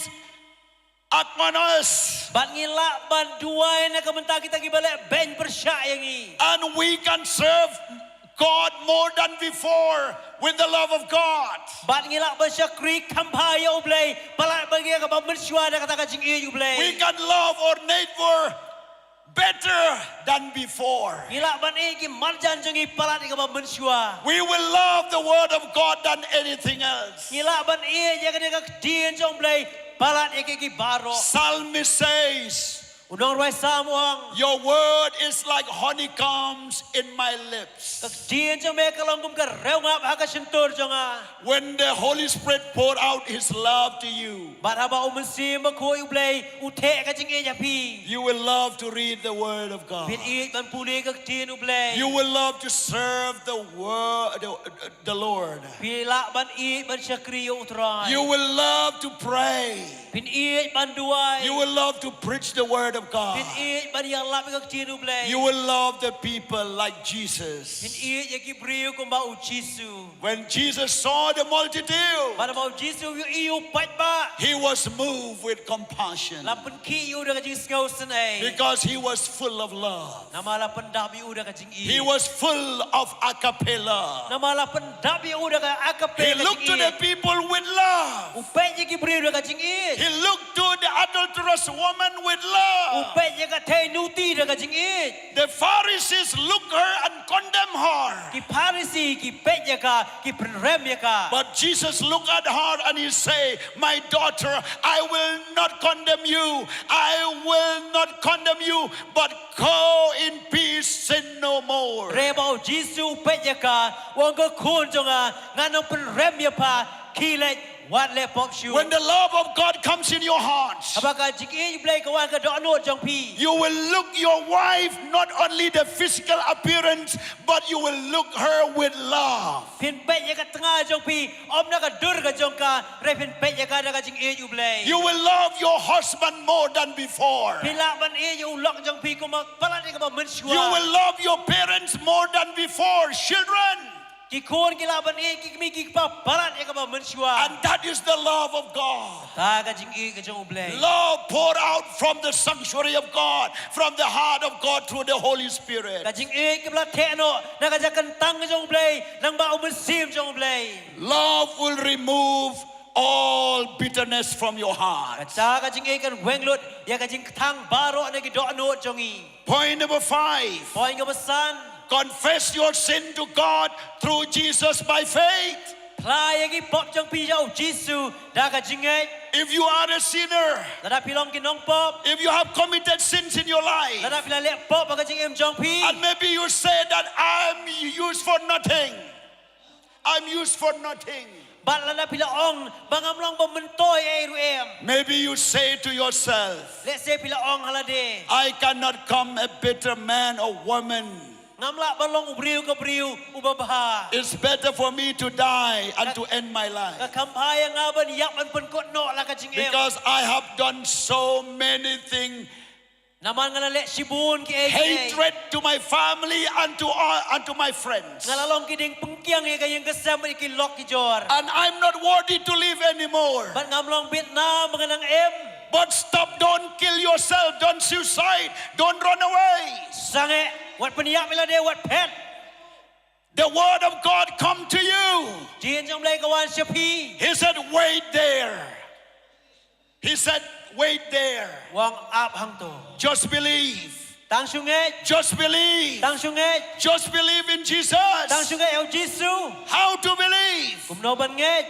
act on us. Bad ngi lah ban duwai na ka bynta kita kiba leh beiñ pyrshah ïa ngi. And we can serve God more than before with the love of God. Bad ngi lah ban shakri kham bha ïa U Blei palat ba ngi ïa kaba mynshuwa da kata ka jingïeit U Blei. We can love our neighbor better than before. Ngi lah ban ïeit ki marjan jong ngi palat ïa kaba mynshuwa. We will love the word of God than anything else. Ngi lah ban ïeit ïa kane ka ktien jong U Blei palat ïa kiei kiei baroh. Psalmist says, u nongrwai Salm u ong, "Your word is like honeycombs in my lips." Ka ktien jong me ka long kum ka riew ngap ha ka shyntur jong nga. When the Holy Spirit pour out his love to you, bad haba U Mynsiem Bakhuid U Blei u theh ka jingïeit ha phi, you will love to read the word of God. Phin ïeit ban pule ka ktien U Blei. You will love to serve the word, the, the Lord. Phi lah ban ïeit ban shakri ïa U Trai. You will love to pray. Phin ïeit ban duwai. You will love to preach the word of God. Phin ïeit ban ïalap ïa ka ktien U Blei. You will love the people like Jesus. Phin ïeit ïa ki briew kumba U Jisu. When Jesus saw the multitude, bad haba U Jisu u ïohi u paidbah, he was moved with compassion. La pynkhih ïa u da ka jingsngewsynei. Because he was full of love. Namar la pyndap ïa u da ka jingïeit. He was full of agape love. Namar la pyndap ïa u da ka agape ka jingïeit. He looked to the people with love. U peit ïa ki briew da ka jingïeit. He looked to the adulterous woman with love. U peit ïa ka theinuti da ka jingïeit. The Pharisees look her and condemn her. Ki Pharisi ki peit ïa ka, ki pynrem ïa ka. But Jesus look at her and he say, "My daughter, I will not condemn you. I will not condemn you, but go in peace, sin no more." Hynrei haba U Jisu u peit ïa ka, u ong, "Ko khun jong nga, ngan ym pynrem ïa pha, Phi leh, wat leh pop shuh. When the love of God comes in your heart, Haba ka jingïeit U Blei ka wan ha ka dohnud jong phi. You will look your wife not only the physical appearance, but you will look her with love. Phin peit ïa ka tnga jong phi, ym na ka dur ka jong ka, hynrei phin peit ïa ka da ka jingïeit U Blei. You will love your husband more than before. Phi lah ban ïeit ïa u lok jong phi kumba palat ïa kaba mynshuwa. You will love your parents more than before. Children, Ki khun ki lah ban ïeit ki kmie ki kpa palat ïa kaba mynshuwa. And that is the love of God. Kata ka jingïeit ka jong U Blei. Love poured out from the sanctuary of God, from the heart of God through the Holy Spirit. Ka jingïeit kaba la theh noh na ka jaka kyntang ka jong U Blei, lyngba U Mynsiem jong U Blei. Love will remove all bitterness from your heart. Kata ka jingïeit kan weng lut ïa ka jingkthang baroh na ki dohnud jong ngi. Point number five. Point kaba san. Confess your sin to God through Jesus by faith. Phla ïa ki pop jong phi ïa U Jisu da ka jingngeit. If you are a sinner, Lada phi long ki nongpop. If you have committed sins in your life, Lada phi la leh pop ha ka jingim jong phi. And maybe you say that I'm used for nothing. I'm used for nothing. Bad lada phi la ong ba ngam long ba myntoi ei ruh em. Maybe you say to yourself, Lehse phi la ong ha lade, I cannot come a better man or woman. Ngam lah ban long u briew ka briew uba bha. It's better for me to die and to end my life. Ka kham bha ïa nga ban ïap ban pynkut noh la ka jingim. Because I have done so many things. Namar nga la leh shibun kiei kiei. Hatred to my family and to all, and to my friends. Nga la long ki dieng pynkiang ïa ka ïing ka sem bad ïa ki lok ki jor. And I'm not worthy to live anymore. Bad ngam long bit na ba ngan nang im. But stop, don't kill yourself, don't suicide, don't run away. Sangeh, wat pynïap ïa lade, wat phet. The word of God come to you. Ktien jong U Blei ka wan sha phi. He said, "Wait there." He said, "Wait there." U ong, ap hangto. Just believe. Tang shu ngeit. Just believe. Tang shu ngeit. Just believe in Jesus. Tang shu ngeit ïa U Jisu. How to believe? Kumno ban ngeit?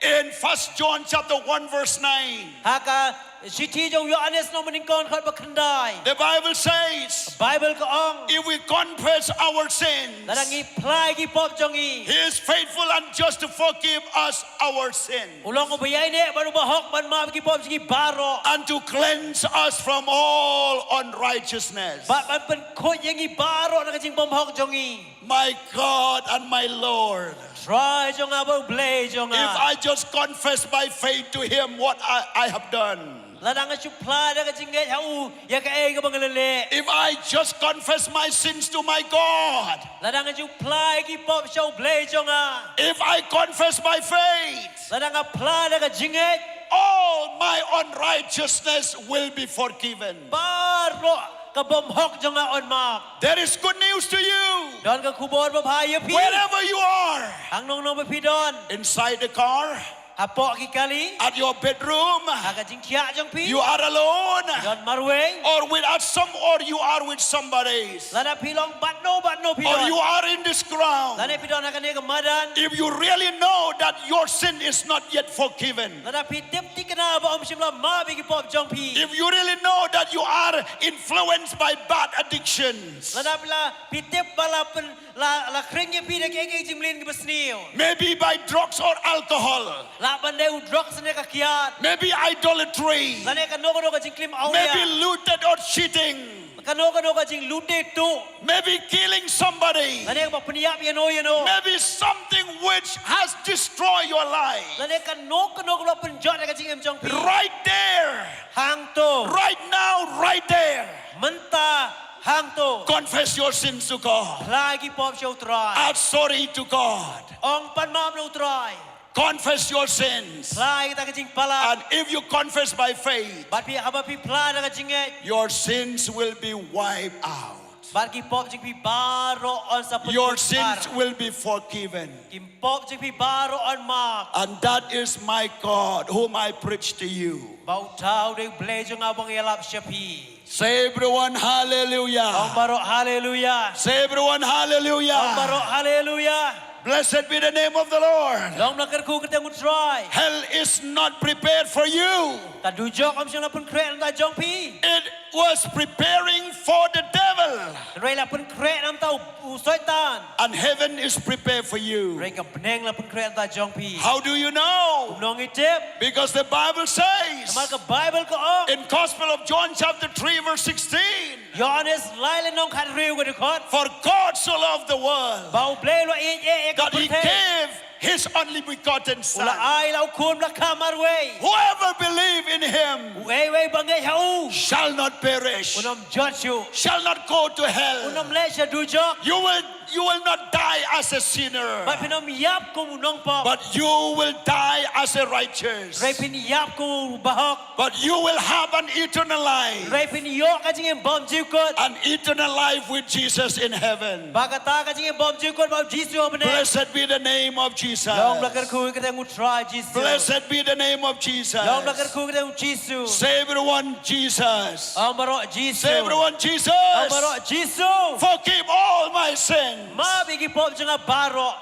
In First John chapter one verse nine, Ha ka shithi jong u Ïoannis nong banyngkong khat ba khyndai. The Bible says, Baibl ka ong, if we confess our sins, Lada ngi phla ïa ki pop jong ngi, He is faithful and just to forgive us our sin. U long uba ïaineh bad uba hok ban map ïa ki pop jong ngi baroh. And to cleanse us from all unrighteousness. Bad ban pynkhuid ïa ngi baroh na ka jingbymhok jong ngi. My God and my Lord. Trai jong nga bad U Blei jong nga. If I just confess by faith to Him what I, I have done. Lada nga shu phla da ka jingngeit ha u ïa kaei kaba nga la leh. If I just confess my sins to my God. Lada nga shu phla ïa ki pop sha U Blei jong nga. If I confess by faith. Lada nga phla da ka jingngeit. All my unrighteousness will be forgiven. Baroh ka bymhok jong nga yn map. There is good news to you. Don ka khubor babha ïa phi. Wherever you are. Hangnong nong ba phi don. Inside the car. Hapoh ki kali. At your bedroom. Ha ka jingthiah jong phi. You are alone. Phi don marwei. Or with us some, or you are with somebody. Lada phi long bad no bad no phi don. Or you are in this ground. Lada phi don ha kane ka madan. If you really know that your sin is not yet forgiven. Lada phi tip thikna ba ym shym la map ïa ki pop jong phi. If you really know that you are influenced by bad addictions. Lada phi la, phi tip ba la pyn, la, la khring ïa phi da kiei kiei ki jingmlien kiba sniew. Maybe by drugs or alcohol. Lah ban dei u drugs ne ka kiad. Maybe idolatry. Lane kano kano ka jingklim awlia. Maybe looted or cheating. Kano kano ka jinglute tuh. Maybe killing somebody. Lane kaba pynïap ïano ïano. Maybe something which has destroyed your life. Lane kano kano kaba pynjot ïa ka jingim jong phi. Right there. Hangto. Right now, right there. Mynta hangto. Confess your sins to God. Phla ïa ki pop sha U Trai. Ask sorry to God. Ong pan map na U Trai. Confess your sins. Phla ïa kita ki jingpalat. And if you confess by faith, Bad phi, haba phi phla da ka jingngeit. Your sins will be wiped out. Bad ki pop jong phi baroh yn sa pynkup. Your sins will be forgiven. Ki pop jong phi baroh yn map. And that is my God, whom I preach to you. Bad uta u dei U Blei jong nga uba nga ïalap sha phi. Say everyone, hallelujah. Ong baroh haleluia. Say everyone, hallelujah. Ong baroh haleluia. Blessed be the name of the Lord. Long ba la kyrkhu kyrteng U Trai. Hell is not prepared for you. Ka dujok kam shym la pynkhreh na ka bynta jong phi. It was preparing for the devil. Hynrei la pynkhreh namar u Soitan. And heaven is prepared for you. Hynrei ka bneng la pynkhreh namar jong phi. How do you know? Kumno ngi tip? Because the Bible says Namar ka Baibl ka ong. In Gospel of John chapter three verse sixteen, Ïoannis lai lynnong khathynriew ka dkhot. For God so loved the world Ba U Blei u la ïeit ïa ka that he pyrthei. gave his only begotten U la Son. ai la u khun ba la kha marwei. Whoever believe in him Uwei uwei ba ngeit ha u. Shall not perish, Un ym jot shuh. Shall not go to Un ym hell. leit sha dujok. You will, you will not die as a sinner, Bad phin ym ïap kum u nongpop. But you will die as a righteous. Hynrei phin ïap kum u bahok. But you will have an eternal life. Hynrei phin ïoh ka jingim bymjukut. An eternal life with Jesus in heaven. Ba kata ka jingim bymjukut bad U Jisu ha bneng. Blessed be the name of Jesus. Long ba la kyrkhu ïa ka kyrteng U Trai Jisu. Blessed be the name of Jesus. Long ba la kyrkhu ïa ka kyrteng U Jisu. Say everyone, Jesus. Ong baroh Jisu. Say everyone, Jesus. Ong baroh Jisu. Forgive all my sins. Map ïa ki pop jong nga baroh.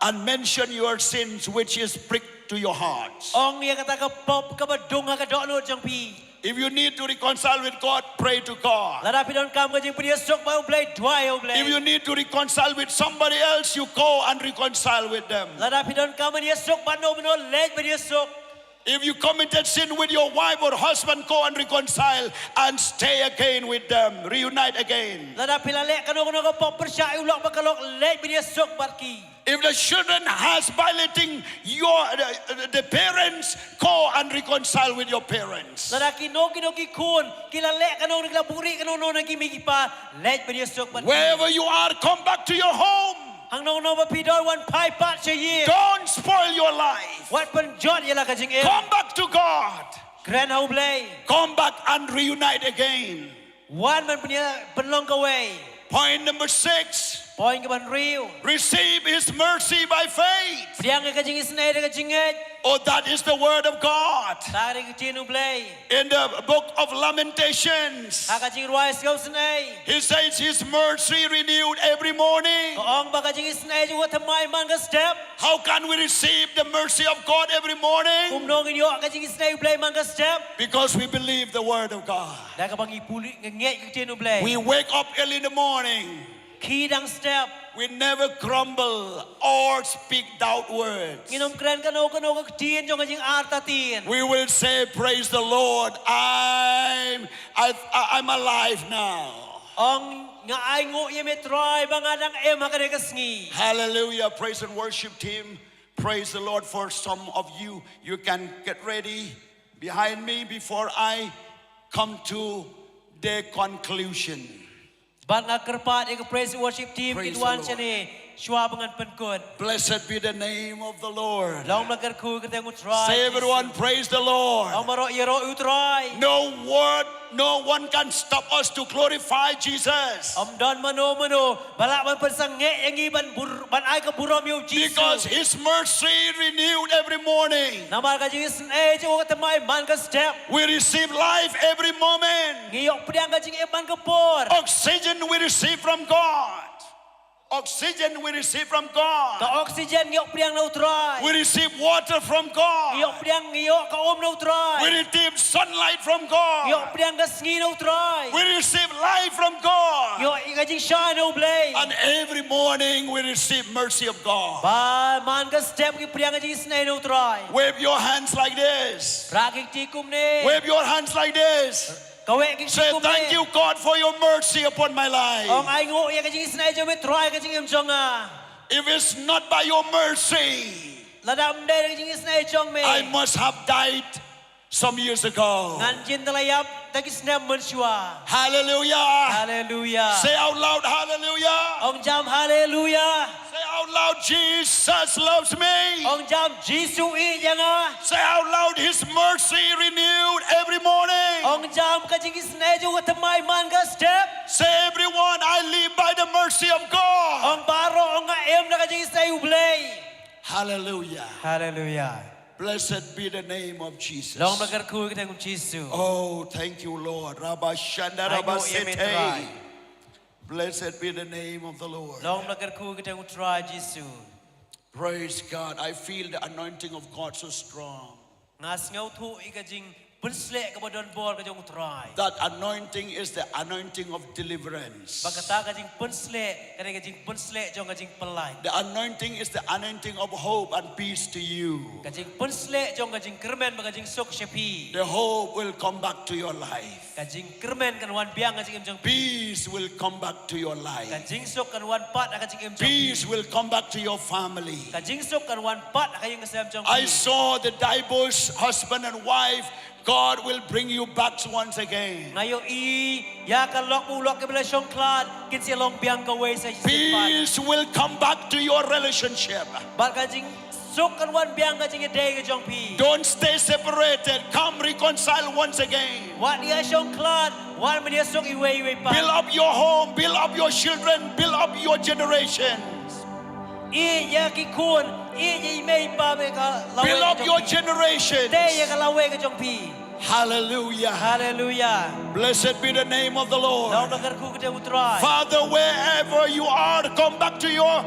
And mention your sins which is pricked to your heart. Ong ïa kata ka pop kaba dung ha ka dohnud jong phi. If you need to reconcile with God, pray to God. Lada phi donkam ka jingpynïasuk bad U Blei, duwai ha U Blei. If you need to reconcile with somebody else, you go and reconcile with them. Lada phi donkam ban ïasuk bad no bad no, leit ban ïasuk. If you committed sin with your wife or husband, go and reconcile and stay again with them, reunite again. Lada phi la leh kano kano ka pop pyrshah ïa u lok bad ka lok, leit ban ïasuk bad ki. If the children has violating your, the, the parents, go and reconcile with your parents. Lada kino kino ki khun ki la leh kano kano, ki la buhrieh kano kano na ki mei ki pa, leit ban ïasuk bad ki. Wherever you are, come back to your home. Hangno hangno ba phi don, wan phai pat sha ïing. Don't spoil your life. Wat pynjot ïa la ka jingim. Come back to God. Kren ha U Blei. Come back and reunite again. Wan ban pynïa-, pynlong kawei. Point number six. Point kaba hynriew. Receive his mercy by faith. Pdiang ïa ka jingisynei da ka jingngeit. Oh, that is the word of God. Kata ka dei ka ktien U Blei. In the book of Lamentations, Ha ka Jingrwai Sngewsynei. He says his mercy renewed every morning. Ka ong ba ka jingisynei jong U thymmai man ka step. How can we receive the mercy of God every morning? Kumno ngin ïoh ka jingisynei U Blei man ka step? Because we believe the word of God. Da kaba ngi pule, ngi ngeit ka ktien U Blei. We wake up early in the morning. Khie dang step. We never grumble or speak doubt words. Ngin ym kren kano kano ka ktien jong ka jingartatien. We will say, "Praise the Lord. I'm, I, I'm alive now." Ong, nga ainguh ïa me Trai ba nga dang im ha kane ka sngi. Hallelujah. Praise and worship team. Praise the Lord. For some of you, you can get ready behind me before I come to the conclusion. Bad nga kyrpad ïa ka praise worship team, Praise kin wan the Lord. shane shuwa ba ngan pynkut. Blessed be the name of the Lord. Long ba la kyrkhu ka kyrteng U Trai. Say, everyone, "Praise the Lord." Ong baroh, ïaroh ïa U Trai. No word, no one can stop us to glorify Jesus. Ym don mano mano ba lah ban pynsangeh ïa ngi ban bur-, ban ai ka burom ïa U Jisu. Because his mercy renewed every morning. Namar ka jingisynei jong U thymmai man ka step. We receive life every moment. Ngi ïoh pdiang ka jingim man ka por. Oxygen we receive from God. Oxygen we receive from God. Ka oxygen ngi ïoh pdiang na U Trai. We receive water from God. Ngi ïoh pdiang, ngi ïoh ka um na U Trai. We receive sunlight from Ngi ïoh God. pdiang ka sngi na U Trai. We receive life from God. Ngi ïoh ïa ka jingshai na U Blei. And every morning we receive mercy of God. Bad man ka step ngi pdiang ka jingisynei na U Trai. Wave your hands like this. Rah ki kti kumne. Wave your hands like this. Kaweh ki kti Say, kumne. "Thank you, God, for your mercy upon my Ong, life. ainguh ïa ka jingisynei jong me Trai ha ka jingim jong nga. If it's not by your mercy, Lada ym dei da ka jingisynei jong me, I must have died some years ago." ngan jin da la ïap da ki snem mynshuwa. Hallelujah. Haleluya. Say out loud, "Hallelujah." Ong jam haleluya. Say out loud, "Jesus loves me." Ong jam Jisu u ïeit ïa nga. Say out loud, "His mercy renewed every morning." Ong jam ka jingisynei jong U thymmai man ka step. Say, "Everyone, I live by the mercy of God." Ong baroh, ong nga im da ka jingisynei U Blei. Hallelujah. Haleluya. Blessed be the name of Jesus. Long ba la kyrkhu ka kyrteng U Jisu. Oh, thank you, Lord. Rabashanda Ainguh ïa me Trai. Rabasete. Blessed be the name of the Lord. Long ba la kyrkhu ka kyrteng U Trai Jisu. Praise God. I feel the anointing of God so strong. Nga sngewthuh ïa ka jing jingpynsleh kaba don bor ka jong U Trai. That anointing is the anointing of deliverance. Ba kata ka jingpynsleh, kane ka jingpynsleh jong ka jingpyllait. The anointing is the anointing of hope and peace to you. Ka jingpynsleh jong ka jingkyrmen bad ka jingsuk sha phi. The hope will come back to your life. Ka jingkyrmen kan wan biang ha ka jingim jong phi. Peace will come back to your life. Ka jingsuk kan wan pat ha ka jingim jong phi. Peace will come back to your family. Ka jingsuk kan wan pat ha ka ïing ka sem jong phi. I saw the divorced husband and wife. God will bring you back once again. Nga ïohi ïa ka lok u lok kiba la shongkhlad kin sa long biang kawei sa shisien pat. Peace will come back to your relationship. Bad ka jing suk kan wan biang ka jingïadei ka jong phi. Don't stay separated. Come reconcile once again. Wat ïa shongkhlad, wat men ïa suk iwei iwei pat. Build up your home, build up your children, build up your generations. Ïeit ïa ki khun, ïeit ïa i mei i pa ba ka lawei ka jong phi. Build up your generations. Tei ïa ka lawei ka jong phi. Hallelujah. Hallelujah. Blessed be the name of the Lord. Long ba kyrkhu ka kyrteng U Trai. Father, wherever you are, come back to your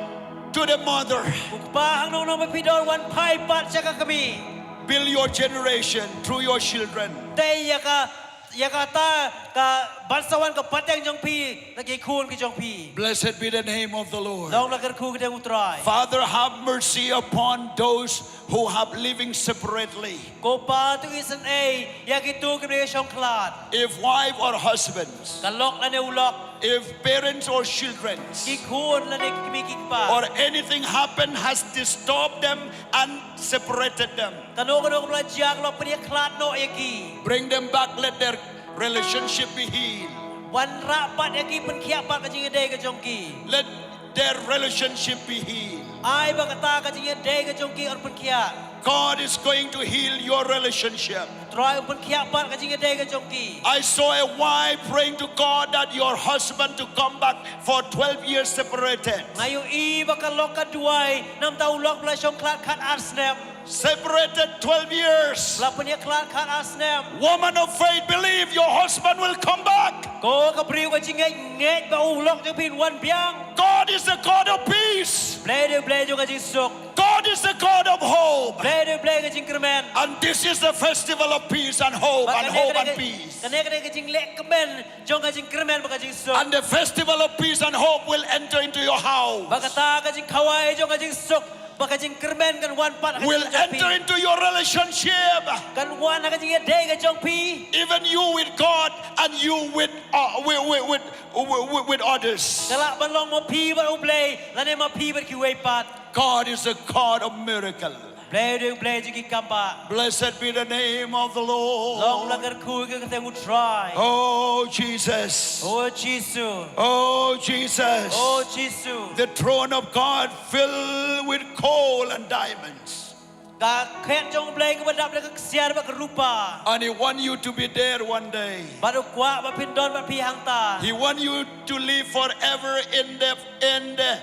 to the mother. U Kpa, hangne hangne ba phi don, wan phai pat sha ka kmie. Build your generation through your children. Tei ïa ka, ïa kata ka ban sa wan ka pateng jong phi na ki khun ki jong phi. Blessed be the name of the Lord. Long ba kyrkhu ka kyrteng U Trai. Father, have mercy upon those who have living separately. Ko Pa, to isynei ïa kito kiba shongkhlad. If wife or husbands, ka lok lane u lok, if parents or children, ki khun lane ki kmie ki kpa, or anything happened has disturbed them and separated them, kano kano kaba la jia ka la pynïakhlad noh ïa ki, bring them back, let their relationship be healed. Wanrah pat ïa ki, pynkhiah pat ka jingïadei ka jong ki. Let their relationship be healed. Ai ba kata ka jingïadei ka jong ki un pynkhiah. God is going to heal your relationship. U Trai un pynkhiah pat ka jingïadei ka jong ki. I saw a wife praying to God that your husband to come back for twelve years separated. Nga ïohi ba ka lok ka duwai na ka bynta u lok ba la shongkhlad khatar snem. Separated twelve years. Ba la pynïakhlad khatar snem. Woman of faith, believe your husband will come back. Ko ka briew ka jingngeit, ngeit ba u lok jong phi un wan biang. God is the God of peace. Blei dei u Blei jong ka jingsuk. God is the God of hope. Blei dei u Blei ka jingkyrmen. And this is the festival of peace and hope and hope and peace. Kane ka dei ka jingleh kmen jong ka jingkyrmen bad ka jingsuk. And the festival of peace and hope will enter into your house. Bad kata ka jingkhawai jong ka jingsuk bad ka jingkyrmen kan wan pat ha ka jingim jong phi. Will enter into your relationship. Kan wan ha ka jingïadei ka jong phi. Even you with God and you with, uh, with, with, with, with, with others. Ka lah ban long ma phi bad u Blei lane ma phi bad kiwei pat. God is a God of miracle. Blei dei u Blei jong ki kambah. Blessed be the name of the Lord. Long ba la kyrkhu ka kyrteng U Trai. Oh Jesus. Oh Jisu. Oh Jesus. Oh Jisu. The throne of God filled with gold and diamonds. Ka khet jong u Blei kaba dap da ka ksiar bad ka rupa. And he want you to be there one day. Bad u kwah ba phin don bad phi hangta. He want you to live forever in the, in the,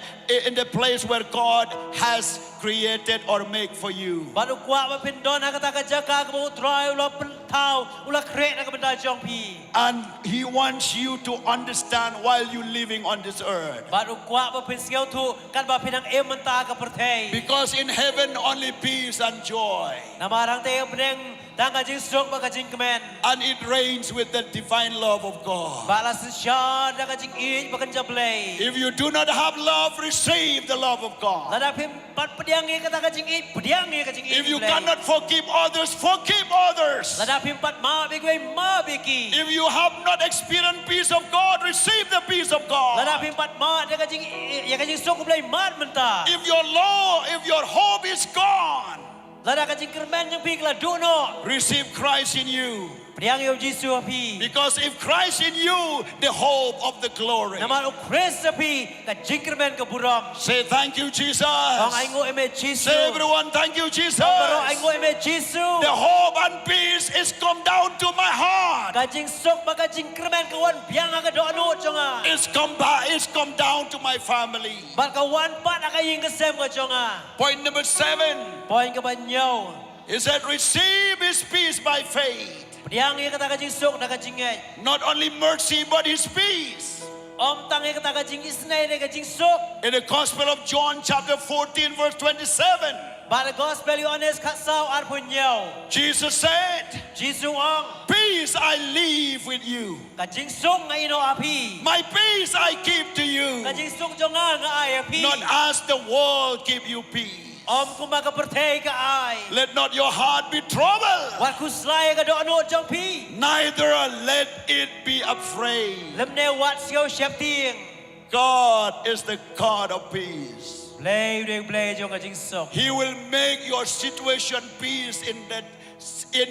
in the place where God has created or make for you. Bad u kwah ba phin don ha kata ka jaka kaba U Trai u la pynthaw, u la khreh na ka bynta jong phi. And he wants you to understand while you living on this earth. Bad u kwah ba phin sngewthuh katba phi dang im mynta ha ka pyrthei. Because in heaven only peace and joy. Namar hangta ha bneng tang ka jingsuk bad ka jingkmen. And it reigns with the divine love of God. Bad la synshar da ka jingïeit bad ka kynja Blei. If you do not have love, receive the love of God. Lada phim pat pdiang ïa kata ka jingïeit, pdiang ïa ka jingïeit Blei. If you cannot forgive others, forgive others. Lada phim pat map ïa kiwei, map ïa ki. If you have not experienced peace of God, receive the peace of God. Lada phim pat mad ïa ka jing, ïa ka jingsuk U Blei, mad mynta. If your law, if your hope is gone, lada ka jingkyrmen jong phi ka la duh noh, receive Christ in you. Pdiang ïa U Jisu ha phi. Because if Christ in you, the hope of the glory. Namar U Khrist ha phi ka jingkyrmen ka burom. Say, "Thank you, Jesus." Ong, "Ainguh ïa me Jisu." Say, everyone, "Thank you, Jesus." Ong baroh, "Ainguh ïa me Jisu." The hope and peace is come down to my heart. Ka jingsuk bad ka jingkyrmen ka wan biang ha ka dohnud jong nga. It's come by, it's come down to my family. Bad ka wan pat ha ka ïing ka sem ka jong nga. Point number seven. Point kaba hynñiew. He said, "Receive his peace by faith." Pdiang ïa kata ka jingsuk da ka jingngeit. Not only mercy, but his peace. Ym tang ïa kata ka jingisynei, da ka jingsuk. In the Gospel of John, chapter fourteen, verse twenty-seven, bad ka Gospel Ïoannis khatsaw, arphew hynñiew, Jesus said, Jisu ong, Peace I leave with you. Ka jingsuk nga ïehnoh ha phi. My peace I give to you. Ka jingsuk jong nga nga ai ha phi. Not as the world give you peace. Ym kumba ka pyrthei ka ai. Let not your heart be troubled. Wat khuslai ïa ka dohnud jong phi. Neither let it be afraid. Lymne wat siew sheptieng. God is the God of peace. Blei u dei u Blei jong ka jingsuk. He will make your situation peace in that in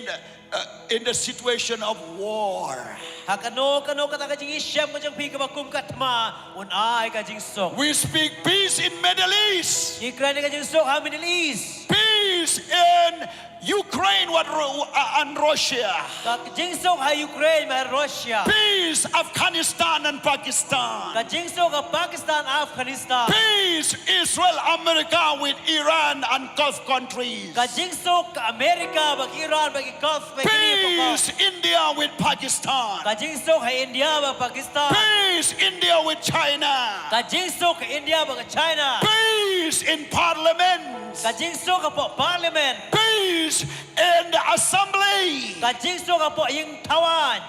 uh, in the situation of war. Ha kano kano kata ka jingïashem ka jong phi kaba kum ka thma, un ai ka jingsuk. We speak peace in Middle East. Ngi kren ïa ka jingsuk ha Middle East. Peace in Ukraine what, Ru- uh, and Russia. Ka jingsuk ha Ukraine bad Russia. Peace Afghanistan and Pakistan. Ka jingsuk ha Pakistan, Afghanistan. Peace Israel America with Iran and Gulf countries. Ka jingsuk ka America bad Iran bad ki Gulf bad ki Gulf. Peace India with Pakistan. Ka jingsuk ha India bad Pakistan. Peace India with China. Ka jingsuk ha India bad China. Peace in parliament. Ka jingsuk hapoh parliament. Peace in the assembly. Ka jingsuk hapoh ïing thawaiñ.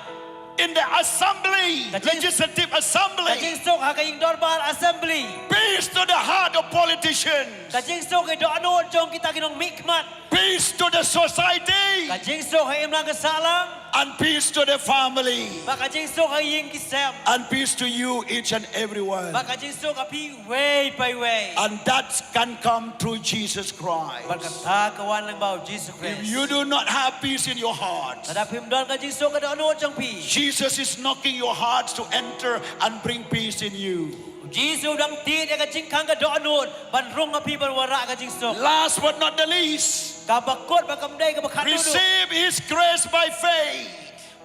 In the assembly, Ka jing- legislative assembly. Ka jingsuk ha ka ïing dorbar, assembly. Peace to the heart of politicians. Ka jingsuk ha dohnud jong kita ki nongmihkhmat. Peace to the society. Ka jingsuk ha imlang ka sahlang. And peace to the family. Bad ka jingsuk ha ïing ki sem. And peace to you, each and everyone. Bad ka jingsuk ha phi iwei pa iwei. And that can come through Jesus Christ. Bad kata ka wan lyngba u Jisu Khrist. If you do not have peace in your heart, Lada phim don ka jingsuk ha dohnud jong phi. Jesus is knocking your heart to enter and bring peace in you. U Jisu u dang tied ïa ka jingkhang ka dohnud ban rung ha phi ban wanrah ka jingsuk. Last but not the least, Kaba kut bad kam dei kaba khatduh. Receive His grace by faith.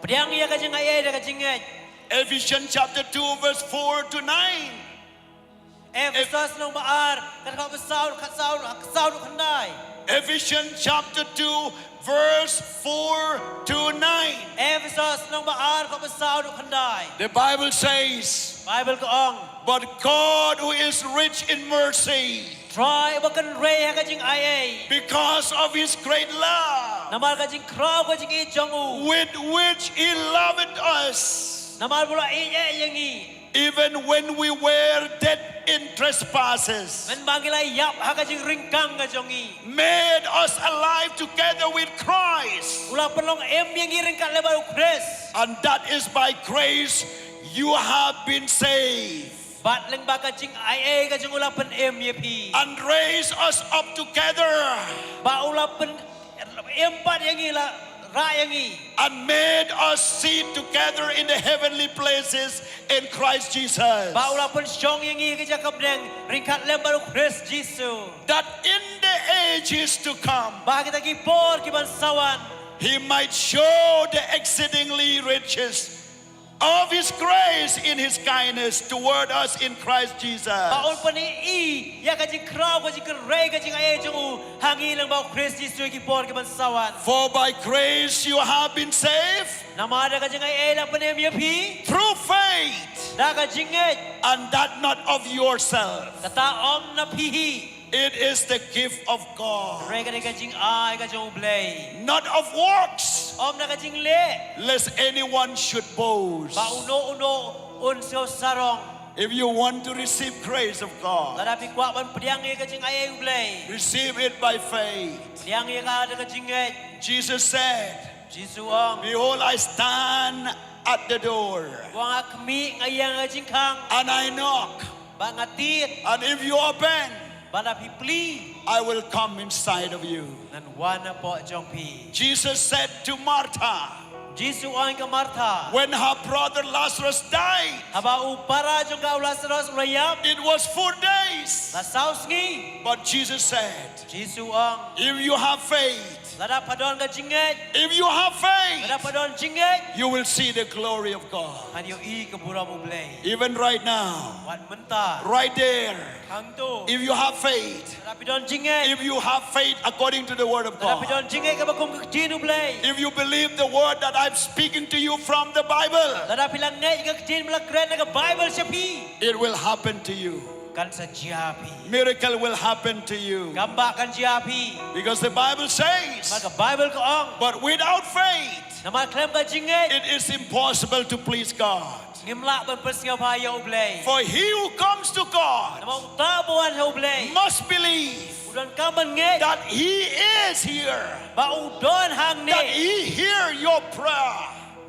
Pdiang ïa ka jingai ei da ka jingngeit. Ephesians chapter two, verse four to nine. Ephesos lynnong ba ar, dkhot ba saw, khatsaw, khatsaw khyndai. Ephesians chapter two, verse four to nine. Ephesos lynnong ba ar, dkhot ba saw khyndai. The Bible says, Bible ka ong, But God, who is rich in mercy, Trai uba kynrei ha ka jingai ei, because of His great love namar ka jingkhraw ka jingïeit jong u, with which He loved us, namar ba u la ïeit ïa ngi, even when we were dead in trespasses, mynba ngi la ïap ha ka jingryngkang ka jong ngi, made us alive together with Christ. u la pynlong im ïa ngi ryngkat lem bad u Khrist. And that is by grace you have been saved. Bad lyngba ka jingai ei ka jong u la pynim ïa phi. And raised us up together Bad u la pynim pat ïa ngi, la rah ïa ngi. and made us sit together in the heavenly places in Christ Jesus. Bad u la pynshong ïa ngi ha ka jaka bneng ryngkat lem bad u Khrist Jisu. That in the ages to come, Bad ha kita ki por ki ban sa wan, He might show the exceedingly riches of His grace in His kindness toward us in Christ Jesus. bad un pyni ïa ka jingkhraw ka jingkynrei ka jingai ei jong u ha ngi lyngba u Khrist Jisu ha ki por ki ban sa wan. For by grace you have been saved Namar da ka jingai ei la pynim ïa phi through faith, da ka jingngeit. and that not of yourself. Kata ym na phi hi. It is the gift of God, Hynrei ka dei ka jingai ka jong u Blei, not of works, ym na ka jingleh, lest anyone should boast. ba uno uno un siew sarong. If you want to receive grace of God, Lada phi kwah ban pdiang ïa ka jingai ei u Blei, receive it by faith. pdiang ïa ka da ka jingngeit. Jesus said, Jisu ong, Behold, I stand at the door Nga khmih, nga ïeng ha ka jingkhang, and I knock. bad nga tied. And if you open, Bad lada phi plie, I will come inside of you. ngan wan hapoh jong phi. Jesus said to Martha, Jisu ong ïa ka Martha, when her brother Lazarus died, haba u para jong ka u Lasaros u la ïap, it was four days. la saw sngi. But Jesus said, Jisu ong, if you have faith, lada pha don ka jingngeit, if you have faith, lada pha don jingngeit, you will see the glory of God. phan ïohi ka burom u Blei. Even right now, Wat mynta, right there, hangto, if you have faith, lada phi don jingngeit, if you have faith according to the word of lada phi God, don jingngeit kaba kum ka ktien u Blei, if you believe the word that I'm speaking to you from the Bible, lada phi la ngeit ka ktien ba la kren na ka Baibl sha phi, it will happen to you. Kan sa jia ha phi. Miracle will happen to you. Kam bah kan jia ha phi. Because the Bible says, Namar ka Baibl ka ong. But without faith, Namar khlem ka jingngeit. It is impossible to please God. Ngim lah ban pynsngewbha ïa U Blei. For he who comes to God Namar uta uba wan ha U Blei. Must believe U donkam ban ngeit. That he is here. Ba u don hangne. That he hear your prayer.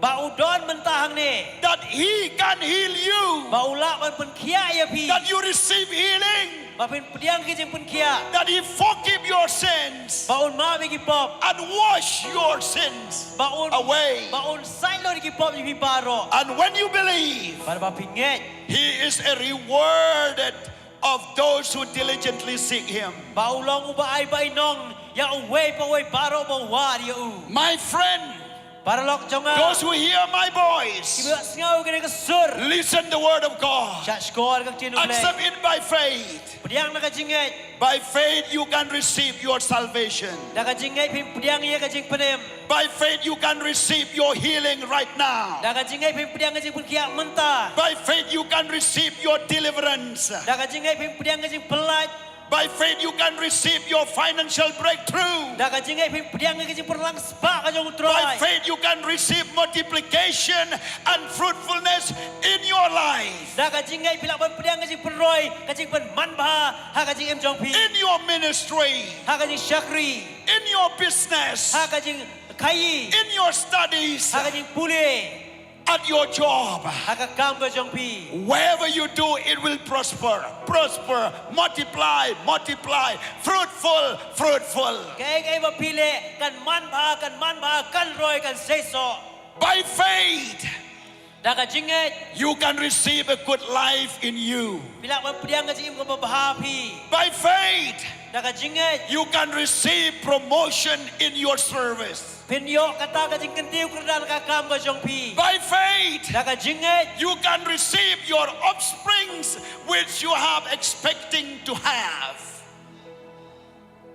Ba u don mynta hangne. That he can heal you. Ba u lah ban pynkhiah ïa phi. That you receive healing. Ba phin pdiang ki jingpynkhiah. That he forgive your sins. Ba un map ïa ki pop. And wash your sins. Ba un Away. Ba un sait lut ïa ki pop ïa phi baroh. And when you believe, Bad ba phi ngeit. He is a rewarded of those who diligently seek him. Ba u long uba ai bainong ïa uwei pa uwei baroh ba wad ïa u. My friend, Paralok jong nga. Those who hear my voice, Kiba sngew kane ka sur. Listen the word of God. Shah shkor ka ktien U Blei. Accept it by faith. Pdiang da ka jingngeit. By faith you can receive your salvation. Da ka jingngeit phin pdiang ïa ka jingpynim. By faith you can receive your healing right now. Da ka jingngeit phin pdiang ka jingpynkhiah mynta. By faith you can receive your deliverance. Da ka jingngeit phin pdiang ka jingpyllait. By faith you can receive your financial breakthrough. Da ka jingngeit phin pdiang ka jingpynlang spah ka jong U By Trai. Faith you can receive multiplication and fruitfulness in your life. Da ka jingngeit phi lah ban pdiang ka jingpynroi ka jingpynmanbha ha ka jingim jong phi. In your ministry. Ha ka jingshakri. In your business. Ha ka jingkhaii. In your studies. Ha ka jingpule. At your job. Ha ka kam ka jong phi. Wherever you do, it will prosper. Prosper, multiply, multiply, fruitful, fruitful. Kaei kaei ba phi leh kan manbha, kan manbha, kan roi, kan seisoh. By faith, Da ka jingngeit. You can receive a good life in you. Phi lah ban pdiang ka jingim kaba bha ha phi. By faith, Da ka jingngeit. You can receive promotion in your service. Phin ïoh kata ka jingkyntiew kyrdan ha ka kam ka jong phi. By faith, Da ka jingngeit. You can receive your offsprings which you have expecting to have.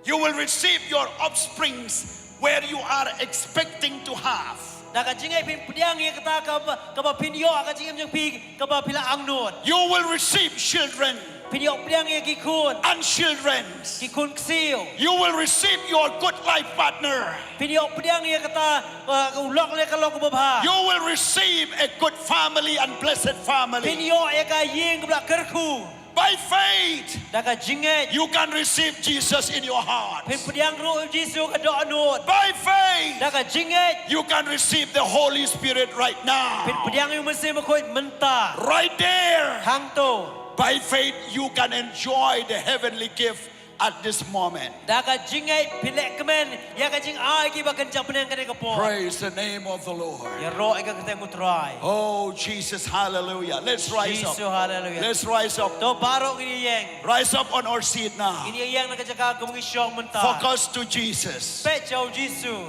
You will receive your offsprings where you are expecting to have. Da ka jingngeit phin pdiang ïa kata kaba, kaba phin ïoh ha ka jingim jong phi kaba phi la angnud. You will receive children. Phin ïoh pdiang ïa ki khun. And children. Ki khun ksiew. You will receive your good life partner. Phin ïoh pdiang ïa kata, uh, u lok leh ka lok kaba bha. You will receive a good family and blessed family. Phin ïoh ïa ka ïing kaba la kyrkhu. By faith, Da ka jingngeit. You can receive Jesus in your heart. Phin pdiang ruh U Jisu ha ka dohnud. By faith, Da ka jingngeit. You can receive the Holy Spirit right now. Phin pdiang ïa U Mynsiem Bakhuid mynta. Right there. Hangto. By faith, you can enjoy the heavenly gift at this moment. Da ka jingngeit phin leh kmen ïa ka jingai kaba kynja bneng kane ka por. Praise the name of the Lord. Ïaroh ïa ka kyrteng U Trai. Oh, Jesus, hallelujah. Let's rise up. Jisu, haleluia. Let's rise up. To baroh ngin ïeng. Rise up on our seat now. Ngin ïeng na ka jaka kaba ngi shong mynta. Focus to Jesus. Peit sha U Jisu.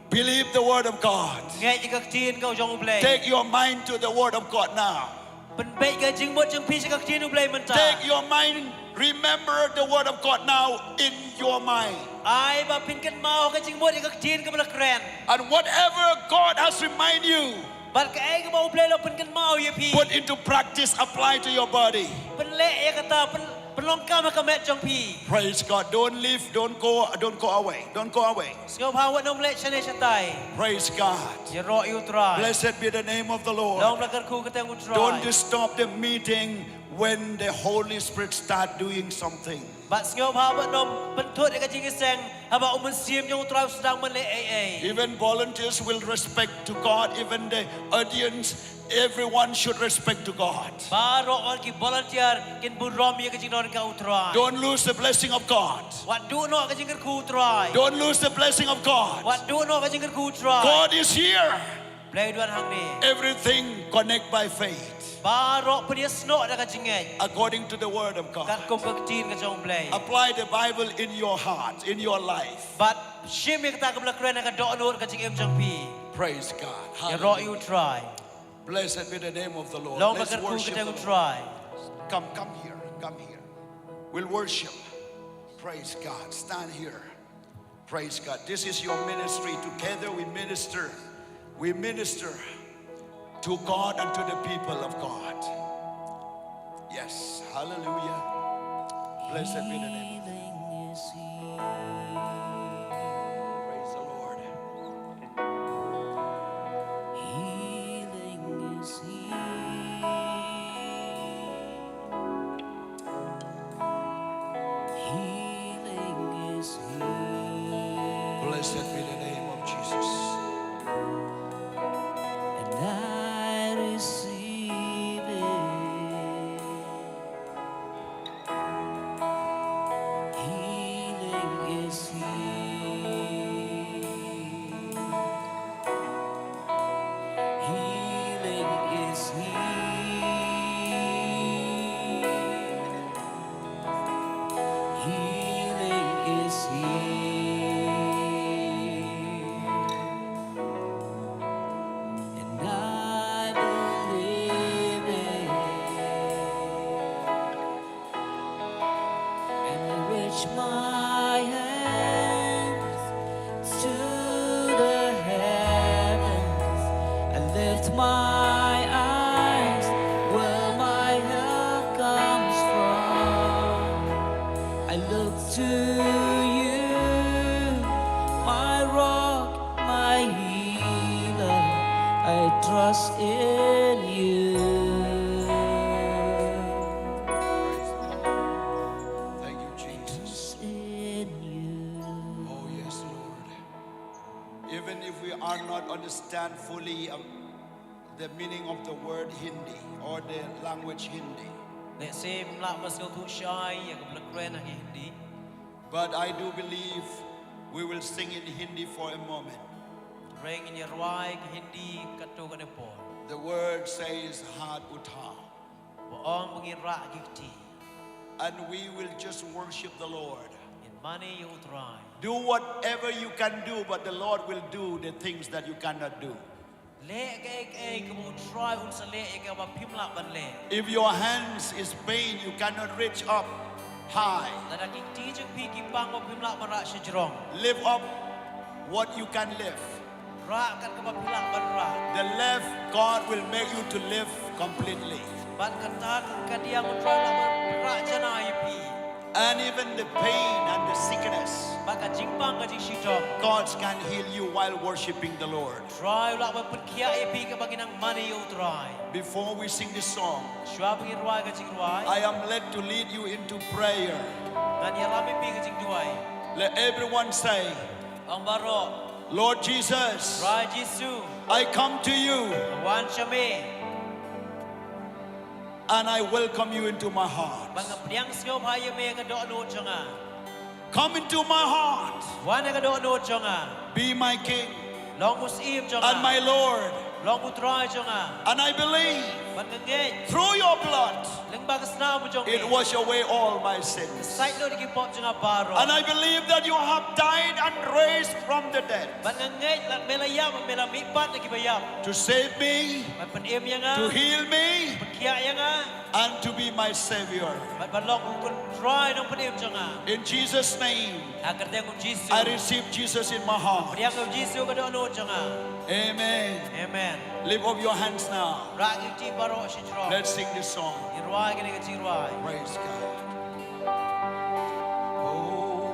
Believe the word of God. Ngeit ïa ka ktien ka jong U Blei. Take your mind to the word of God now. Pynbeit ka jingmut jong phi sha ka ktien U Blei mynta. Take your mind, remember the word of God now in your mind. Ai ba phin kynmaw ka jingmut ïa ka ktien kaba la kren. And whatever God has reminded you, Bad kaei kaba U Blei u la pynkynmaw ïa phi. Put into practice, apply to your body. Pynleh ïa kata, pyn, pynlong kam ha ka met jong phi. Praise God. Don't leave, don't go, don't go away. Don't go away. Sngewbha wat nym leh shane shatai. Praise God. Ïaroh ïa U Trai. Blessed be the name of the Lord. Long ba la kyrkhu ka kyrteng U Trai. Don't disturb the meeting when the Holy Spirit start doing something. Bad sngewbha wat nym pynthut ïa ka jingïaseng haba U Mynsiem jong U Trai u sdang ban leh ei ei. Even volunteers will respect to God, even the audience, everyone should respect to God. Baroh ki volunteer kin burom ïa ka jingdon ka U Trai. Don't lose the blessing of God. Wat duh noh ka jingkyrkhu U Trai. Don't lose the blessing of God. Wat duh noh ka jingkyrkhu U Trai. God is here. Blei u don hangne. Everything connect by faith. Baroh pynïasnoh da ka jingngeit. According to the word of God. Katkum ka ktien ka jong U Blei. Apply the Bible in your heart, in your life. Bad shim ïa kata kaba la kren ha ka dohnud ka jingim jong phi. Praise God. Ïaroh ïa U Trai. Blessed be the name of the Lord. Long ba Let's la kyrkhu ka worship kyrteng the U Lord. Trai. Come, come here, come here. We'll worship. Praise God. Stand here. Praise God. This is your ministry. Together we minister. We minister to God and to the people of God. Yes. Hallelujah. Blessed be the name of the Lord. Praise the Lord. Healing is here. Healing is here. Blessed be the name of Jesus. And I receive it. Healing is here. Healing is here. Healing is here. And I believe it. And I reach my hands to the heavens. I lift my eyes where my help comes from. I look to you, my rock, my healer. I trust in you. Thank you, Jesus. In you. Oh, yes, Lord. Even if we are not understand fully, um, the meaning of the word Hindi or the language Hindi. Lehse ngim lah ban sngewthuh shai ïa ka bynta kren ha ki Hindi. But I do believe we will sing in Hindi for a moment. Hynrei ngin ïa rwai ka Hindi katto katne por. The word says, "Haath utha." Ba ong ba ngin rah ki kti. And we will just worship the Lord. Ngin mane ïa U Trai. Do whatever you can do, but the Lord will do the things that you cannot do. Leh kaei kaei kaba U Trai un sa leh ïa kaba phim lah ban leh. If your hands is pain, you cannot reach up high. Lada ki kti jong phi ki pang ba phim lah ban rah shajrong. Lift up what you can lift. Rah kat kaba phi lah ban rah. The left, God will make you to lift completely. Bad kata ka diang U Trai lah ban rah janai ïa phi. And even the pain and the sickness, bad ka jingpang ka jingshitom, God can heal you while worshiping the Lord. Trai u lah ban pynkhiah ïa phi katba phi nang mane ïa U Trai. Before we sing this song, shuwa ba ngin rwai ka jingrwai, I am led to lead you into prayer. Ngan ïalam ïa phi ka jingduwai. Let everyone say, Ong baroh. Lord Jesus, Trai Jisu, I come to you, nga wan sha me, and I welcome you into my heart. Bad nga pdiang sngewbha ïa me ha ka dohnud jong nga. Come into my heart. Wan ha ka dohnud jong nga. Be my king. Long u syiem jong nga. And my Lord. Long U Trai jong nga. And I believe, bad nga ngeit, through your blood, lyngba ka snam jong me, it wash away all my sins. Sait lut ïa ki pop jong nga baroh. And I believe that you have died and raised from the dead. Bad nga ngeit lada me la ïap, me la mihpat na kiba ïap. To save me. Ban pynim ïa nga. To heal me. Pynkhiah ïa nga. And to be my Savior. Bad ban long u Trai Nongpynim jong nga. In Jesus' name, ha ka kyrteng U Jisu, I receive Jesus in my heart. Pdiang U Jisu ha ka dohnud jong nga. Amen. Amen. Lift up your hands now. Rah ki kti baroh shajrong. Let's sing this song. Ngin rwai kane ka jingrwai. Praise God. Oh.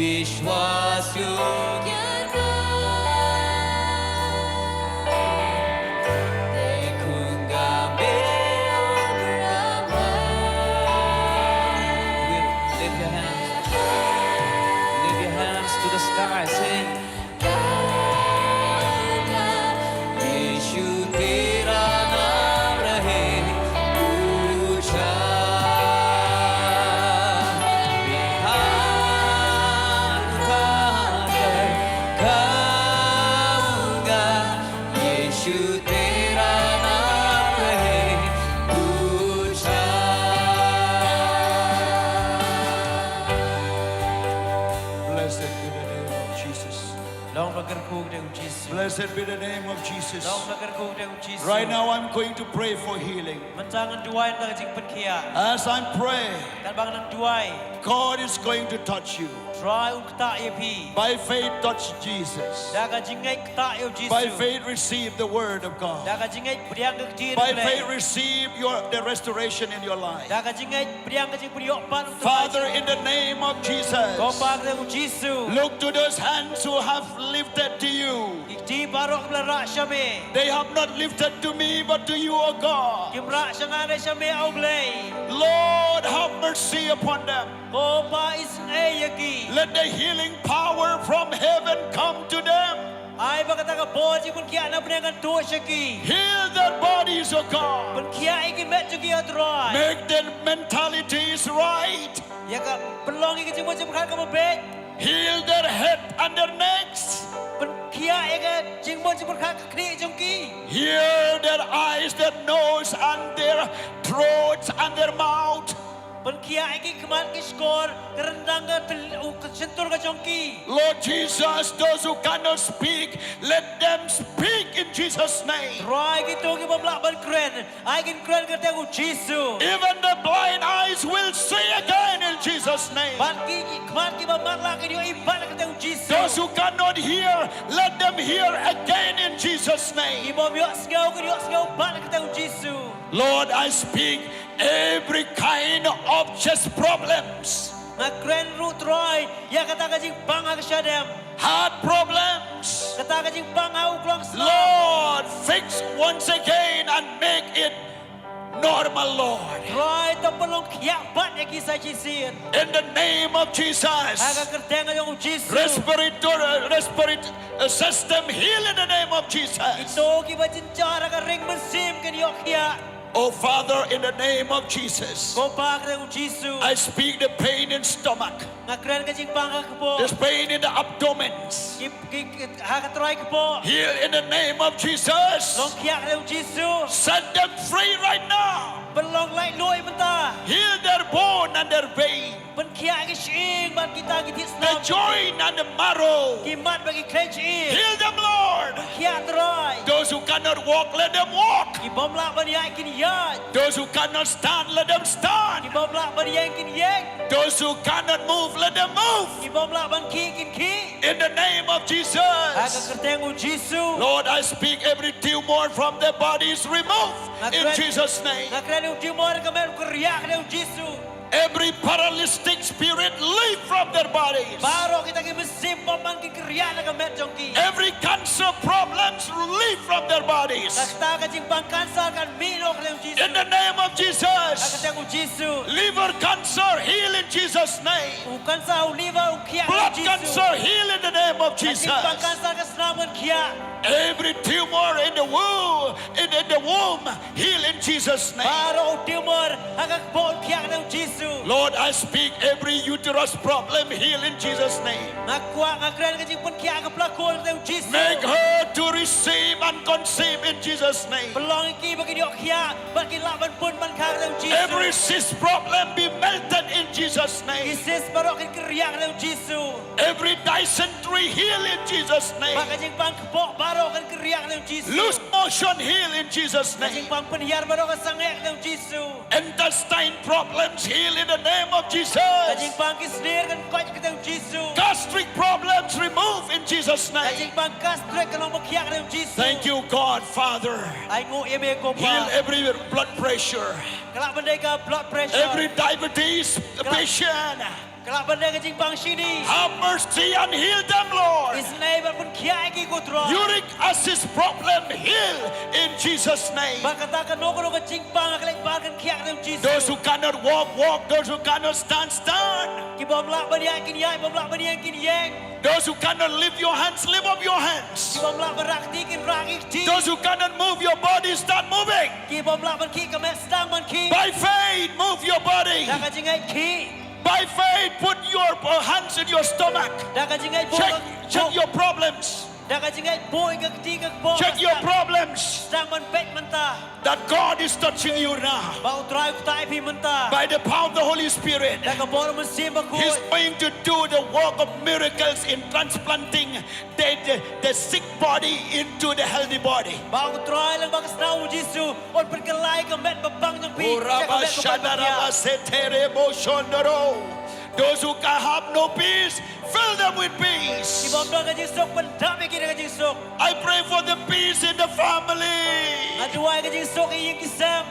विश्वासयोग्य, देखूंगा मैं अब्राहम। Lift your hands. Lift your hands to the sky. Sing. यीशु तेरा नाम रहे ऊंचा, मैं हाथ उठाकर गाऊंगा, यीशु तेरा नाम रहे ऊंचा। Blessed be the name of Jesus. Long ba kyrkhu ka kyrteng u Jisu. Blessed be the name of Jesus. Long ba kyrkhu ka kyrteng u Jisu. Right now, I'm going to pray for healing. Mynta ngan duwai na ka jingpynkhiah. As I'm praying, katba ngan duwai, God is going to touch you. Trai un ktah ïa phi. By faith, touch Jesus. Da ka jingngeit ktah ïa u Jisu. By faith, receive the word of God. Da ka jingngeit pdiang ka ktien. By faith, receive your, the restoration in your life. Da ka jingngeit pdiang ka jingpynïoh pat. Father, in the name of Jesus, ko Pa, ha ka kyrteng u Jisu, look to those hands who have lifted to you. Ki kti baroh kiba la rah sha me. They have not lifted to me, but to you, O God. Kim rah sha nga hynrei sha me, O Blei. Lord, have mercy upon them. Ko Pa, isynei ïa ki. Let the healing power from heaven come to them. Ai ba kata ka bor jingpynkhiah na bneng kan tuh sha ki. Heal their bodies, O God. Pynkhiah ïa ki met jong ki, O Trai. Make their mentalities right. Ïa ka, pynlong ïa ka jingmut jingpyrkhat kaba beit. Heal their head and their necks. Pynkhiah ïa ka jingmut jingpyrkhat ka khlieh jong ki. Heal their eyes, their nose, and their throats and their mouth. Pynkhiah ïa ki khmat, ki shkor, ka ryndang, ka tyl-, u, ka shyntur ka jong ki. Lord Jesus, those who cannot speak, let them speak in Jesus' name. Trai, kito ki bym lah ban kren, ai kin kren ha ka kyrteng u Jisu. Even the blind eyes will see again in Jesus' name. Bad ki, ki khmat kiba matlah kin ïohi pat ha ka kyrteng u Jisu. Those who cannot hear, let them hear again in Jesus' name. Ki bym ïohsngew kin ïohsngew pat ha ka kyrteng u Jisu. Lord, I speak every kind of chest problems. Nga kren ruh, Trai, ïa kata ka jingpang ha ka shadem. Heart problems. Kata ka jingpang ha u klongsnam. Lord, fix once again and make it normal, Lord. Trai, to pynlong khiah pat ïa ki sa shisien. In the name of Jesus. Ha ka kyrteng jong u Jisu. Respiratory, respiratory system, heal in the name of Jesus. Kito kiba jynjar ha ka ring mynsiem kin ïoh khiah. Oh Father, in the name of Jesus, ko Pa, ha ka kyrteng u Jisu, I speak the pain in stomach. Nga kren ka jingpang ha ka kpoh. This pain in the abdomen. Ki, ki, ki, ha ka trai kpoh. Heal in the name of Jesus. Long khiah ha ka kyrteng u Jisu. Set them free right now. Pynlong laitluid mynta. Heal their bone and their vein. Pynkhiah ki shyieng bad kita ki thied snam. The joint and the marrow. Ki mat bad ki khleiñ shyieng. Heal them, Lord. Pynkhiah, Trai. Those who cannot walk, let them walk. Ki bym lah ban ïaid kin ïaid. Those who cannot stand, let them stand. Ki bym lah ban ïeng kin ïeng. Those who cannot move, let them move. Ki bym lah ban khih kin khih. In the name of Jesus. Ha ka kyrteng u Jisu. Lord, I speak every tumor from their bodies, remove in Jesus' name. Nga kren, nga kren u tumor ha ka met u kyrïah ha ka kyrteng u Jisu. Every paralytic spirit, leave from their bodies. Baroh kita ki mynsiem bymman ki kyrïah na ka met jong ki. Every cancer problems, leave from their bodies. Kata ka jingpang cancer kan mih noh ha ka kyrteng u Jisu. In the name of Jesus. Ha ka kyrteng u Jisu. Liver cancer, heal in Jesus' name. U cancer u liver u khiah ha ka kyrteng u Jisu. Blood cancer, heal in the name of Jesus. Ka jingpang cancer ka snam kan khiah. Every tumor in the womb, in, in the womb, heal in Jesus' name. Baroh u tumor ha ka kpoh un khiah ha ka kyrteng u Jisu. Lord, I speak every uterus problem, heal in Jesus' name. Nga kwah, nga kren ka jingpynkhiah ha ka plakun ha ka kyrteng u Jisu. Make her to receive and conceive in Jesus' name. Pynlong ïa ki ba kin ïoh khiah bad kin lah ban pun ban kha ha ka kyrteng u Jisu. Every cyst problem be melted in Jesus' name. Ki cyst baroh kin kyrïah ha ka kyrteng u Jisu. Every dysentery heal in Jesus' name. Bad ka jingpang kpoh baroh kan kyrïah ha ka kyrteng u Jisu. Loose motion heal in Jesus' name. Ka jingpang pynhiar baroh kan sangeh ha ka kyrteng u Jisu. Intestine problems heal in the name of Jesus. Ka jingpang ki snier kan koit ha ka kyrteng u Jisu. Gastric problems remove in Jesus' name. Ka jingpang gastric kan long bakhiah ha ka kyrteng u Jisu. Thank you, God Father. Ai nguh ïa me ko Pa. Heal every blood pressure. Ka lah ban dei ka blood pressure. Every diabetes patient. Ka lah ban dei ka jingpang shini. Have mercy and heal them, Lord. Isynei bad pynkhiah ïa ki ko Trai. Uric acid problem, heal in Jesus' name. Ba kata kano kano ka jingpang ha ka leit bar kan khiah ka jong u Jisu. Those who cannot walk, walk. Those who cannot stand, stand. Ki bym lah ban ïaid kin ïaid, bym lah ban ïeng kin ïeng. Those who cannot lift your hands, lift up your hands. Ki bym lah ban rah kti kin rah ki kti. Those who cannot move your body, start moving. Ki bym lah ban khih ka met sdang ban khih. By faith, move your body. Da ka jingngeit khih. By faith, put your uh, hands in your stomach. Da ka jingngeit buh Check, ka check your problems. Da ka jingngeit buh ïa ka kti ka kpoh. Check your problems. Sdang ban peit mynta. That God is touching you now. Ba u Trai u ktah ïa phi mynta. By the power of the Holy Spirit, Da ka bor u Mynsiem Bakhuid. He's going to do the work of miracles in transplanting the, the, the sick body into the healthy body. Ba u Trai lang ba ka snam u Jisu un pynkylla ïa ka met ba pang jong phi. Ïa ka met ba pang. Urabashadarabashetereboshondoro. Those who can have no peace, fill them with Ki peace. bym don ka jingsuk, pyndap ïa ki da ka jingsuk. I pray for the peace in the family. Nga duwai ka jingsuk ïa ïing ki sem.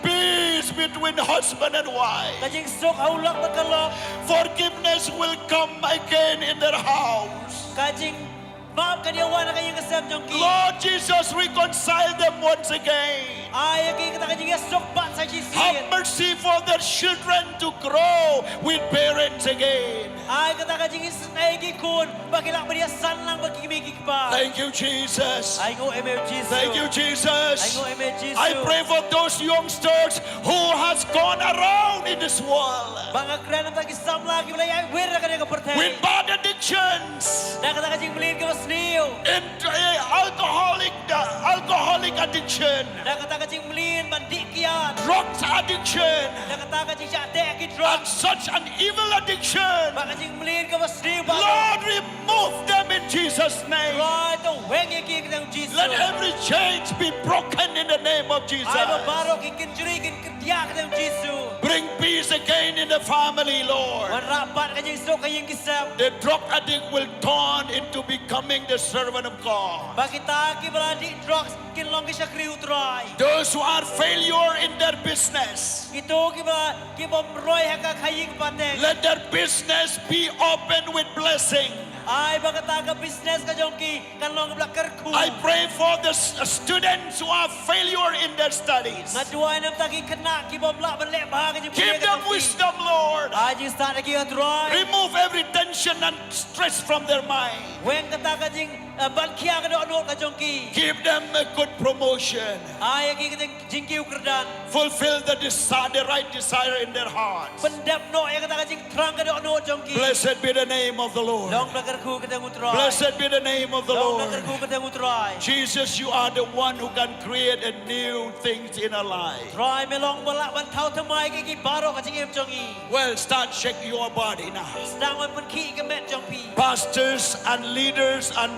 Peace between husband and wife. Ka jingsuk ha u lok bad ka lok. Forgiveness will come again in their house. Ka jingmap kan ïa wan ha ka ïing ka sem jong ki. Lord Jesus, reconcile them once again. Ai ïa ki kata ka jingïasuk pat sa shisien. Have mercy for their children to grow with parents again. Ai kata ka jingisynei ïa ki khun ba ki lah ban ïasan lang bad ki kmie ki kpa. Thank you, Jesus. Ai nguh ïa me u Jisu. Thank you, Jesus. Ai nguh ïa me u Jisu. I pray for those youngsters who has gone around in this world Ba nga kren na ki samla kiba la ïaid wir ha kane ka pyrthei. with bad addictions, Da kata ka jingmlien kaba sniew. in uh, alcoholic, uh, alcoholic addiction, Da kata ka jingmlien ban dih kiad. drugs addiction, Da kata ka jingshah teh ki and drugs. such an evil addiction. Ba ka jingmlien kaba sniew ba. Lord, remove them in Jesus' name. Trai, to weng ïa ki ha ka kyrteng u Jisu. Let every chains be broken in the name of Jesus. Ai ba baroh ki kynjri kin kyndiah ha ka kyrteng u Jisu. Bring peace again in the family, Lord. Wanrah pat ka jingsuk ha ka ïing ki sem. The drug addict will turn into becoming the servant of God. Ba kita kiba la dih drugs kin long ki shakri u Trai. Those who are failure in their business, Kito kiba, ki bym roi ha ka khaïi pateng. Let their business be open with blessing. Ai ba kata ka business ka jong ki kan long kaba la kyrkhu. I pray for the s- students who are failure in their studies. Nga duwai namar ki khynnah ki bym lah ban leh bha ha ka jingpule. Give them wisdom, Lord. Ai jingstad ïa ki, ko Trai. Remove every tension and stress from their mind. Weng kata ka jing, eh, ban khia ka dohnud ka jong ki. Give them a good promotion. Ai ïa ki ka jing, jingkiew kyrdan. Fulfill the desire, the right desire in their hearts. Pyndep noh ïa kata ka jingthrang ka dohnud jong ki. Blessed be the name of the Lord. Long ba la kyrkhu ka kyrteng u Trai. Blessed be the name of the Long ba Lord. la kyrkhu ka kyrteng u Trai. Jesus, you are the one who can create a new things in our life. Trai, me long ba lah ban thaw thymmai ïa ki baroh ka jingim jong ngi. Well, start check your body now. Sdang ban pynkhih ïa ka met jong phi. Pastors and leaders and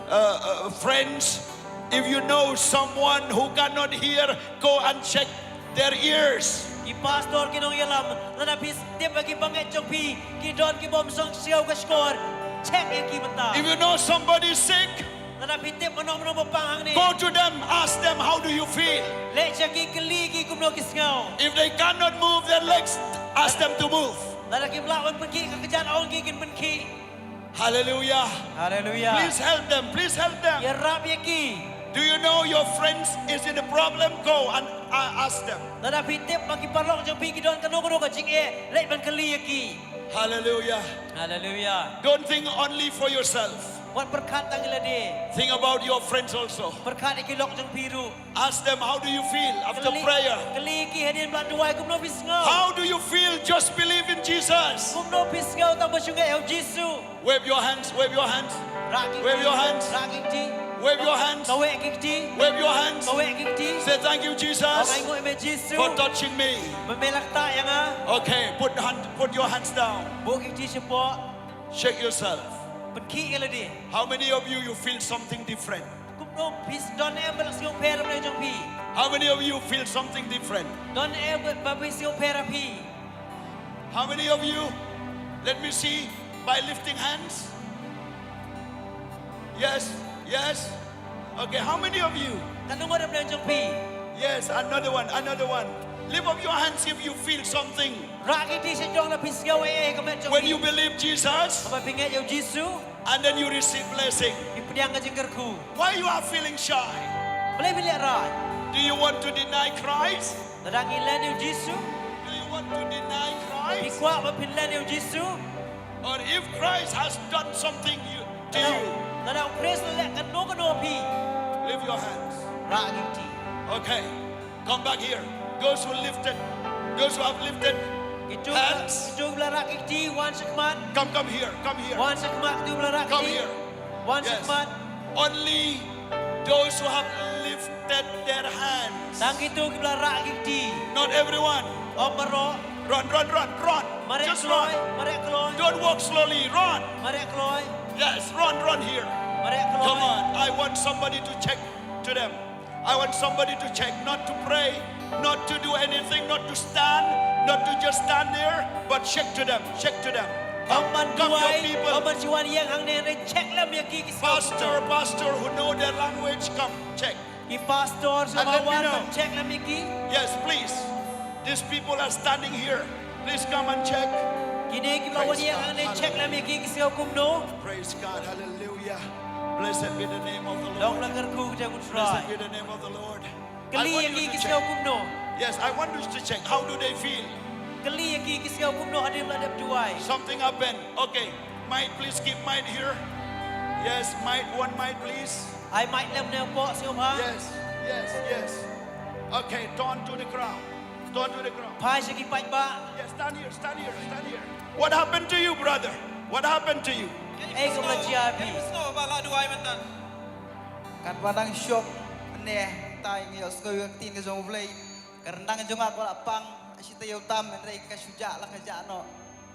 uh, uh, friends, if you know someone who cannot hear, go and check their ears. Ki pastor, ki nongïalam, lada phi tip ba ki bangeit jong phi ki don ki bym shong sniew ka shkor, check ïa ki mynta. If you know somebody sick, Lada phi tip mano mano ba pang hangne, go to them, ask them, "How do you feel?" leit sha ki, kylli ki kumno ki sngew. If they cannot move their legs, ask them to move. Lada kim lah ban pynkhih ka kjat, ong ki kin pynkhih. Hallelujah. Haleluia. Please help them. Please help them. Ïarap ïa ki. Do you know your friends is in a problem? Go and uh, ask them. Lada phi tip ba ki paralok jong phi ki don kano kano ka jingeh, leit ban kylli ïa ki. Hallelujah. Haleluia. Don't think only for yourself. Wat pyrkhat tang ïa lade. Think about your friends also. Pyrkhat ïa ki lok jong phi ruh. Ask them, "How do you feel after Kylli, prayer? kylli ïa ki hadien ba la duwai, kumno phi sngew? How do you feel? Just believe in Jesus." Kumno phi sngew tang ba shu ngeit ha u Jisu? Wave your hands, wave your hands. Rah ki Wave kti. Your hands. Rah ki kti. Wave your hands. Kaweh ki kti. Wave your hands. Kaweh ki kti. Say, "Thank you, Ong, Jesus, ai nguh ïa me Jisu. for touching me." Ba me la ktah ïa nga. Okay, put hand, put your hands down. Buh ki kti shapoh. Shake yourself. Pynkhih ïa lade. How many of you, you feel something different? Kumno phi don em ba la sngewpher ha pdeng jong phi? How many of you feel something different? Don em ba phi sngewpher ha phi? How many of you? Let me see by lifting hands. Yes, yes. Okay, how many of you? Katno ngut ha pdeng jong phi? Yes, another one, another one. Lift up your hands if you feel something. Rah ki kti sha jrong lada phi sngew ei ei ha ka met jong phi. When you believe Jesus, haba phi ngeit ïa u Jisu, and then you receive blessing, phi pdiang ka jingkyrkhu. Why you are feeling shy? Balei phi lehraiñ? Do you want to deny Christ? Lada ngi len ïa u Jisu? Do you want to deny Christ? Phi kwah ba phin len ïa u Jisu? Or if Christ has done something you, to you, lada u Khrist u la leh kano kano ha phi, lift your hands. Rah ki kti. Okay. Come back here. Those who lifted, those who have lifted hands. Kito, kito ba la rah ki kti, wan shakhmat. Come, come here, come here. Wan shakhmat, kito ba la rah ki kti. Come here. Wan shakhmat. Yes. Only those who have lifted their hands. Tang kito kiba la rah ki kti. Not everyone. Ym baroh. Run, run, run, run. Mareh kloi, mareh kloi. Just run. Don't walk slowly, run. Mareh kloi. Yes, run, run here. Mareh kloi. Come on, I want somebody to check to them. I want somebody to check, not to pray, not to do anything, not to stand, not to just stand there, but check to them, check to them. Come, come, your people. Ym ban duwai, ym ban shu wan ïeng hangne, check lem ïa ki ki sngewthuh. Pastor, pastor who know their language, come, check. Ki pastor sngewbha wan ban check lem ïa ki. And let me know. Yes, please. These people are standing here. Please come and check. Kine kiba wan ïeng hangne, check lem ïa ki ki sngew kumno. Praise God. Hallelujah. Blessed be the name of the Lord. Long la kyrkhu ka jong u Trai. Blessed be the name of the Lord. Kylli ïa ki ki sngew kumno. Yes, I want you to check. How do they feel? Kylli ïa ki ki sngew kumno hadien ba la dep duwai. Something happened. Okay. Mic, please keep mic here. Yes, mic, one mic, please. Ai mic lem ne hapoh sngewbha. Yes, yes, yes. Okay, turn to the crowd. Turn to the crowd. Phai sha ki paidbah. Yes, stand here, stand here, stand here. What happened to you, brother? What happened to you? Ei kaba la jia ha phi? Katba dang shoh mynne, tai ngi ïohsngew ïa ka ktien ka jong U Blei. Ka ryndang jong nga ka la pang, ha shi taïew tam, hynrei ka shu jah la ka jah noh.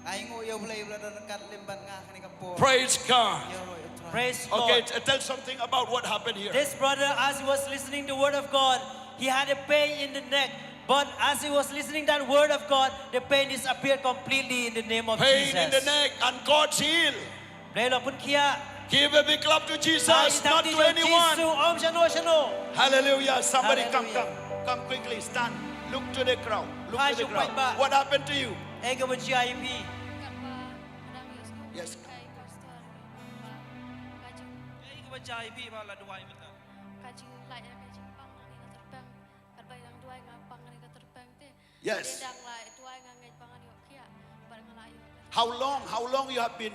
Nga ainguh ïa U Blei ba la don ryngkat lem bad nga ha kane ka por. Praise God. Ïa U Blei. Praise God. Okay, t-, tell something about what happened here. This brother, as he was listening the word of God, he had a pain in the neck. But as he was listening that word of God, the pain disappeared completely in the name of Jesus. Pain in the neck and God's heal. Blei u la pynkhiah. Give a big clap to Jesus, not to anyone. Ai tang ki jong U Jisu, ym shano shano. Hallelujah. Somebody come, come. Hallelujah. Come quickly, stand. Look to the crowd. Look to the crowd. Phai sha u paidbah. What happened to you? Ei kaba jia ha phi? Yes. Ei kaba jia ha phi ba la duwai mynta? Ka jinglait ïa ka jingpang, nga ïa ka tyrpeng. Katba dang duwai nga pang ïa ka tyrpeng te. Yes. Dang la duwai nga ngeit ba ngan ïoh khiah. Bad nga la ïoh. How long, how long you have been,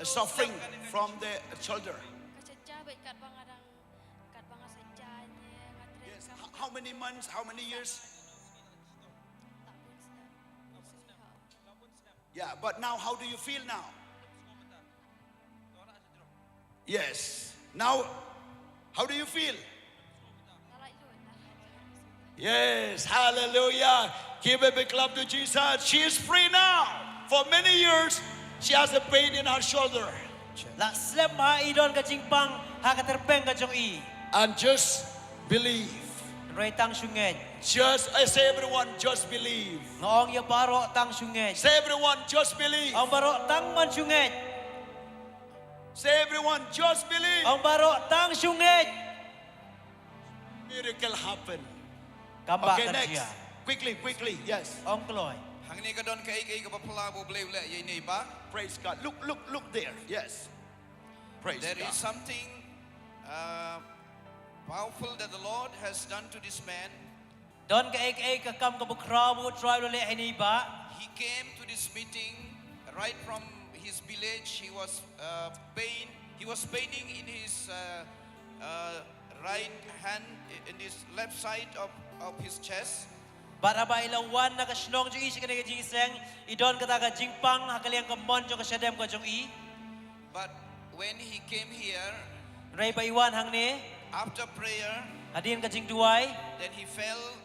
uh, suffering from the shoulder? Ka jia bad katba nga dang, katba nga sa jia ne nga trei. Yes. H-, how many months, how many years? Yeah, but now how do you feel now? Yes. Now, how do you feel? Yes, hallelujah. Give a big clap to Jesus. She is free now. For many years, she has a pain in her shoulder. La slem bha i don ka jingpang ha ka tyrpeng ka jong i. And just believe. Hynrei tang shu ngeit. Just, I say, everyone, just believe. Nga ong ïa baroh, tang shu ngeit. Say, everyone, just believe. Ong baroh, tang ban shu ngeit. Say, everyone, just believe. Ong baroh, tang shu ngeit. Miracle happen. Kam ba kan jia. Okay, next. Quickly, quickly, yes. Ong kloi. Hangne ka don kaei kaei kaba phylla ba U Blei u leh ïa ine i bah. Praise God. Look, look, look there. Yes. Praise God. There is something, uh, powerful that the Lord has done to this man. Don kaei kaei ka kam kaba khraw ba U Trai u la leh ha ine i bah. He came to this meeting right from his village. He was, uh, pain. He was paining in his, uh, uh, right hand, in his left side of, of his chest. Bad haba i la wan na ka shnong jong i sha kane ka jingïaseng, i don kata ka jingpang ha ka liang ka mon jong ka shadem ka jong i. But when he came here, hynrei ba i wan hangne, after prayer, hadien ka jingduwai, then he felt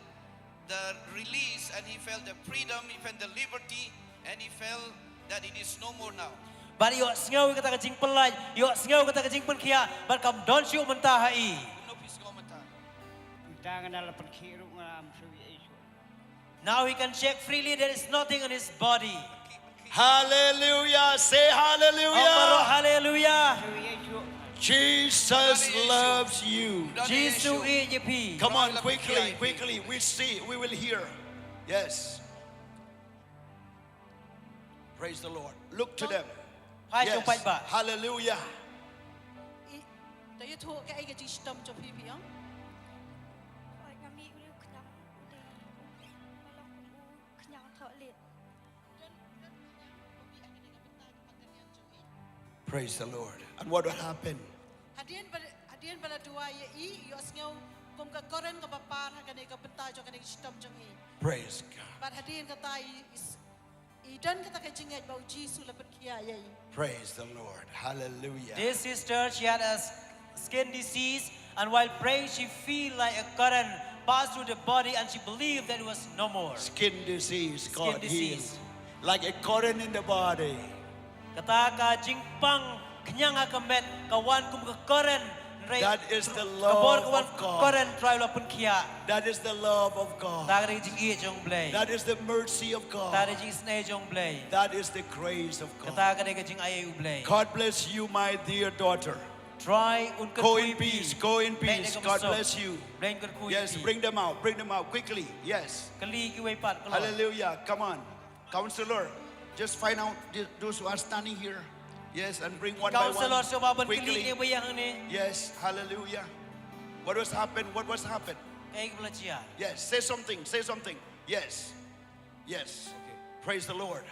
the release and he felt the freedom, he felt the liberty, and he felt that it is no more now. Bad i ïohsngew ïa kata ka jingpyllait, i ïohsngew ïa kata ka jingpynkhiah, bad kam don shuh mynta ha i. Kumno phi sngew mynta? Mynta nga la pynkhih ruh, ngam sngewthuh ei ei shuh. Now he can check freely, there is nothing on his body. Hallelujah. Say hallelujah. Ong baroh hallelujah. Jesus loves you. Jisu ïeit ïa phi. Come on, quickly, quickly. We see, we will hear. Yes. Praise the Lord. Look to them. Phai sha u paidbah. Hallelujah. I, to ïathuh kaei ka jingshitom jong phi, phi ong? Hooid, nga mih u khñiang u dei. Nga long kum u khñiang thoh lieh. Praise the Lord. And what will happen? Hadien ba, hadien ba la duwai ïa i, i ïohsngew kum ka current kaba par ha kane ka bynta jong kane ka shitom jong i. Praise God. Bad hadien kata i, i s-, i don kata ka jingngeit ba u Jisu la pynkhiah ïa i. Praise the Lord. Hallelujah. This sister, she had a s-, skin disease, and while praying, she feel like a current pass through the body, and she believed that it was no more. Skin disease got healed. Skin disease. Like a current in the body. Kata ka jingpang khñiang ha ka met ka wan kum ka current. Hynrei ka bor ka wan kum ka current, Trai u la pynkhiah. That is the love of God. Kata ka dei ka jingïeit jong U Blei. That is the mercy of God. Kata ka dei ka jingisynei jong U Blei. That is the grace of God. Kata ka dei ka jingaiei U Blei. God bless you, my dear daughter. Trai un kyrkhu ïa phi. Go in peace. Go in peace. God bless you. Blei un kyrkhu ïa phi. Yes, bring them out. Bring them out quickly. Yes. Kylli kiwei pat, kylli. Hallelujah. Come on. Counselor, just find out th-, those who are standing here. Yes, and bring one by one. Counselor, sngewbha ban kylli ïa kiba ïeng hangne. Yes, hallelujah. What was happened? What was happened? Kaei kaba la jia? Yes, say something, say something. Yes. Yes. Okay. Praise the Lord.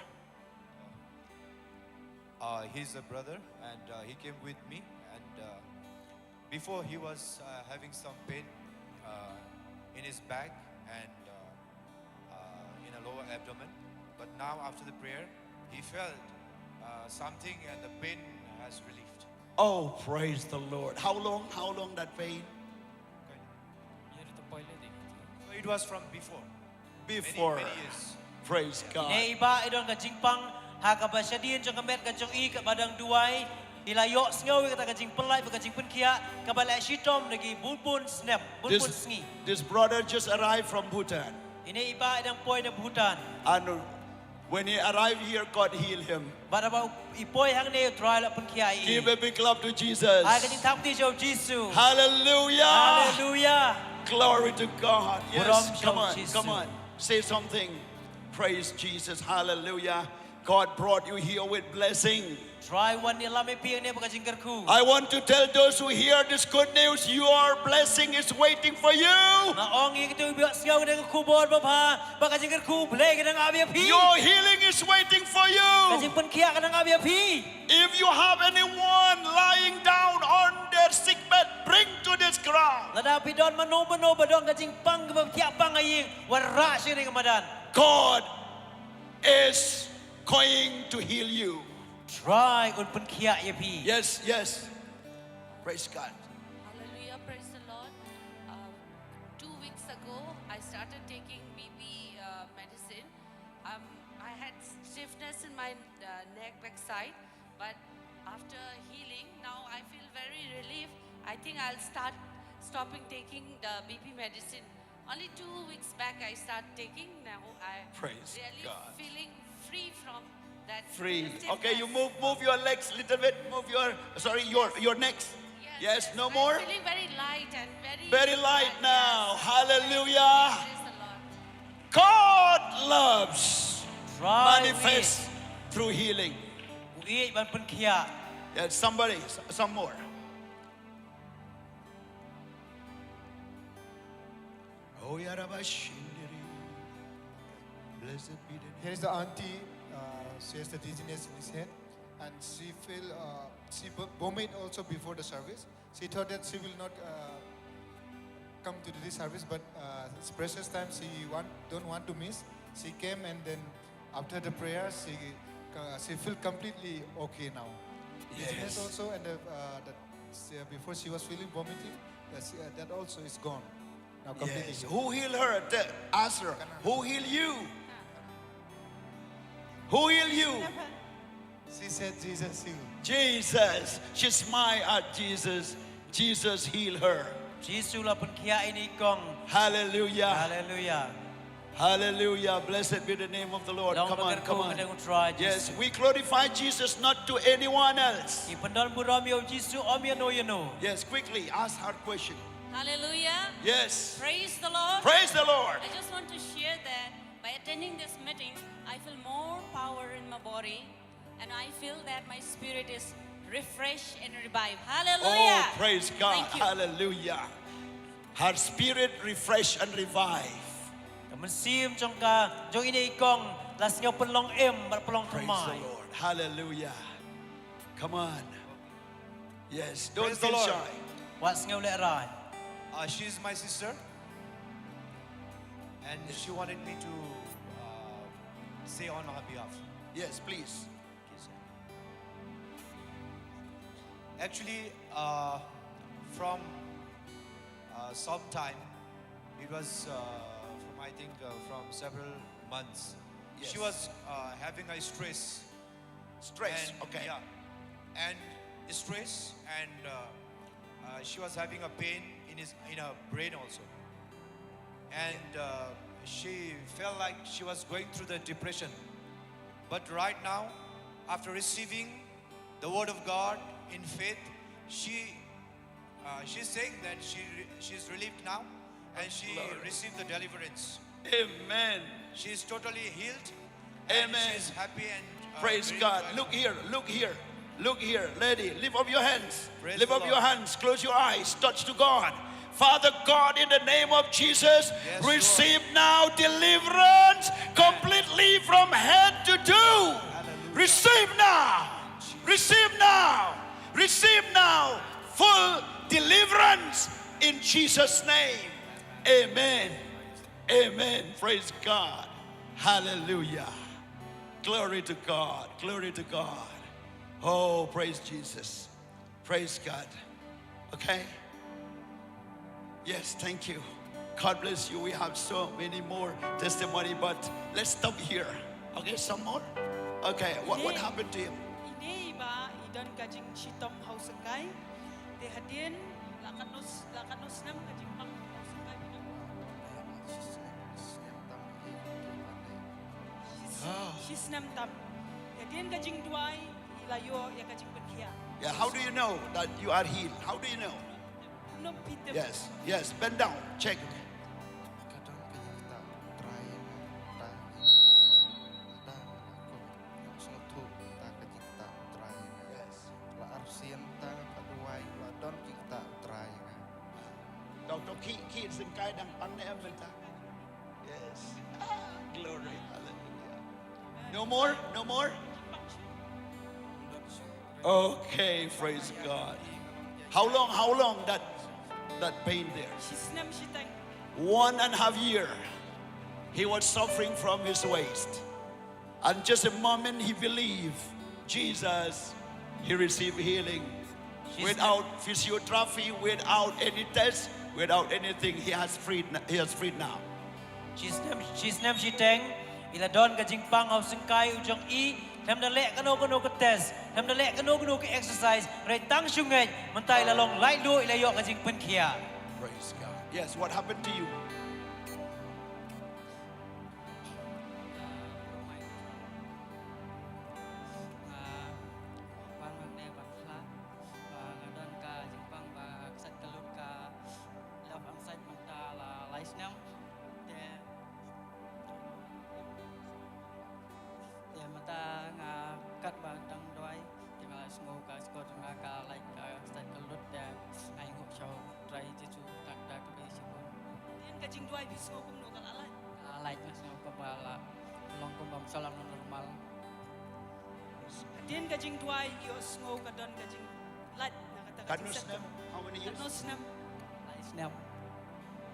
Uh, he's a brother, and, uh, he came with me, and, uh, before he was, uh, having some pain, uh, in his back and, uh, uh, in a lower abdomen. But now, after the prayer, he felt, uh, something, and the pain has relieved. Oh, praise the Lord. How long, how long that pain? It was from before. Before. Many, many years. Praise God. Ine i bah i don ka jingpang ha kaba shadien jong ka met ka jong i kaba dang duwai. I la ïohsngew ïa kata ka jingpyllait bad ka jingpynkhiah kaba la shitom na ki bun bun snem, bun bun sngi. This, this brother just arrived from Bhutan. Ine i bah i dang poi na Bhutan. And when he arrived here, God healed him. Bad haba i poi hangne, U Trai u la pynkhiah ïa i. Give a big clap to Jesus. Ai ka jingthap kti sha U Jisu. Hallelujah. Hallelujah. Glory to God. Yes, come on, come on. Say something. Praise Jesus. Hallelujah. God brought you here with blessing. Trai u wan ïalam ïa phi hangne bad ka jingkyrkhu. I want to tell those who hear this good news, your blessing is waiting for you. Nga ong ïa kito kiba ïohsngew ïa kane ka khubor babha, ba ka jingkyrkhu U Blei ka dang ap ïa phi. Your healing is waiting for you. Ka jingpynkhiah ka dang ap ïa phi. If you have anyone lying down on their sick bed, bring to this ground. Lada phi don mano mano ba don ka jingpang kaba thiah pang ha ïing, wanrah sha kane ka madan. God is going to heal you. Trai un pynkhiah ïa phi. Yes, yes. Praise God. Hallelujah, praise the Lord. Uh, two weeks ago, I started taking B P, uh, medicine. Um, I had stiffness in my, uh, neck backside, but after healing, now I feel very relief. I think I'll start stopping taking the B P medicine. Only two weeks back I start taking. Now I really feeling free from that stiffness. Free. Okay, you move, move your legs little bit. Move your, sorry, your, your necks. Yes, yes, no more. I'm feeling very light and very light now. Hallelujah. Praise the Lord. God loves manifest through healing. U ïeit ban pynkhiah. Yes, somebody, s-, some more. Oh, yarabashindiri. Blessed be the name. Here is the auntie. Uh, she has the dizziness in his head, and she feel, uh, she vo-, vomit also before the service. She thought that she will not, uh, come to this service, but, uh, it's precious time. She want, don't want to miss. She came, and then after the prayer, she, uh, she feel completely okay now. Yes. Dizziness also, and the, uh, the, she, uh, before she was feeling vomiting, uh, she, uh, that also is gone. Now completely healed. Yes. Who healed her? Te-, ask her. Who healed you? Who healed you? She said Jesus healed. Jesus. She smiled at Jesus. Jesus healed her. Jisu la pynkhiah ïa i kong. Hallelujah. Hallelujah. Hallelujah. Blessed be the name of the Lord. Long Come on, bakyrkhu come on. Ka dei u Trai Yes, Jisu. We glorify Jesus, not to anyone else. Ngi pyndonburom ïa u Jisu, ym ïano ïano. Yes, quickly, ask her question. Hallelujah. Yes. Praise the Lord. Praise the Lord. I just want to share that by attending this meeting, I feel more power in my body. And I feel that my spirit is refreshed and revived. Hallelujah. Oh, praise God. Thank you. Hallelujah. Her spirit refreshed and revived. Ka mynsiem jong ka, jong ine i kong, la sngew pynlong im, bad pynlong Praise the thymmai. Lord. Hallelujah. Come on. Yes, don't Praise the feel Lord. Shy. Wat sngew lehrain. Uh, she's my sister. And she wanted me to uh, say on her behalf. Yes, please. Actually, uh, from uh, some time, it was uh, from I think uh, from several months. Yes. She was uh, having a stress. Stress, And, okay. Yeah, and stress, and uh, uh, she was having a pain in his in her brain also. And uh, she felt like she was going through the depression. But right now, after receiving the word of God in faith, she uh, she's saying that she re- she's relieved now and she Glory. Received the deliverance. Amen. She is totally healed. And Amen. She is happy and uh, Praise God. Look here, look here, look here, lady. Lift up your hands. Praise Lift the up Lord. Your hands. Close your eyes. Touch to God. Father God, in the name of Jesus, yes, receive Lord. Now deliverance completely from head to toe. Hallelujah. Receive now. Receive now. Receive now. Full deliverance in Jesus' name. Amen. Amen. Praise God. Hallelujah. Glory to God. Glory to God. Oh, praise Jesus. Praise God. Okay? Yes, thank you. God bless you. We have so many more testimony, but let's stop here. Okay, some more? Okay, what, what happened to him? Ine i ba i don ka jingshitom ha u syngkai. Te hadien la katno s- la katno snem ka jingpang ha u syngkai. Shi snem tam. Hadien ka jingduwai i la ïoh ïa ka jingpynkhiah. Yeah, how do you know that you are healed? How do you know? Kumno phi tip? Yes, yes, bend down, check. Ka don ka jingktah u Trai ïa nga, ta, ta, ta, ko, sngewthuh ta ka jingktah u Trai ïa nga. Yes. La arsien ta ka duwai, la don jingktah u Trai ïa nga. Doctor, ki, ki syngkai dang pang ne em mynta? Yes. Ah, glory. Hallelujah. No more? No more? Okay, praise God. How long, how long that, that pain there? Shi snem shiteng. One and a half year. He was suffering from his waist. And just a moment he believed Jesus, he received healing. Shi snem. Without physiotherapy, without any test, without anything, he has freed, he has freed now. Shi snem, shi snem shiteng, i la don ka jingpang ha u syngkai u jong i, khlem da leh kano kano ka test, khlem da leh kano kano ka exercise, hynrei tang shu ngeit, mynta i la long laitluid, i la ïoh ka jingpynkhiah. Praise God. Yes, what happened to you? Nga wan hangne ban phla, ba nga don ka jingpang ba ka sait ka lut ka left hand side mynta la lai snem. Te, te mynta nga kat ba dang duwai. Te nga la sngew ka skor jong nga ka lait ka sait ka lut te nga ainguh sha u Trai Jisu tang da kaba ïa shibun. Hadien ka jingduwai phi sngew kumno, ka la lait? Ka la lait, nga sngew kumba la long kumba ym sah long normal. Hadien ka jingduwai ïohsngew ka don ka jinglait na kata ka jingset. Katno snem? How many years? Katno snem? Lai snem.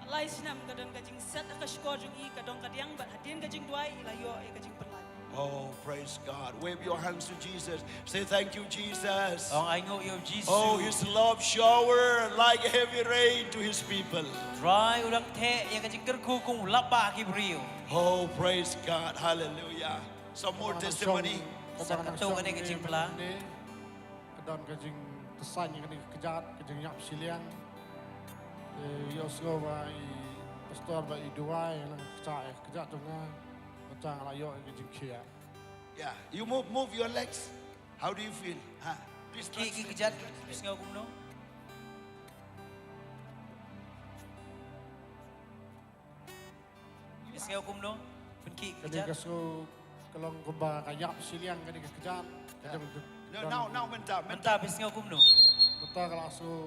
Lai snem ka don ka jingset ha ka shkor jong i, ka dong ka diang, bad hadien ka jingduwai i la ïoh ïa ka jingpyllait. Oh, praise God. Wave your hands to Jesus. Say, "Thank you, Jesus." Ong ainguh ïa u Jisu. Oh, his love shower like heavy rain to his people. Trai u dang theh ïa ka jingkyrkhu kum u lap ba ki briew. Oh, praise God. Hallelujah. Some more testimony. Sa katto kane ka jingphla. Ka don ka jingtsain ïa kane ka kjat, ka jingïap shiliang. Te ïohsngew ba i Pastor ba i duwai na ka kjat, eh, kjat jong nga. Kata nga la ïoh ka jingkhiah. Yeah, you move, move your legs. How do you feel? Ha. Please. Ki, ki translate. Kjat, please, nga kumno. Is nga kumno? Pynkhih. Kane kjat. Ka sngew ka long kumba ka ïap shiliang kane ka kjat. Ka jong. No, now, now mynta, mynta. Mynta phi sngew kumno? Mynta ka la sngew,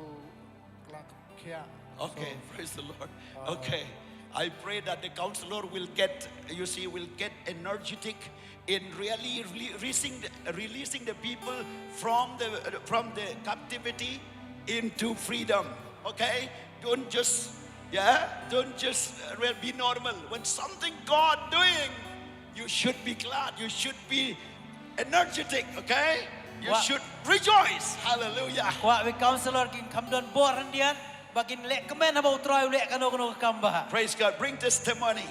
ka la khiah. Okay, so, praise the Lord. Uh, okay. I pray that the counselor will get, you see, will get energetic in really rele-, releasing the, releasing the people from the, from the captivity into freedom. Okay? Don't just, yeah, don't just, uh, re-, be normal. When something God doing, you should be glad. You should be energetic, okay? You should rejoice. Hallelujah. Kwah wei counselor kin kham don bor hyndiat, ba kin leh kmen haba U Trai u leh kano kano ka kam ba. Praise God. Bring testimony.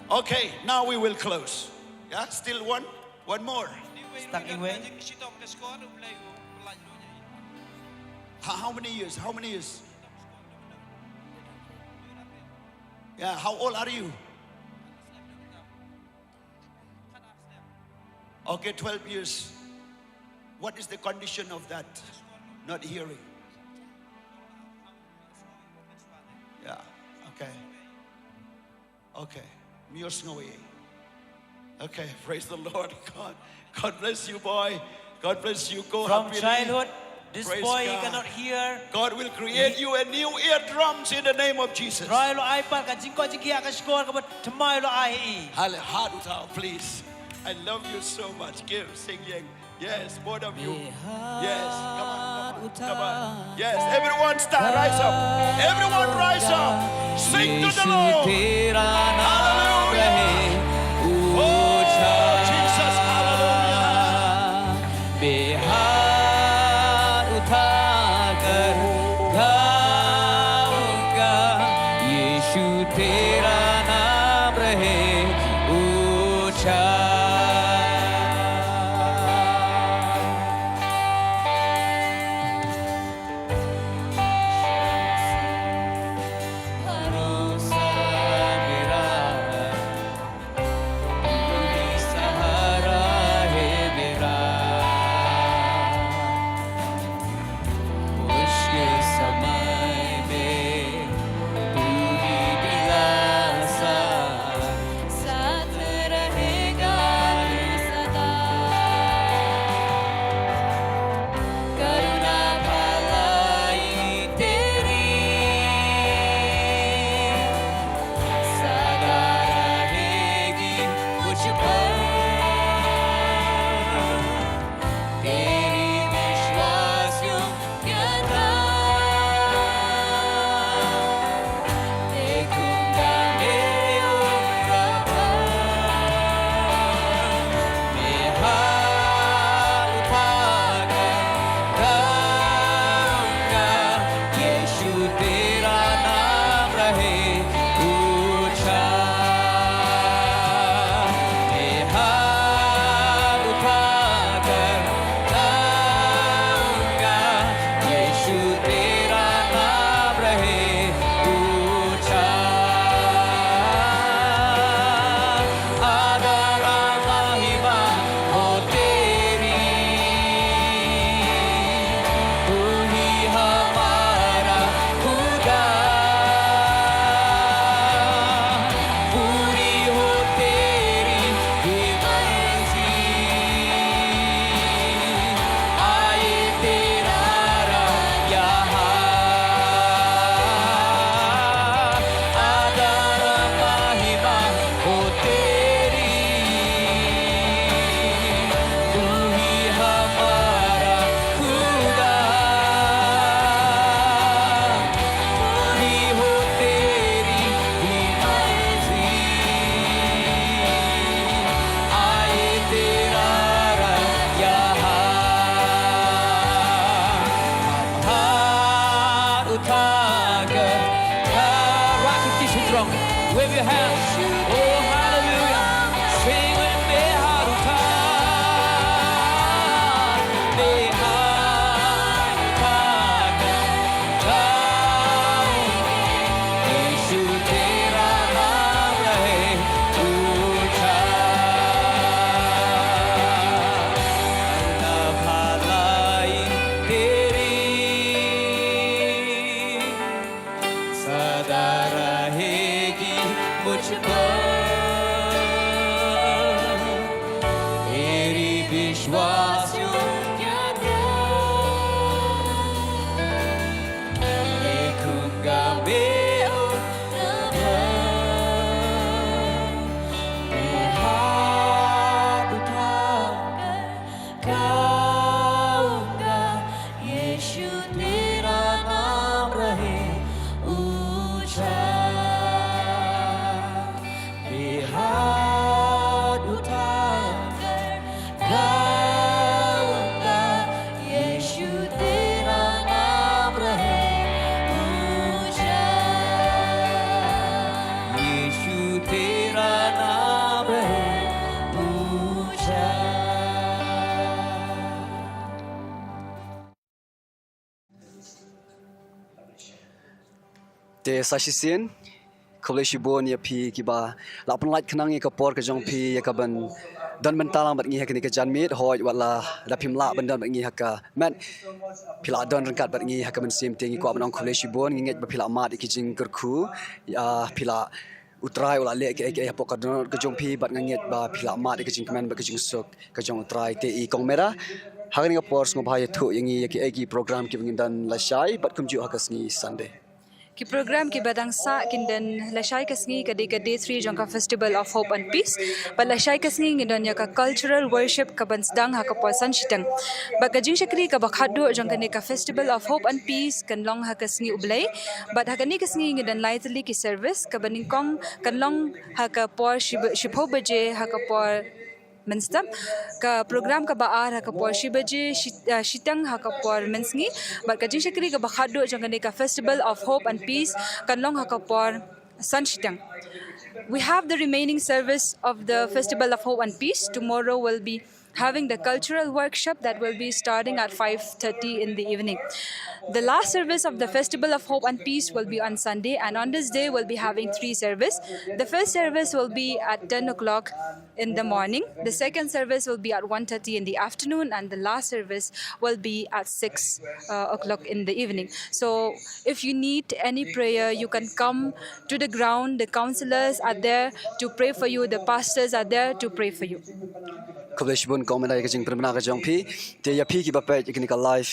Okay, now we will close. Yeah, still one, one more. Tang iwei. How, how many years? How many years? Yeah, how old are you? Okay, twelve years. What is the condition of that? Not hearing. Yeah, okay. Okay. Mior sngowi. Okay, praise the Lord. God, God bless you, boy. God bless you. Go happily. From childhood, this boy, he cannot hear. Praise God. God will create you a new eardrums in the name of Jesus. Trai u la ai pat ka jingkoit jingkhiah ka shkor kaba thymmai u la ai ha i. Hallelujah. Heart uta, please. I love you so much. Give, sing, yang. Yes, both of you. Yes, come on, come on, come on. Yes, everyone start, rise up. Everyone rise up. Sing to the Lord. Hallelujah. Oh, Jesus, hallelujah. Wave your hands. Oh, hallelujah. Sing with me, Haruta. मुझ पर तेरी विश्वास जो क्या देखूंगा मैं उतना भर। मैं हाथ उठाकर गाऊंगा, यीशु तेरा नाम रहे ऊंचा। मैं हाथ उठाकर गाऊंगा, यीशु तेरा नाम रहे ऊंचा। यीशु तेरा नाम रहे ऊंचा। Te sa shisien, khublei shibun ïa phi kiba la pynlait khnang ïa ka por ka jong phi ïa ka ban don bynta lang bad ngi ha kane ka janmiet, hooid wat la da phim lah ban don bad ngi ha ka met, phi la don ryngkat bad ngi ha ka mynsiem, te ngi kwah ban ong khublei shibun. Ngi ngeit ba phi la mad ïa ki jingkyrkhu, ïa phi la, U Trai u la leh kaei kaei hapoh ka dohnud ka jong phi, bad nga ngeit ba phi la mad ïa ka jingkmen bad ka jingsuk ka jong U Trai. Te i Kong Mera, ha kane ka por sngewbha ïathuh ïa ngi ïa kiei ki program kiba ngin don lashai bad kumjuh ha ka sngi Sunday. Ki program kiba dang sah kin don lashai ka sngi ka dei ka day three jong ka Festival of Hope and Peace. Bad lashai ka sngi ngi don ïa ka cultural worship ka ban sdang ha ka por san shiteng. Bad ka jingshakri kaba khatduh jong kane ka Festival of Hope and Peace kan long ha ka sngi U Blei. Bad ha kane ka sngi ngi don lai tylli ki service, kaba nyngkong kan long ha ka por shi ba-, shiphew baje ha ka por mynstep. Ka program kaba ar ha ka por shi baje shi-, ah, shiteng ha ka por mynsngi. Bad ka jingshakri kaba khatduh jong kane ka Festival of Hope and Peace kan long ha ka por san shiteng. We have the remaining service of the Festival of Hope and Peace. Tomorrow will be having the cultural workshop that will be starting at five thirty in the evening. The last service of the Festival of Hope and Peace will be on Sunday, and on this day we'll be having three service. The first service will be at ten o'clock in the morning. The second service will be at one thirty in the afternoon, and the last service will be at six, uh, o'clock in the evening. So if you need any prayer, you can come to the ground. The counselors are there to pray for you. The pastors are there to pray for you. Khublei shibun Kong Mera ïa ka jingpynbna ka jong phi. Te ïa phi kiba peit ïa kane ka live,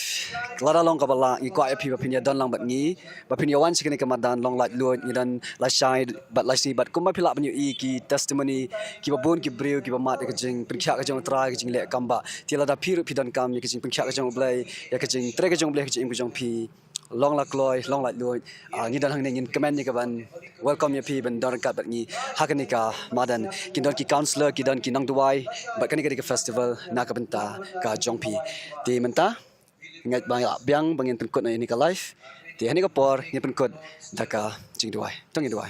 lada long kaba lah, ngi kwah ïa phi ba phin ïa don lang bad ngi, ba phin ïa wan sha kane ka madan long laitluid, ngi don lashai bad lashisngi bad kumba phi lah ban ïohi ki testimony kiba bun ki briew kiba mad ïa ka jingpynkhiah ka jong U Trai, ka jingleh kam ba. Te lada phi ruh phi donkam ïa ka jingpynkhiah ka jong U Blei, ïa ka jingtrei ka jong U Blei ha ka jingim ka jong phi, long la kloi, long laitluid. Ah, ngi don hangne, ngin kmen ïa ka ban welcome ïa phi ban don ryngkat bad ngi ha kane ka madan. Kin don ki counselor, ki don ki nongduwai bad kane ka dei ka festival na ka bynta ka jong phi. Te mynta ngeit ba ïa biang ba ngin pynkut ïa kane ka live. Te ha kane ka por ngin pynkut da ka jingduwai. To ngin duwai.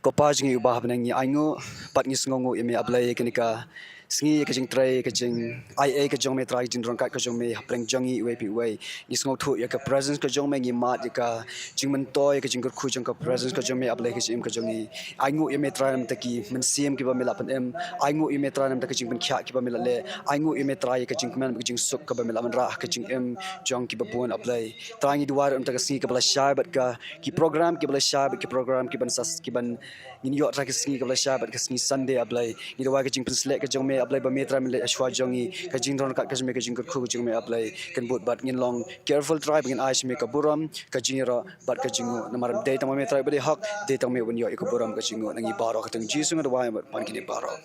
Ko Pa jong ngi uba ha bneng, ngi ainguh bad ngi sngewnguh ïa me A Blei ïa kane ka sngi, ïa ka jingtrei, ïa ka jingai ei ka jong me Trai, ka jingdon ryngkat ka jong me hapdeng jong ngi iwei pa iwei. Ngi sngewthuh ïa ka presence ka jong me, ngi mad ïa ka jingmyntoi, ïa ka jingkyrkhu jong ka presence ka jong me A Blei ha ka jingim ka jong ngi. Ainguh ïa me Trai namar ki mynsiem kiba me la pynim. Ainguh ïa me Trai namar ka jingpynkhiah kiba me la leh. Ainguh ïa me Trai ïa ka jingkmen, ka jingsuk kaba me la wanrah ha ka jingim jong kiba bun A Blei. Trai ngi duwai namar ka sngi kaba lashai bad ka, ki program kiba lashai bad ki program kiban sas, kiban ngin ïoh Trai ka sngi kaba lashai bad ka sngi Sunday A Blei. Ngi duwai ka jingpynsleh ka jong me A Blei ba me Trai men leh hashwa jong ngi, ka jingdon ryngkat ka jong me, ka jingkyrkhu ka jong me A Blei kan bud bad ngin long careful Trai ba ngin ai sha me ka burom, ka jingïaroh bad ka jingnguh. Namar dei tang ma me Trai ba dei hok, dei tang ma me ban ïoh ïa ka burom ka jingnguh. Na ngi baroh ka kyrteng Jisu nga duwai bad pan kine baroh.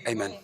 Amen.